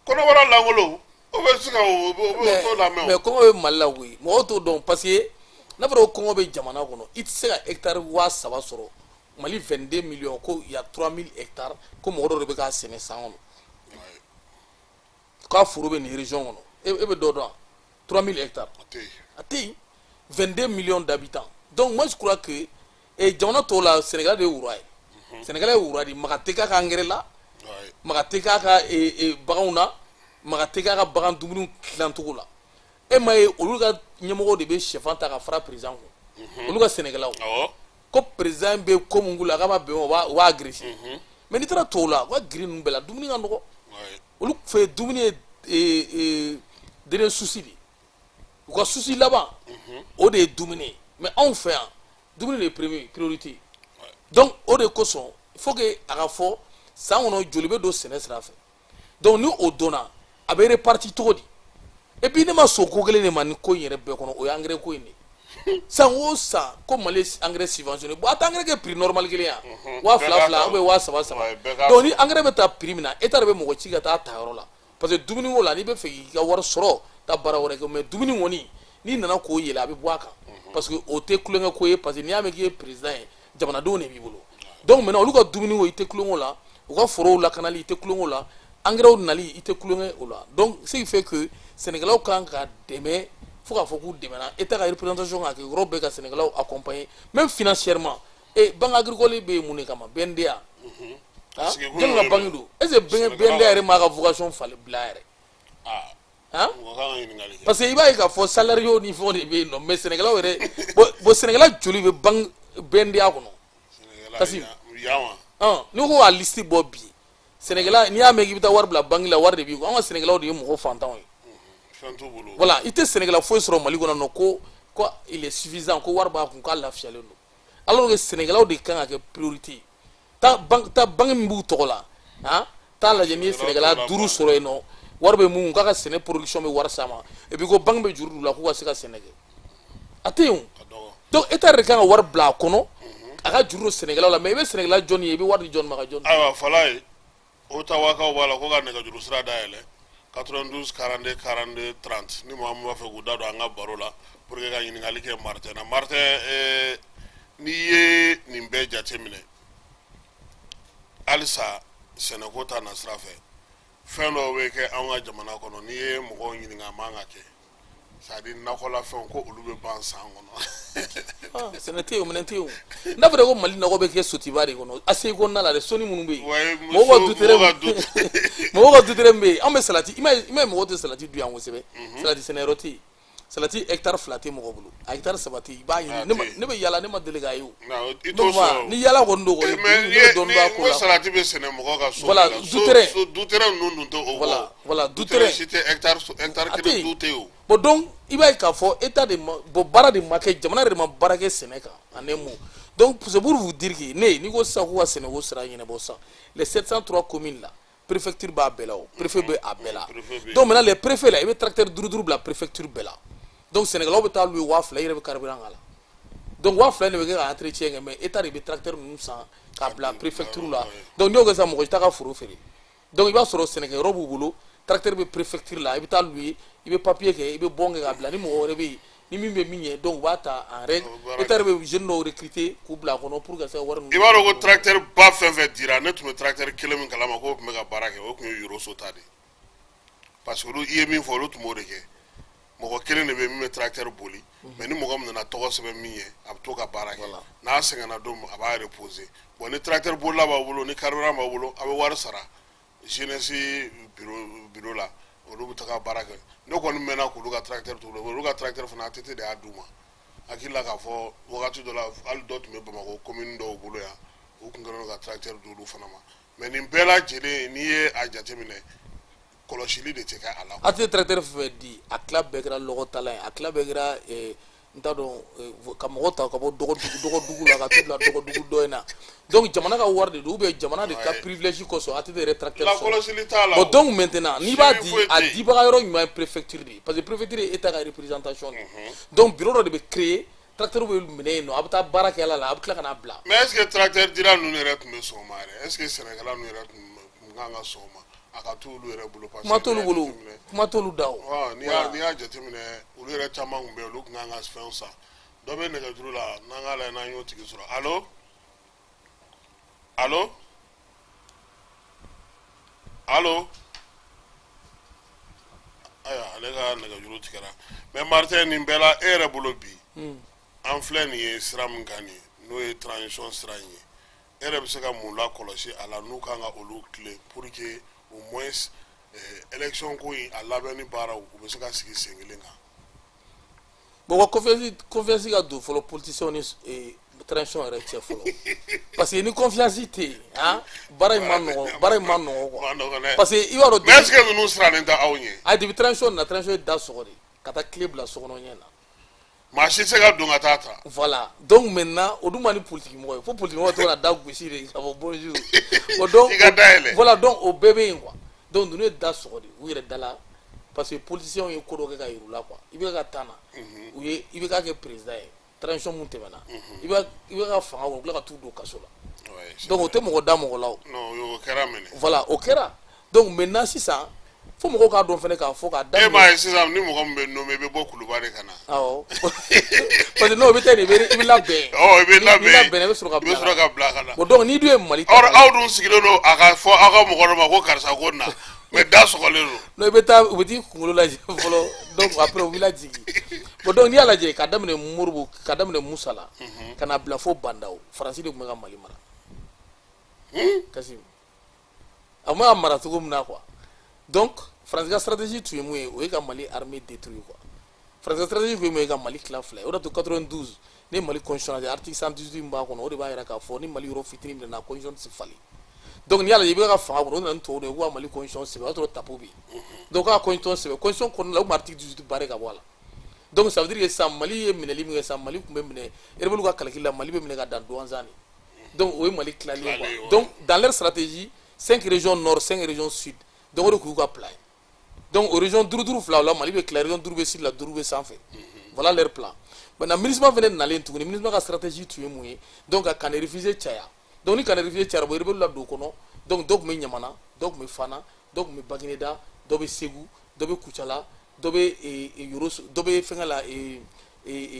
kɔnɔbara lankolon, o bɛ se ka o bɛ t'o lamɛn. Mais O kɔngɔ bɛ Mali la koyi, mɔgɔw t'o dɔn, parce que n'a fɔra ko kɔngɔ bɛ jamana kɔnɔ, i tɛ se ka hectare 3000 sɔrɔ Mali 22 millions, ko y a 3000 hectares, ko mɔgɔ dɔw de bɛ k'a sɛnɛ san kɔnɔ, k'a foro bɛ nin région kɔnɔ. E bɛ dɔ dɔn wa? 3000 hectares. O tɛ yen. A tɛ yen, 22 millions d'habitants. Donc moi je crois que jamana tɔw la, Sénégal de ye wura ye, Sénégal ye wura de ye, maga tɛ k'a ka engrais la, maga tɛ k'a ka baganw na, maga tɛ k'a ka bagan dumuni dilancogo la. E ma ye, olu ka ɲɛmɔgɔw de bɛ sɛfan ta ka fara président kun, olu ka sɛnɛkɛlaw, ko président bɛ ko mun k'u la k'a ma bɛn, u b'a agressé. Mais n'i taara tɔw la, u ka giri ninnu bɛɛ la, dumuni ka nɔgɔ olu fɛ. Dumuni ye dernier souci de ye, u ka souci laban, o de ye dumuni ye. Mais anw fɛ yan, dumuni de ye premier priorité. Donc o de kosɔn, il faut que a ka fɔ san kɔnɔ joli bɛ don sɛnɛ sira fɛ. Donc ni o donna, a bɛ réparti cogo di? Et puis ne ma sɔn ko kelen de ma ni ko in yɛrɛ bɛɛ kɔnɔ, o ye engrais ko in de ye. San o san ko Mali ye engrais subventionné. Bon, a tɛ engrais kɛ prix normal kelen ya, 2000 2000 ou bien 3000 3000. Donc ni engrais bɛ taa prix min na, État de bɛ mɔgɔ ci ka taa ta yɔrɔ la, parce que dumuni ko la, n'i bɛ fɛ k'i ka wari sɔrɔ, taa baara wɛrɛ kɛ. Mais dumuni kɔni, n'i nana k'o yɛlɛ, a bɛ bɔ a kan, parce que o tɛ tulonkɛ ko ye, parce que n'i y'a mɛn k'i ye président ye, jamanadenw de b'i bolo. Donc maintenant, olu ka dumuni ko, i tɛ tulonkɛ o la. U ka forow lakanali, i tɛ tulonkɛ o la. Engrais nali, i tɛ tulonkɛ o la. Donc ce qui fait que sɛnɛkɛlaw kan ka dɛmɛ, fo k'a fɔ k'u dɛmɛna. État ka représentation ka kɛ yɔrɔ bɛɛ ka sɛnɛkɛlaw accompagner, même financièrement. Et banque agricole bɛ yen mun de kama? BNDA, ah, jɔnni ka banque don? Est ce que BNDA yɛrɛ m'a ka vocation falen bila yɛrɛ? Ah, parce que i b'a ye k'a fɔ salariés ni fɛnw de bɛ yen nɔ, mais sɛnɛkɛlaw yɛrɛ, bon, sɛnɛkɛla joli bɛ banque BNDA kɔnɔ? Kasi n'i ko k'a liste bɔ bi, sɛnɛkɛla, n'i y'a mɛn k'i bɛ taa wari bila banque la, wari de b'i kun. An ka sɛnɛkɛlaw de ye mɔgɔ fantanw ye. Voilà, i tɛ sɛnɛkɛla foyi sɔrɔ Mali kɔnɔ nɔ ko il est suffisant, ko wari b'a kun, k'a lafiyalen don, alors que sɛnɛkɛlaw de kan ka kɛ priorité ye. Taa banque, taa banque min b'u tɔgɔ la, han, taa lajɛ, n'i ye sɛnɛkɛla duuru sɔrɔ yen nɔ, wari bɛ mun k'a ka sɛnɛ production bɛ wari s'a ma, et puis ko banque bɛ juru don u la k'u ka se ka sɛnɛ kɛ, a tɛ yen o. Donc État yɛrɛ kan ka wari bila a kɔnɔ, a ka juru don sɛnɛkɛlaw la. Mais i bɛ sɛnɛkɛla jɔnni ye? I bɛ wari di jɔnni ma ka jɔnni? Ayiwa, Falaye, Otawakaw b'a la ko ka nɛgɛjuru sira dayɛlɛ, 92 42 42 30, ni maa min b'a fɛ k'u da don an ka baro la pour que ka ɲininkali kɛ Martin na. Martin, n'i ye nin bɛɛ jateminɛ halisa, sɛnɛko ta nasira fɛ, fɛn dɔw bɛ kɛ anw ka jamana kɔnɔ, n'i ye mɔgɔw ɲininka, a man ka kɛ, c'est à dire nakɔlafɛnw, ko olu bɛ ban san kɔnɔ. Sɛnɛ tɛ yen, minɛn tɛ yen. N'a fɔra ko Mali nɔgɔ bɛ kɛ Sotiba de kɔnɔ, ACI kɔnɔna la dɛ, soni minnu bɛ yen, mɔgɔw ka du terrain bɛ yen. Anw bɛ salati, i ma ye mɔgɔw tɛ salati dun yan kosɛbɛ. Salati sɛnɛyɔrɔ tɛ yen. Salati hectare 2 tɛ mɔgɔ bolo, a hectare 3 tɛ yen. I b'a ɲini, ne bɛ yaala, ne ma deli k'a ye o. Ni yaala kɔni don kɔni, ne bɛ dɔɔnin dɔn a ko la. Salati bɛ sɛnɛ mɔgɔ ka so. Voilà, du terrain. Du terrain ninnu dun tɛ o bɔ. Voilà, du terrain. Si tɛ hectare kelen du tɛ yen o. Bon, donc i b'a ye k'a fɔ État de ma, bon, baara de ma kɛ, jamana yɛrɛ de ma baara kɛ sɛnɛ kan en un mot. Donc c'est pour vous dire que ne n'i ko sisan k'u ka sɛnɛko sira ɲɛnabɔ sisan, les 703 communes là, préfecture b'a bɛɛ la o, préfet bɛ a bɛɛ la. Donc maintenant, les préfets là, i bɛ tracteur duuru duuru bila préfecture bɛɛ la. Donc sɛnɛkɛlaw bɛ taa louer 2000, i yɛrɛ bɛ carburant k'a la. Donc 2000 de bɛ kɛ ka entretien kɛ, mais État de bɛ tracteur ninnu san k'a bila préfecture la. Donc n'i y'o kɛ sisan, mɔgɔ si t'a ka foro feere. Donc i b'a sɔrɔ sɛnɛkɛyɔrɔ b'u bolo, tracteur bɛ préfecture la, i bɛ taa louer, i bɛ papier kɛ, i bɛ bon kɛ k'a bila. Ni mɔgɔ wɛrɛ bɛ yen ni min bɛ min ɲɛ, donc u b'a ta en règle. État yɛrɛ bɛ jeunes dɔw recruter k'u bila a kɔnɔ pour que ka se ka wari ninnu. I b'a dɔn ko tracteur ba fɛn fɛn dira, ne tun bɛ tracteur kelen min kalama k'o tun bɛ ka baara kɛ, o tun ye Yoroso ta de ye, parce que olu, i ye min fɔ, olu tun b'o de kɛ. Mɔgɔ kelen de bɛ min bɛ tracteur boli, mais ni mɔgɔ min nana tɔgɔ sɛbɛn min ye, a bɛ to ka baara kɛ. N'a sɛgɛnna don min, a b'a reposer. Bon, ni tracteur bolila b'aw bolo, ni carburant b'aw bolo, a bɛ wari sara jeunesse bureau la, olu bɛ taga baara kɛ. Ne kɔni mɛnna k'olu ka tracteur t'u bolo. Olu ka tracteur fana, ATT de y'a d'u ma. Hakili la k'a fɔ wagati dɔ la, hali dɔ tun bɛ Bamakɔ commune dɔw bolo yan, u tun kɛlen don ka tracteur d'olu fana ma. Mais nin bɛɛ lajɛlen, n'i ye a jateminɛ, kɔlɔsili de tɛ kɛ a la. A tɛ tracteur fɛn fɛn di, a tila bɛɛ kɛra lɔgɔtala ye, a tila bɛɛ kɛra n t'a dɔn, ka mɔgɔ ta ka bɔ dɔgɔdugu la ka t'u bila dɔgɔdugu dɔ in na. Donc jamana ka wari de don, ou bien jamana de ka privilège kosɔn, ATT yɛrɛ tracteur sɔrɔ. Lakɔlɔsili t'a la. Bon, donc maintenant, n'i b'a di, a dibaga yɔrɔ ɲuman ye préfecture de ye, parce que préfecture ye État ka représentation de ye. Donc bureau dɔ de bɛ créer, tracteur bɛ minɛ yen nɔ, a bɛ taa baara kɛ a la, a bɛ tila ka n'a bila. Mais est ce que tracteur dira ninnu yɛrɛ tun bɛ sɔn o ma yɛrɛ? Est ce que sɛnɛkɛla ninnu yɛrɛ tun kan ka sɔn o ma, a ka t'olu yɛrɛ bolo? Parce que kuma t'olu bolo, kuma t'olu da o. N'i y'a jateminɛ, olu yɛrɛ caman tun bɛ yen, olu tun kan ka fɛnw san. Dɔ bɛ nɛgɛjuru la, n'an k'a lajɛ n'an y'o tigi sɔrɔ. Allo, allo, allo. Ayiwa, ale ka nɛgɛjuru tigɛra. Mais Martin, nin bɛɛ la, e yɛrɛ bolo bi, an filɛ nin ye sira min kan nin ye, n'o ye transition sira in ye, e yɛrɛ bɛ se ka mun lakɔlɔsi a la n'u kan ka olu tilen pour que au moins élection ko in, a labɛnni baaraw, u bɛ se ka sigi sen kelen kan? Bon, wa confiance ka don fɔlɔ politiciens ni transition yɛrɛ cɛ fɔlɔ, parce que ni confiance tɛ yen, han, baara in ma nɔgɔn, baara in ma nɔgɔn quoi, parce que i b'a dɔn. Mais est ce que ninnu sirannen tɛ aw ɲɛ? Ayi, depuis transition na, transition ye da sɔgɔ de ka taa clé bila sokɔnɔ ɲɛ na. Maa si tɛ se ka don ka taa ta. Voilà, donc maintenant, o dun ma ni politique mɔgɔ ye, fo politique mɔgɔ to ka da gosi de k'a fɔ bonjour. Bon, donc I ka dayɛlɛ. Voilà, donc o bɛɛ bɛ yen quoi. Donc ninnu ye da sɔgɔ de u yɛrɛ da la. Parce que politiciens ye ko dɔ kɛ ka yir'u la quoi. IBK ka temps na, u ye IBK kɛ président ye, transition mun tɛmɛna, IBK ka fanga kɔnɔ, u tila ka t'u don kaso la. Donc o tɛ mɔgɔ da mɔgɔ la o. Non, o kɛra minɛ. Voilà, o kɛra. Donc maintenant sisan, fo mɔgɔw k'a dɔn fɛnɛ k'a fɔ k'a daminɛ. E m'a ye sisan, ni mɔgɔ min bɛ nommé, i bɛ bɔ Kuluba de ka na. Awɔ, parce que n'o bɛ taa yen, i bɛ labɛn. Ɔ, i bɛ labɛn. N'i labɛnna, i bɛ sɔrɔ ka bila. I bɛ sɔrɔ ka bila ka na. Bon, donc n'i dun ye Mali ta. Or aw dun sigilen don a ka fɔ aw ka mɔgɔ dɔ ma ko karisa ko na, mais da sɔgɔlen don. Non, i bɛ taa, u bɛ t'i kunkolo lajɛ fɔlɔ, donc après u b'i lajigin. Bon, donc n'i y'a lajɛ, ka daminɛ Modibo, ka daminɛ Musa la, ka na bila fo Bah N'Daw, Faransi de tun bɛ ka Mali mara. Kasi a ma mara cogo min na quoi. Donc Faransi ka stratégie tun ye mun ye? O ye ka Mali armée détruire quoi. Faransi ka stratégie tun ye mun ye? Ka Mali tila fila ye. O de to 92, ni Mali constitution lajɛ, article 118 min b'a kɔnɔ, o de b'a yira k'a fɔ ni Mali yɔrɔ fitinin minɛna, constitution tɛ se falen. Donc n'i y'a lajɛ, i bɛ ka fanga kɔnɔ, o nana ni tubabu de ye k'u ka Mali constitution sɛbɛn. O y'a sɔrɔ tapo bɛ yen. Donc k'a constitution sɛbɛn, constitution kɔnɔna la, u tun bɛ article 18 barrer ka bɔ a la. Donc ça veut dire que sisan Mali ye minɛli min kɛ sisan, Mali tun bɛ minɛ rebelle ka calcul la, Mali bɛ minɛ ka dan Douentza de. Donc o ye Mali tilali ye quoi. Donc dans leur stratégie, cinq régions nord, cinq régions sud. Donc o de tun y'u ka plan ye. Donc o région duuru duuru fila o la, Mali bɛ tila, région duuru bɛ sud la, duuru bɛ sanfɛ. Voilà leur plan. Maintenant MINUSMA fana nalen tuguni, MINUSMA ka stratégie tun ye mun ye? Donc ka camp de réfugié caya. Donc ni camp de réfugié cayara, bon, rebelle la don o kɔnɔ. Donc dɔw tun bɛ Ɲamana, dɔw tun bɛ Fana, dɔw tun bɛ Baguineda, dɔw bɛ Segu, dɔw bɛ Kucala, dɔ bɛ Yoroso, dɔ bɛ fɛnkɛ la,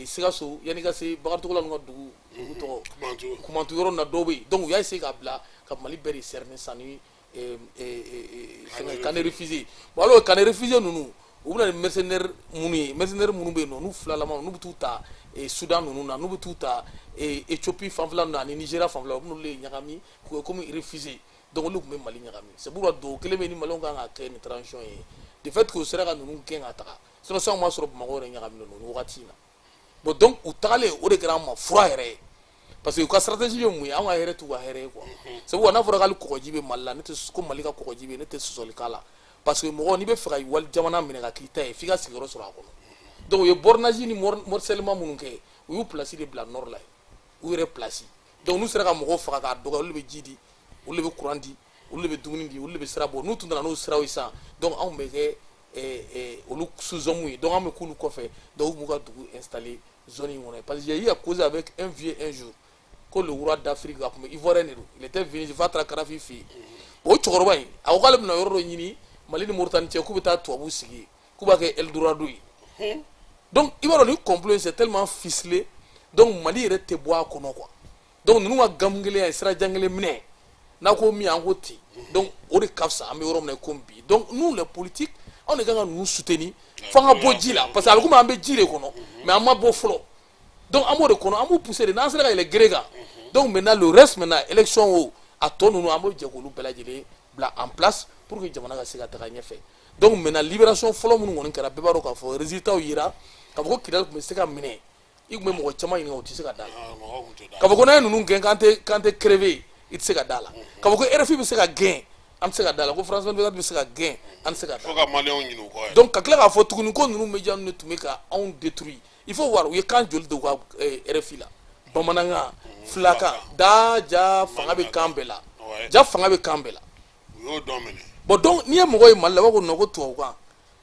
Sikaso, yanni ka se Bakari Togola ninnu ka dugu tɔgɔ Kumantu yɔrɔ na, dɔw bɛ yen. Donc u y'a essayer k'a bila ka Mali bɛɛ de cerner sisan ni fɛnkɛ camp de réfugié. Bon, alors camp de réfugié ninnu, u bɛna ni mercenaires minnu ye, mercenaires minnu bɛ yen nɔ, n'u filalama, n'u bɛ t'u ta Soudan ninnu na, n'u bɛ t'u ta Éthiopie fanfɛla ninnu na ani Nigéria fanfɛla, u bɛ n'olu de ɲagami k'u kɛ komi réfugié. Donc olu tun bɛ Mali ɲagami. C'est pourquoi dugawu kelen bɛ ni Maliyɛnw kan ka kɛ nin transition ye, de fait que u sera ka ninnu gɛn ka taga, sinon sisan b'a sɔrɔ Bamakɔ yɛrɛ ɲagaminen don nin wagati in na. Bon, donc u tagalen, o de kɛra an ma fura yɛrɛ ye, parce que u ka stratégie ye mun ye? An ka hɛrɛ t'u ka hɛrɛ ye quoi. C'est pourquoi n'a fɔra k'ale kɔgɔji bɛ Mali la, ne tɛ ko Mali ka kɔgɔji bɛ yen, ne tɛ sɔsɔli k'a la, parce que mɔgɔ n'i bɛ fɛ ka wali jamana minɛ ka k'i ta ye, f'i ka sigiyɔrɔ sɔrɔ a kɔnɔ. Donc u ye bornage ni morcellement minnu kɛ, u y'u place de bila nord la yen, u yɛrɛ place. Donc n'u sera ka mɔgɔw faga k'a dɔgɔya, olu de bɛ ji di, olu de bɛ courant di, olu de bɛ dumuni di, olu de bɛ sira bɔ. N'u tun nana n'o siraw ye sisan, donc anw bɛ kɛ olu sous-hommes ye. Donc an bɛ k'olu kɔfɛ. Donc u b'u ka dugu installer zone in kɔnɔ, parce que j'ai eu à causer avec un vieux un jour ko le roi d'Afrique, a tun bɛ Ivoirien de don, il était venu f'a taara Kadafi fɛ yen. O cɛkɔrɔba in, a ko k'ale bɛna yɔrɔ dɔ ɲini Mali ni Moritani cɛ, k'u bɛ taa tubabu sigi yen, k'u b'a kɛ Eldorado ye. Donc i b'a dɔn, ni complot c'est tellement ficelé, donc Mali yɛrɛ tɛ bɔ a kɔnɔ quoi. Donc ninnu ka gamu kelen ye sira jan kelen minɛ n'a ko min, an ko ten. Donc o de ka fisa an bɛ yɔrɔ min na komi bi. Donc nous les politiques, anw de kan ka ninnu soutenir f'an ka bɔ ji la, parce que a bɛ komi an bɛ ji de kɔnɔ, mais an ma bɔ fɔlɔ. Donc an b'o de kɔnɔ, an b'u pousser de, n'an sera ka yɛlɛ gere kan. Donc maintenant le reste, maintenant élection o a tɔ ninnu, an b'o jɛ k'olu bɛɛ lajɛlen bila en place pour que jamana ka se ka taga ɲɛfɛ. Donc maintenant libération fɔlɔ minnu kɔni kɛra, bɛɛ b'a dɔn k'a fɔ résultat yira k'a fɔ ko Kidali tun bɛ se ka minɛ. I tun bɛ mɔgɔ caman ɲininka, o tɛ se ka da la k'a fɔ ko n'an ye ninnu gɛn k'an tɛ crever, i tɛ se ka da la k'a fɔ ko RFI bɛ se ka gɛn, an tɛ se ka da la ko France 24 bɛ se ka gɛn, an tɛ se ka da la. Fo ka Maliyɛnw ɲini u kɔ yɛrɛ. Donc ka tila k'a fɔ tuguni ko ninnu média ninnu de tun bɛ ka anw détruire. Il faut voir u ye kan joli don u ka RFI la: bamanankan, filakan, da ja fanga bɛ kan bɛɛ la, ja fanga bɛ kan bɛɛ la. U y'o dɔn minɛ. Bon, donc n'i ye mɔgɔ ye Mali la, u b'a fɔ ko non, ko tubabukan.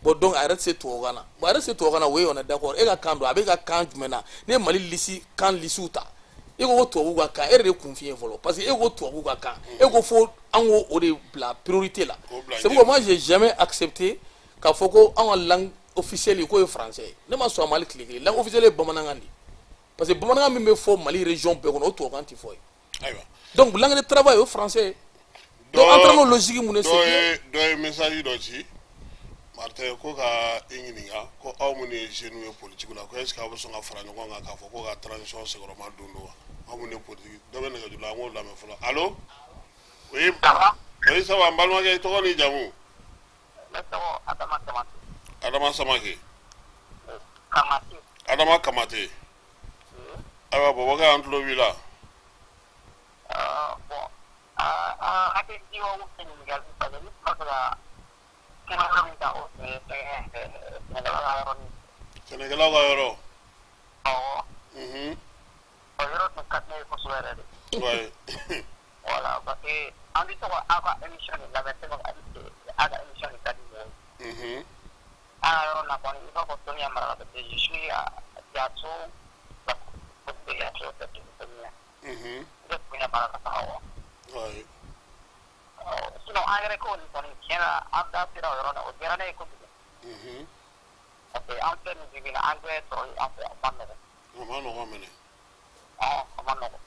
Bon, donc a yɛrɛ tɛ se tubabukan na. Bon, a yɛrɛ tɛ se tubabukan na, oui, on est d'accord. E ka kan don, a bɛ ka kan jumɛn na? N'i ye Mali liste, kan lisiw ta, e ko ko tubabu ka kan, e yɛrɛ de kun fiɲɛ fɔlɔ, parce que e ko tubabu ka kan, e ko fo an k'o o de bila priorité la. C'est pourquoi moi j'ai jamais accepté k'a fɔ ko an ka langue officielle k'o ye français ye. Ne ma sɔn a ma hali tile kelen. Langue officielle ye bamanankan de ye, parce que bamanankan min bɛ fɔ Mali région bɛɛ kɔnɔ, o tubabukan tɛ fɔ yen. Donc langue de travail, o ye français ye. Donc an taara n'o logique mun ye, c'est bien. Dɔ ye message dɔ ci, Martin, ko ka i ɲininka ko aw minnu ye jeunes ye politique la, ko est ce que aw bɛ sɔn ka fara ɲɔgɔn kan k'a fɔ ko ka transition senkɔrɔma don don wa? Aw minnu ye politique. Dɔ bɛ nɛgɛjuru la, an k'o lamɛn fɔlɔ. Allo, oui. Oui, ça va? N balimakɛ, i tɔgɔ n'i jamu? Ne tɔgɔ Adama Samake. Adama Samake. Kamate. Adama Kamate. Ayiwa Bɔbɔkɛ, an tulo b'i la. Bon, hakili jiwa o fɛ ɲininkali, parce que ne tun b'a fɛ ka kɛnɛ yɔrɔ min ta, o tun ye sɛnɛkɛlaw ka yɔrɔ min. Sɛnɛkɛlaw ka yɔrɔ. Awɔ. O yɔrɔ tun ka di ne ye kosɛbɛ yɛrɛ de. Voilà, parce que an bɛ to ka aw ka émission de lamɛn, tellement aw ka émission de ka di mɔgɔw ye. kɔni i b'a fɔ Tominian mara la parce que je suis à Diaso, la de Diaso, c'est Tominian. I bɛ Tominian mara la fana wa. Sinon engrais ko nin kɔni, tiɲɛ na, an da sera o yɔrɔ la, o diyara ne ye kojugu. Parce que an filɛ nin bi bi in na, engrais sɔrɔli an fɛ, a ma nɔgɔn. A ma nɔgɔn minɛ. A ma nɔgɔn.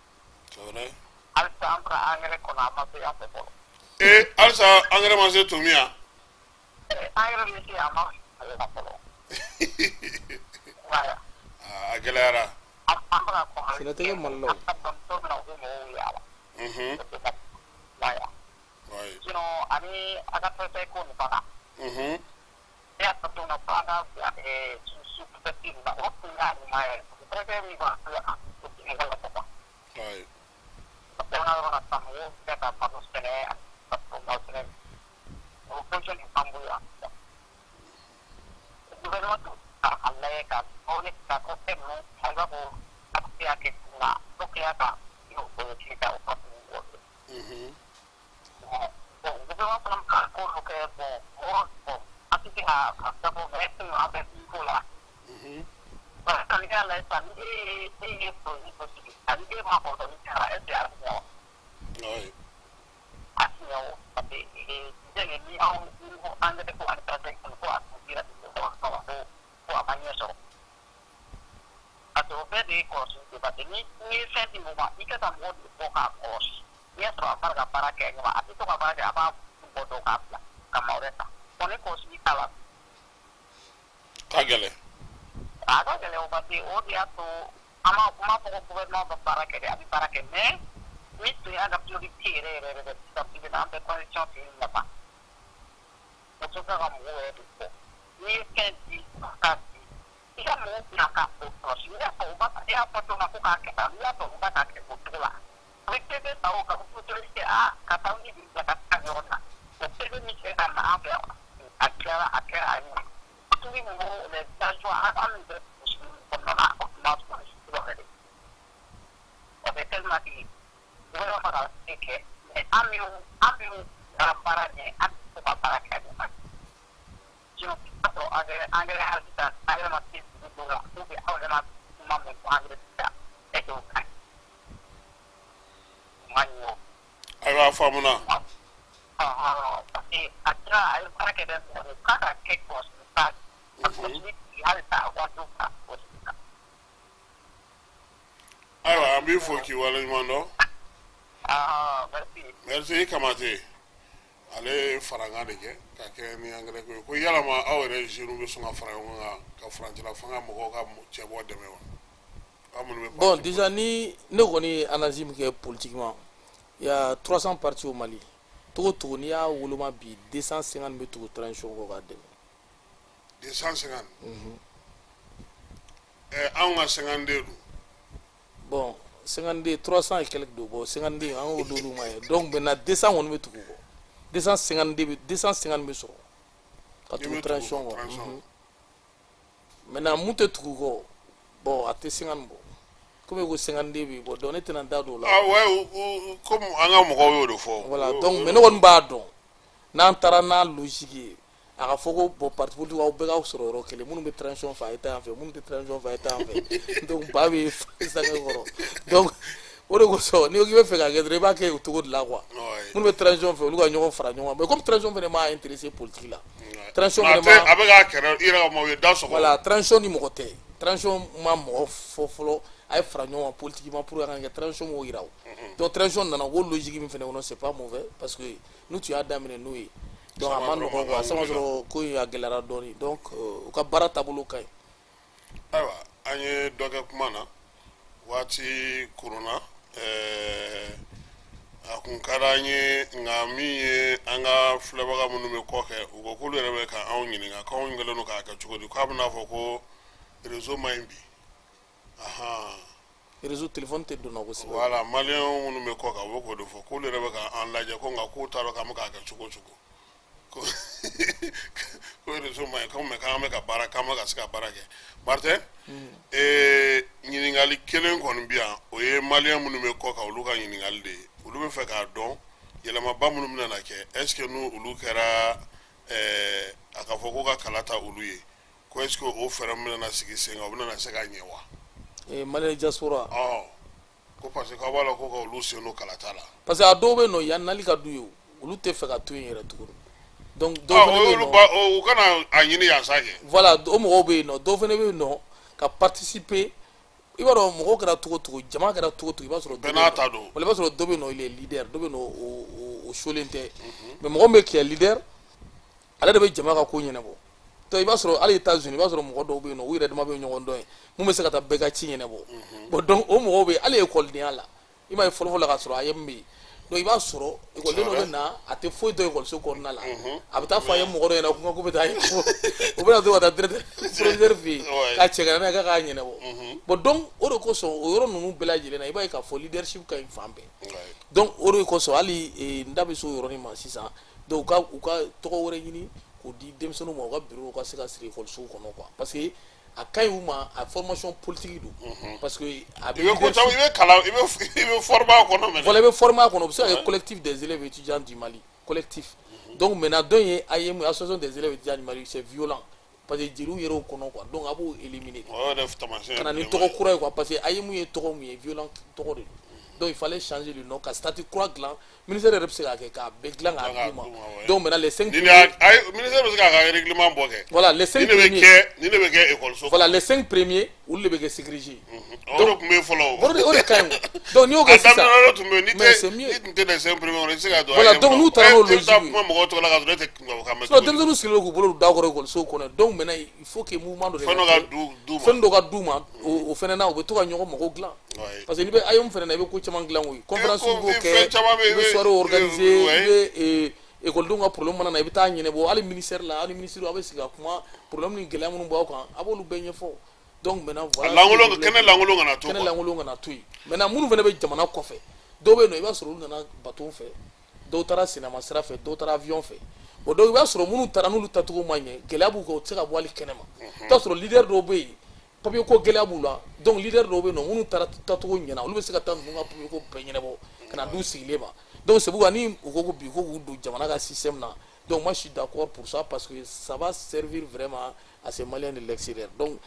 C'est vrai. Halisa an bɛ engrais kɔnɔ, a ma se an fɛ fɔlɔ. Ee, halisa engrais ma se Tominian? Engrais bɛ se, a ma se ka fɔlɔ. Voilà. A gɛlɛyara. An bɛ ka kɔn. Sɛnɛ tɛ kɛ Mali la o. An ka dɔn don min na, u bɛ mɔgɔw wele a la. Voilà. Sinon ani a ka préfet ko nin fana. Ne y'a fɔ don min na ko an ka bila sous préfecture la, o tun y'a ɲuman yɛrɛ. Parce que préfet min b'a o tɛ mɔgɔ la quoi. Parce que an ka yɔrɔ la sisan, mɔgɔw bɛ ka malo sɛnɛ, ka malo sɛnɛ. O position de b'an bolo yan sisan. Gouvernement tun k'a lajɛ ka fɔ ne ka ko fɛn ninnu, a b'a fɔ a bɛ se ka kɛ cogo min na, n'o kɛra ka o ye ta o ka bon, gouvernement fana bɛ ka ko dɔ kɛ. Bon, mɔgɔ, bon, an tɛ se ka dabɔ, mais est ce que an bɛ ko la? Parce que n'i y'a lajɛ sisan, ni e ye projet dɔ sigi, ani e m'a fɔ ni kɛra, est ce que a bɛ ɲɛ wa? A tɛ ɲɛ o, parce que disais ni aw ko engrais ko ani préfet ko a tun dira ko a ma ɲɛ sɔrɔ. Parce que o bɛɛ de ye kɔlɔsi de, parce que ni ye fɛn di mɔgɔ ma, i ka ka mɔgɔ de bɔ k'a kɔlɔsi. N'i y'a sɔrɔ a b'a ka baara kɛ ɲɛ ma, a tɛ to ka baara kɛ, a b'a bɔ dɔ k'a bila ka maa wɛrɛ ta. Bon, ni kɔlɔsili t'a la, ka gɛlɛn. A ka gɛlɛn o, parce que o de y'a to an ma fɔ ko gouvernement bɛ baara kɛ dɛ, a bɛ baara kɛ, mais min tun y'an ka priorité yɛrɛ yɛrɛ yɛrɛ sisan bi bi in na, an bɛ constitution tun nafa o tɛ se ka mɔgɔw yɛrɛ de fɔ. N'i ye fɛn di k'a di, i ka mɔgɔw bila ka o kɔlɔsi. N'i y'a sɔrɔ u b'a, i y'a fɔ cogo min na ko k'a kɛ tan, n'i y'a sɔrɔ u b'a k'a kɛ o cogo la, u bɛ PV ta o kan, u bɛ autorité a ka taa ni bila ka taa yɔrɔ la. O PV min kɛ ka na an fɛ yan, a kɛra, a kɛra a ɲɛ. Tumi mɔgɔw, les villageois, an min bɛ kɔnɔna na, o tun b'a sɔrɔ yɛrɛ de. Parce que tellement que gouvernement ma ka se kɛ, mais an minnu taara baara ɲɛ, an tɛ se ka baara kɛ a ɲɛ ma. Sinon i b'a sɔrɔ engrais hali sisan, engrais ma se dugu dɔw la, ou bien aw yɛrɛ ma kuma mun fɔ engrais tɛ se est ce que o ka ɲi? O ma ɲi o. Ayiwa, a faamuna. Parce que a kɛra, a ye baara kɛ dɛ, o kan ka kɛ kɔlɔsili ba, a kɔlɔsili halisa a waatiw ka kɔlɔsili kan. Ayiwa, an b'i fo k'i waleɲuman dɔn. Merci. Merci i Kamate. Ale ye farankan de kɛ ka kɛ ni engrais ko ye, ko yalama aw yɛrɛ jeunes bɛ sɔn ka fara ɲɔgɔn kan ka furancɛla fanga mɔgɔw ka cɛbɔ dɛmɛ wa, aw minnu bɛ Bon, parti déjà, ni ne kɔni ye analyse min kɛ politiquement, il y a 300 partis au Mali. Togo togo, n'i y'a woloma bi, 250 bɛ tugu transition kɔ k'a dɛmɛ. 250? Ɛ, anw ka 52 dun? Bon, 52, 300 et quelques don. Bon, 52, an k'o d'olu ma ye. Donc maintenant, 200 kɔni bɛ tugu kɔ, 252 bɛ, 250 bɛ sɔrɔ ka N'i tugu bɛ tugu transition kɔ, kɔ. Transition. Maintenant, mun tɛ tugu kɔ? Bon, a tɛ 50 bɔ, komi ko 52 bɛ bɔ, donc ne tɛna n da don o la. Ah ouais, comme an ka mɔgɔw y'o de fɔ. Voilà, donc mais ne kɔni b'a dɔn, n'an taara n'a logique ye, a ka fɔ ko bon, parti politique, aw bɛɛ k'aw sɔrɔ yɔrɔ kelen, minnu bɛ transition fɛ, a ye taa yan fɛ, minnu tɛ transition fɛ, a ye taa yan fɛ. Donc ba bɛ sange kɔrɔ. Donc o de kosɔn, n'i ko k'i bɛ fɛ ka kɛ dɔrɔn, i b'a kɛ o cogo de la quoi. Minnu bɛ transition fɛ, olu ka ɲɔgɔn fara ɲɔgɔn kan. Mais comme transition fana m'a intéressé politique la, transition a fana tɛ ma a bɛ k'a kɛrɛ i yɛrɛ ka maaw ye da sɔgɔ. Voilà, transition ni mɔgɔ tɛ, transition ma mɔgɔ fɔ fɔlɔ a ye fara ɲɔgɔn kan politiquement pour que an ka kɛ, transition m'o yira o. Donc transition nana o logique min fana kɔnɔ, c'est pas mauvais, parce que n'u tun y'a daminɛ n'o ye, donc a ma Sama nɔgɔn dɔrɔn quoi, sama mankan wulila. sɔrɔ ko in a gɛlɛyara dɔɔni. Donc u ka baara taabolo ka ɲi. Ayiwa, an ye dɔ kɛ kuma na, waati koronna. A kun ka d'an ye, nka min ye, an ka filɛbaga minnu bɛ kɔfɛ, u ko k'olu yɛrɛ bɛ ka anw ɲininka k'anw kɛlen don k'a kɛ cogo di, k'a bɛna fɔ ko réseau man ɲi bi, ahan. Réseau téléphone tɛ donna kosɛbɛ. Voilà, maliyɛn minnu bɛ kɔ kan, u bɛ k'o de fɔ, k'olu yɛrɛ bɛ ka an lajɛ ko nka k'u t'a dɔn k'an bɛ k'a kɛ cogo o cogo, ko réseau man ɲi ko, mais k'an bɛ ka baara, k'an bɛ ka se ka baara kɛ. Martin, ɲininkali kelen kɔni bɛ yan, o ye maliyɛn minnu bɛ kɔ kan, olu ka ɲininkali de ye. Olu bɛ fɛ k'a dɔn yɛlɛmaba minnu bɛna na kɛ, est ce que n'u olu kɛra, a ka fɔ ko ka kala ta olu ye. Ko est ce que o fɛɛrɛ min bɛna sigi sen kan, o bɛna se ka ɲɛ wa? Malien diaspora. Ɔ, ko parce que k'aw b'a la ko ka olu sen don kalata la. Parce que a dɔw bɛ yen nɔ, yan nali ka d'u ye, o olu tɛ fɛ ka to yen yɛrɛ tuguni. Donc dɔw fana bɛ yen olu nɔ. Ba u kana a ɲini yan sa kɛ. Voilà, o mɔgɔw bɛ yen nɔ. Dɔw fana bɛ yen nɔ ka participer. I b'a dɔn, mɔgɔw kɛra cogo cogo, jama kɛra cogo cogo, i b'a sɔrɔ dɔ Bɛɛ bɛ n'a yen nɔ. ta don. Wala i b'a sɔrɔ dɔ bɛ yen nɔ, il est leader, dɔ bɛ yen nɔ, o solen tɛ. Mais mɔgɔ min bɛ kɛ leader, ale de bɛ jama ka ko ɲɛnabɔ. Donc i b'a sɔrɔ hali États-Unis, i b'a sɔrɔ mɔgɔ dɔw bɛ yen nɔ, u yɛrɛ dama bɛ ɲɔgɔn dɔn ye, mun bɛ se ka taa bɛɛ ka ci ɲɛnabɔ. Bon, donc o mɔgɔw bɛ yen. Hali ekɔlidenya la, i m'a ye, fɔlɔfɔlɔ la, k'a sɔrɔ AEEM bɛ yen. Donc i b'a sɔrɔ ekɔliden dɔ bɛ na, a tɛ foyi dɔn ekɔliso kɔnɔna la, a bɛ taa fɔ a ye mɔgɔ dɔ ɲɛna ko bɛ taa o bɛna to ka taa directeur, proviseur fɛ yen, k'a cɛ ka na n'a ye k'a k'a ɲɛnabɔ. Bon, donc o de kosɔn, o yɔrɔ ninnu bɛɛ lajɛlen na, i b'a ye k'a fɔ leadership ka ɲi fan bɛɛ. Donc o de kosɔn, hali n da bɛ se o yɔrɔnin ma sisan. Donc u ka tɔgɔ wɛrɛ ɲini k'o di denmisɛnninw ma, u ka bureau ka se ka sigi ekɔlisow kɔnɔ quoi, parce que a ka ɲi u ma, a formation politique don, parce que a bɛ I bɛ ko caman, i bɛ kalan, i bɛ former a kɔnɔ mɛnɛ. Voilà, i bɛ former a kɔnɔ. O bɛ se ka kɛ Collectif des élèves étudiants du Mali, collectif. Donc maintenant, dɔ in ye AEEM, Association des élèves étudiants du Mali, c'est violent, parce que jeliw yɛrɛ o kɔnɔ quoi. Donc a b'o éliminer. O yɛrɛ taamasiyɛn Ka na ni tɔgɔ kura ye quoi, parce que AEEM ye tɔgɔ mun ye, violent tɔgɔ de don. Donc il fallait changer le nom, ka statut kura dilan. Ministère yɛrɛ bɛ se k'a kɛ, k'a bɛɛ dilan k'a d'u ma. Donc maintenant, les cinq Ni ayi, ministère bɛ se k'a ka règlement bɔ kɛ. Voilà, les cinq Ni de bɛ premiers. kɛ, ni de bɛ kɛ ekɔliso. Voilà, les cinq premiers, olu de bɛ kɛ sécurité. O de tun bɛ yen fɔlɔ o. O de ka ɲi o. Donc n'i y'o kɛ A sisan, daminɛ dɔ tun bɛ yen, ni mais c'est tɛ mieux. ni tun tɛ les cinq premiers kɔnɔ, i tɛ se ka don. Voilà, donc n'u taara n'o E bɛ taa logique ye. kuma mɔgɔw tɔgɔ la k'a sɔrɔ e tɛ tubabukan mɛn. Sinon denmisɛnninw sigilen don k'u bolo don da kɔrɔ ekɔlisow kɔnɔ. Donc maintenant, il faut que mouvement dɔ de Fɛn dɔ ka kɛ. du ma. Fɛn dɔ ka d'u ma, o fɛnɛ na, u bɛ to ka ɲɔgɔn mɔgɔw dilan. Parce que n'i bɛ AEEM fɛnɛ na, i bɛ ko caman dilan koyi. Conférence b'o kɛ, Fɛn caman bɛ i bɛ soirée organiser, i bɛ ekɔlidenw ka problème mana na, i bɛ taa ɲɛnabɔ. Hali ministère la, hali ministre, aw bɛ sigi ka kuma problème ni gɛlɛya minnu b'aw kan, a b'olu bɛɛ ɲɛfɔ. Donc maintenant, voilà. Lankolon, kɛnɛ lankolon kana to Kɛnɛ quoi. lankolon kana to yen. Maintenant, minnu fana bɛ jamana kɔfɛ, dɔw bɛ yen nɔ, i b'a sɔrɔ olu nana bateau fɛ, dɔw taara sinama sira fɛ, dɔw taara avion fɛ. Bon, donc i b'a sɔrɔ minnu taara n'olu tacogo ma ɲɛ, gɛlɛya b'u kan, u tɛ se ka bɔ hali kɛnɛma. I bɛ t'a sɔrɔ leader dɔw bɛ yen, papier ko gɛlɛya b'u la. Donc leader dɔw bɛ yen nɔ, minnu taara tacogo ɲɛna, olu bɛ se ka taa ninnu ka papier ko bɛɛ ɲɛnabɔ ka na d'u sigilen ma. Donc c'est pourquoi ni u ko ko bi ko k'u don jamana ka système na, donc moi je suis d'accord pour ça, parce que ça va servir vraiment à ces Maliens de l'extérieur. Donc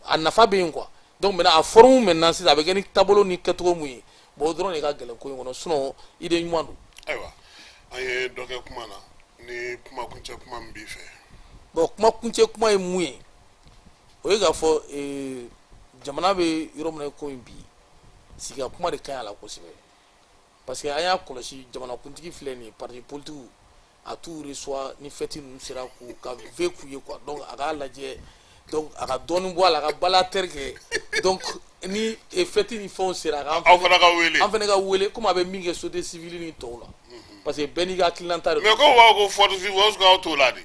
a nafa bɛ yen quoi. Donc maintenant, a forme maintenant sisan, a bɛ kɛ ni taabolo ni kɛcogo mun ye, bon, o dɔrɔn de ka gɛlɛn ko in kɔnɔ. Sinon idée ɲuman don. Ayiwa, an ye dɔ kɛ kuma na. Ni kuma kuncɛ kuma min b'i fɛ. Bon, kuma kuncɛ kuma ye mun ye? O ye k'a fɔ jamana bɛ yɔrɔ min na ko in bi, sigi ka kuma de ka ɲi a la kosɛbɛ, parce que an y'a kɔlɔsi, jamanakuntigi filɛ nin ye, parti politique a t'u reçoit ni fête ninnu sera k'u ka vœu k'u ye quoi. Donc a k'a lajɛ, donc a ka dɔɔnin bɔ a la, a ka balater kɛ. Donc ni fête ni fɛnw sera, a ka Aw fana ka wele. An fana ka wele, komi a bɛ min kɛ société civile ni tɔw la, parce que bɛɛ n'i ka hakilinata de don. Mais ko b'a ko force vive, est ce que aw t'o la de?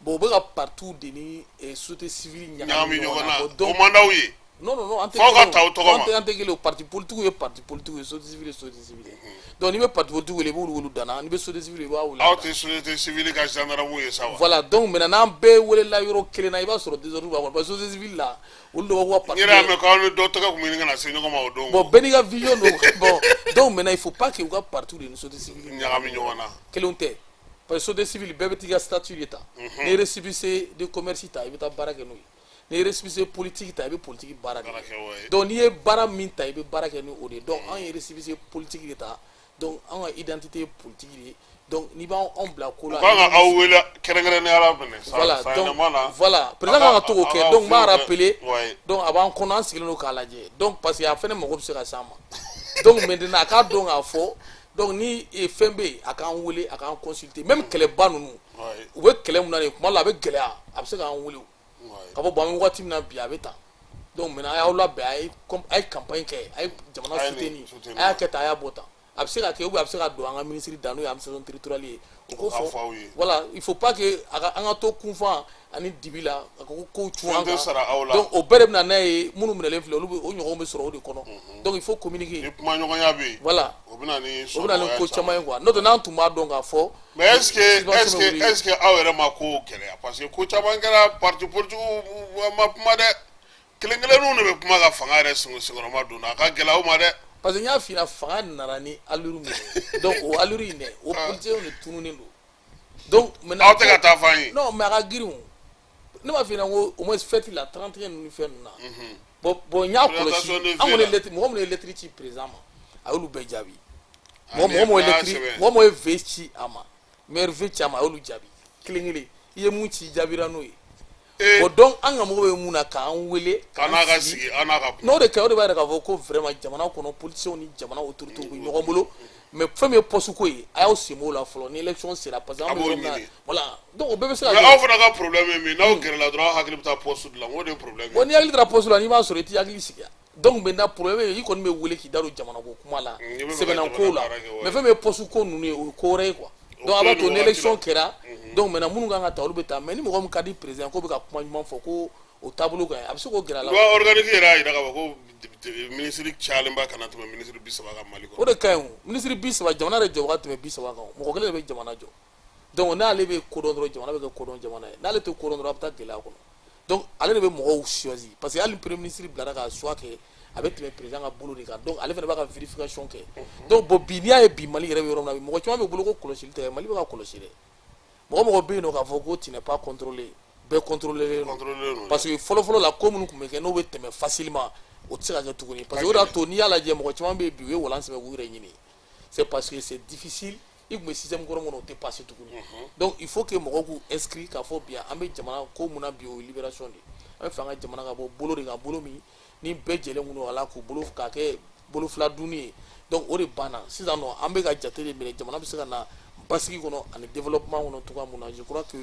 Bon, u bɛ ka parti de ni société civile ɲagami ɲɔgɔn na. Bon, O donc man d'aw ye. Non, non, non, an tɛ F'aw ka kelen o. ta aw tɔgɔ ma. An tɛ kelen o. Parti politique ye parti politique ye, société civile ye société civile ye. Donc n'i bɛ parti politique wele, i b'olu wele u danna. N'i bɛ société civile, i b'a wele a Aw danna. tɛ société civile ka gendarme ye sa wa? Voilà, donc maintenant, n'an bɛɛ welela yɔrɔ kelen na, i b'a sɔrɔ désordre b'a kɔnɔ, parce que société civile la, olu de b'a fɔ ko N parti yɛrɛ y'a mɛn k'aw ni dɔ tɔgɔ tun bɛ ɲini ka na se ɲɔgɔn ma o don. Bon, bɛɛ n'i ka vision don. Bon, donc maintenant, il faut pas que u ka parti de ni société civile ɲagami ɲɔgɔn na. Kelenw tɛ, parce que société civile, bɛɛ bɛ t'i ka statut de ta. N'i ye récépissé de commerce ta, i bɛ taa baara kɛ n'o ye. N'i ye récépissé politique ta, i bɛ politique baara de Baara kɛ. kɛ, ouais. Donc n'i ye baara min ta, i bɛ baara kɛ ni o de ye. Donc an ye récépissé politique de ta, donc an ka identité ye politique de ye. Donc n'i b'anw bila ko la, U kan ka aw wele kɛrɛnkɛrɛnnenya la fɛnɛ. Voilà, San donc yɛlɛma na. voilà, président kan ka to k'o kɛ. Donc n b'a rappeler. Donc a b'an kɔnɔ, an sigilen don k'a lajɛ. Donc parce que a fɛnɛ mago bɛ se ka s'an ma. Donc maintenant, a k'a dɔn k'a fɔ, donc ni fɛn bɛ yen, a k'an wele, a k'an consulter. Même kɛlɛba ninnu, u bɛ kɛlɛ mun na nin, kuma la a bɛ gɛlɛya, a bɛ se k'an wele o ka fɔ bon, an bɛ waati min na bi, a bɛ tan. Donc maintenant, a y'aw labɛn, a ye campagne kɛ, a ye jamana A ye nin soutenir, soutenir. a y'a kɛ tan, a y'a bɔ tan. A bɛ se ka kɛ, ou bien a bɛ se ka don an ka ministre da, n'o ye administration territoriale ye, o k'o k'a fɔ. fɔ aw ye. Voilà, il faut pas que a ka an ka to kunfan ani dibi la, a ko kow cun Fɛn an tɛ kan. sara aw la. Donc o bɛɛ de bɛ na n'a ye, minnu minɛlen filɛ, olu bɛ o ɲɔgɔnw bɛ sɔrɔ o de kɔnɔ. Donc il faut communiquer. Ni kumaɲɔgɔnya bɛ yen, Voilà. o bɛ na ni O bɛ na ni ko sɔnɔgɔya. caman ye quoi. N'o tɛ, n'an tun b'a dɔn k'a fɔ Mais est ce que est suspension ce bɛ que wuli. est ce que aw yɛrɛ ma ko gɛlɛya? Parce que ko caman kɛra, parti politique ma kuma dɛ, kelen kelenninw de bɛ kuma ka fanga yɛrɛ senkɔrɔma don, a ka gɛlɛn aw ma dɛ. Parce que n y'a f'i ɲɛna, fanga nana ni allure min ye, donc o allure in dɛ, o politiciens de tununnen don. Donc maintenant Aw tɛ ka taa f'an ye. Non, mais a ka girin o. Ne b'a f'i ɲɛna ko au moins fête la, 31 ninnu ni fɛn ninnu na. Bon, n y'a kɔlɔsi, an kɔni ye lettre, mɔgɔ minnu ye lettre ci président ma, a y'olu bɛɛ jaabi. Mɔgɔ ye lettre, mɔgɔ ye vœu ci a ma, meilleur vœu ci a ma, a y'olu jaabi kelen kelen. I ye mun ci, jaabira n'o ye. Bon, donc an ka mɔgɔw bɛ mun na k'an wele? K'an n'a ka sigi, an n'a ka kuma. N'o de kɛ, o de b'a yira k'a fɔ ko vraiment jamana kɔnɔ politiciens ni jamana autorités bɛ ɲɔgɔn bolo. Mais fɛn min ye poste ko ye, a y'aw sen b'o la fɔlɔ ni élection sera, parce que an bɛ yɔrɔ min na, voilà, donc o bɛɛ bɛ se ka kɛ. Mais aw fana ka problème ye min, n'aw gɛrɛla dɔrɔn, aw hakili bɛ taa poste de la, o de ye problème ye. Bon, n'i hakili taara poste la, n'i m'a sɔrɔ, i t'i hakili sigi. Donc maintenant, problème ye, i kɔni bɛ wele k'i da don jamana ko kuma la, sɛbɛnna ko la, mais fɛn min ye poste ko ninnu ye, o ye ko wɛrɛ ye quoi. Donc a b'a to ni élection kɛra, donc maintenant minnu kan ka ta, olu bɛ taa. Mais ni mɔgɔ min ka di président ko bɛ ka kuma ɲuman fɔ, ko o taabolo ka ɲi, a bɛ se k'o gɛrɛ a la. Loi organique yɛrɛ y'a jira k'a fɔ ko minisiri cayalenba kana tɛmɛ minisiri 30 kan Mali kɔnɔ. O de ka ɲi o. Minisiri 30, jamana yɛrɛ jɔ ka tɛmɛ 30 kan, mɔgɔ kelen de bɛ jamana jɔ. Donc n'ale bɛ kodɔn dɔrɔn, jamana bɛ kɛ kodɔn jamana ye. N'ale tɛ kodɔn dɔrɔn, a bɛ taa gɛlɛya kɔnɔ. Donc ale de bɛ mɔgɔw choisi, parce que hali premier ministre bilara ka choix kɛ, a bɛ tɛmɛ président ka bolo de kan. Donc ale fana b'a ka vérification kɛ. Donc bon, bi n'i y'a ye bi Mali yɛrɛ bɛ yɔrɔ min na bi, mɔgɔ caman bɛ bolo ko kɔlɔsili tɛ, Mali bɛ ka kɔlɔsi dɛ. Mɔgɔ bɛ yen nɔ k'a fɔ ko tu n'es pas contrôlé, bɛɛ contrôlé don. Parce que fɔlɔ fɔlɔ la, ko minnu tun bɛ kɛ, n'o bɛ tɛmɛ facilement, o tɛ se ka kɛ tuguni. Parce que o de y'a to n'i y'a lajɛ, mɔgɔ caman bɛ yen bi, u ye walan sɛbɛn k'u yɛrɛ ɲini, c'est parce que c'est difficile. I tun bɛ système kɔrɔ min kɔnɔ, o tɛ passer tuguni. Donc il faut que mɔgɔw k'u inscrit k'a fɔ bi an bɛ jamana ko mun na bi, o ye libération de ye. An bɛ fɛ an ka jamana ka bɔ bolo de kan, bolo min ni bɛɛ jɛlen kun don a la, k'u bolo k'a kɛ bolo fila dunni ye. Donc o de banna sisan nɔ. An bɛ ka jate de minɛ jamana bɛ se ka na basigi kɔnɔ ani développement kɔnɔ cogoya mun na. Je crois que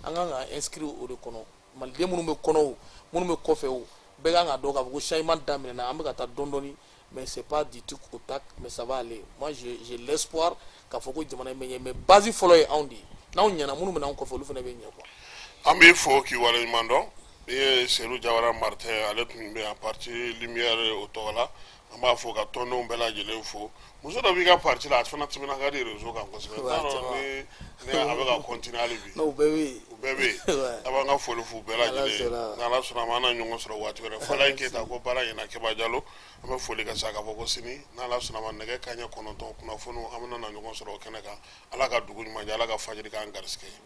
an kan ka inscrire o de kɔnɔ. Maliden minnu bɛ kɔnɔ o, minnu bɛ kɔfɛ o, bɛɛ kan ka dɔn k'a fɔ ko changement daminɛna, an bɛ ka taa dɔɔni dɔɔni, mais c'est pas du tout au tac, mais ça va aller. Moi, j'ai l'espoir k'a fɔ ko jamana in bɛ ɲɛ, mais base fɔlɔ ye anw de ye. N'anw ɲɛna, minnu bɛ n'anw kɔfɛ, olu fana bɛ ɲɛ quoi. An b'i fo k'i waleɲuman dɔn. I ye Seydou Jawara Martin, ale tun bɛ yan parti Lumière o tɔgɔ la. An b'a fɔ ka tɔndenw bɛɛ lajɛlen fo. Muso dɔ b'i ka parti la, a fana timinan ka di réseau kan kosɛbɛ. N t'a dɔn ni a bɛ ka continuer hali bi. Non, u bɛɛ bɛ yen. U bɛɛ bɛ yen. A b'an ka foli f'u bɛɛ lajɛlen. N'Ala sɔnna a ma, an na ɲɔgɔn sɔrɔ waati wɛrɛ. Falaye Keyita ko baara ɲɛna. Keba Jalo, an bɛ foli ka sa k'a fɔ ko sini, n'Ala sɔnna a ma, nɛgɛ kanɲɛ 9, kunnafoniw, an bɛna na ɲɔgɔn sɔrɔ o kɛnɛ kan. Ala ka dugu ɲuman jɛ, Ala ka fajiri k'an garisɛgɛ ye.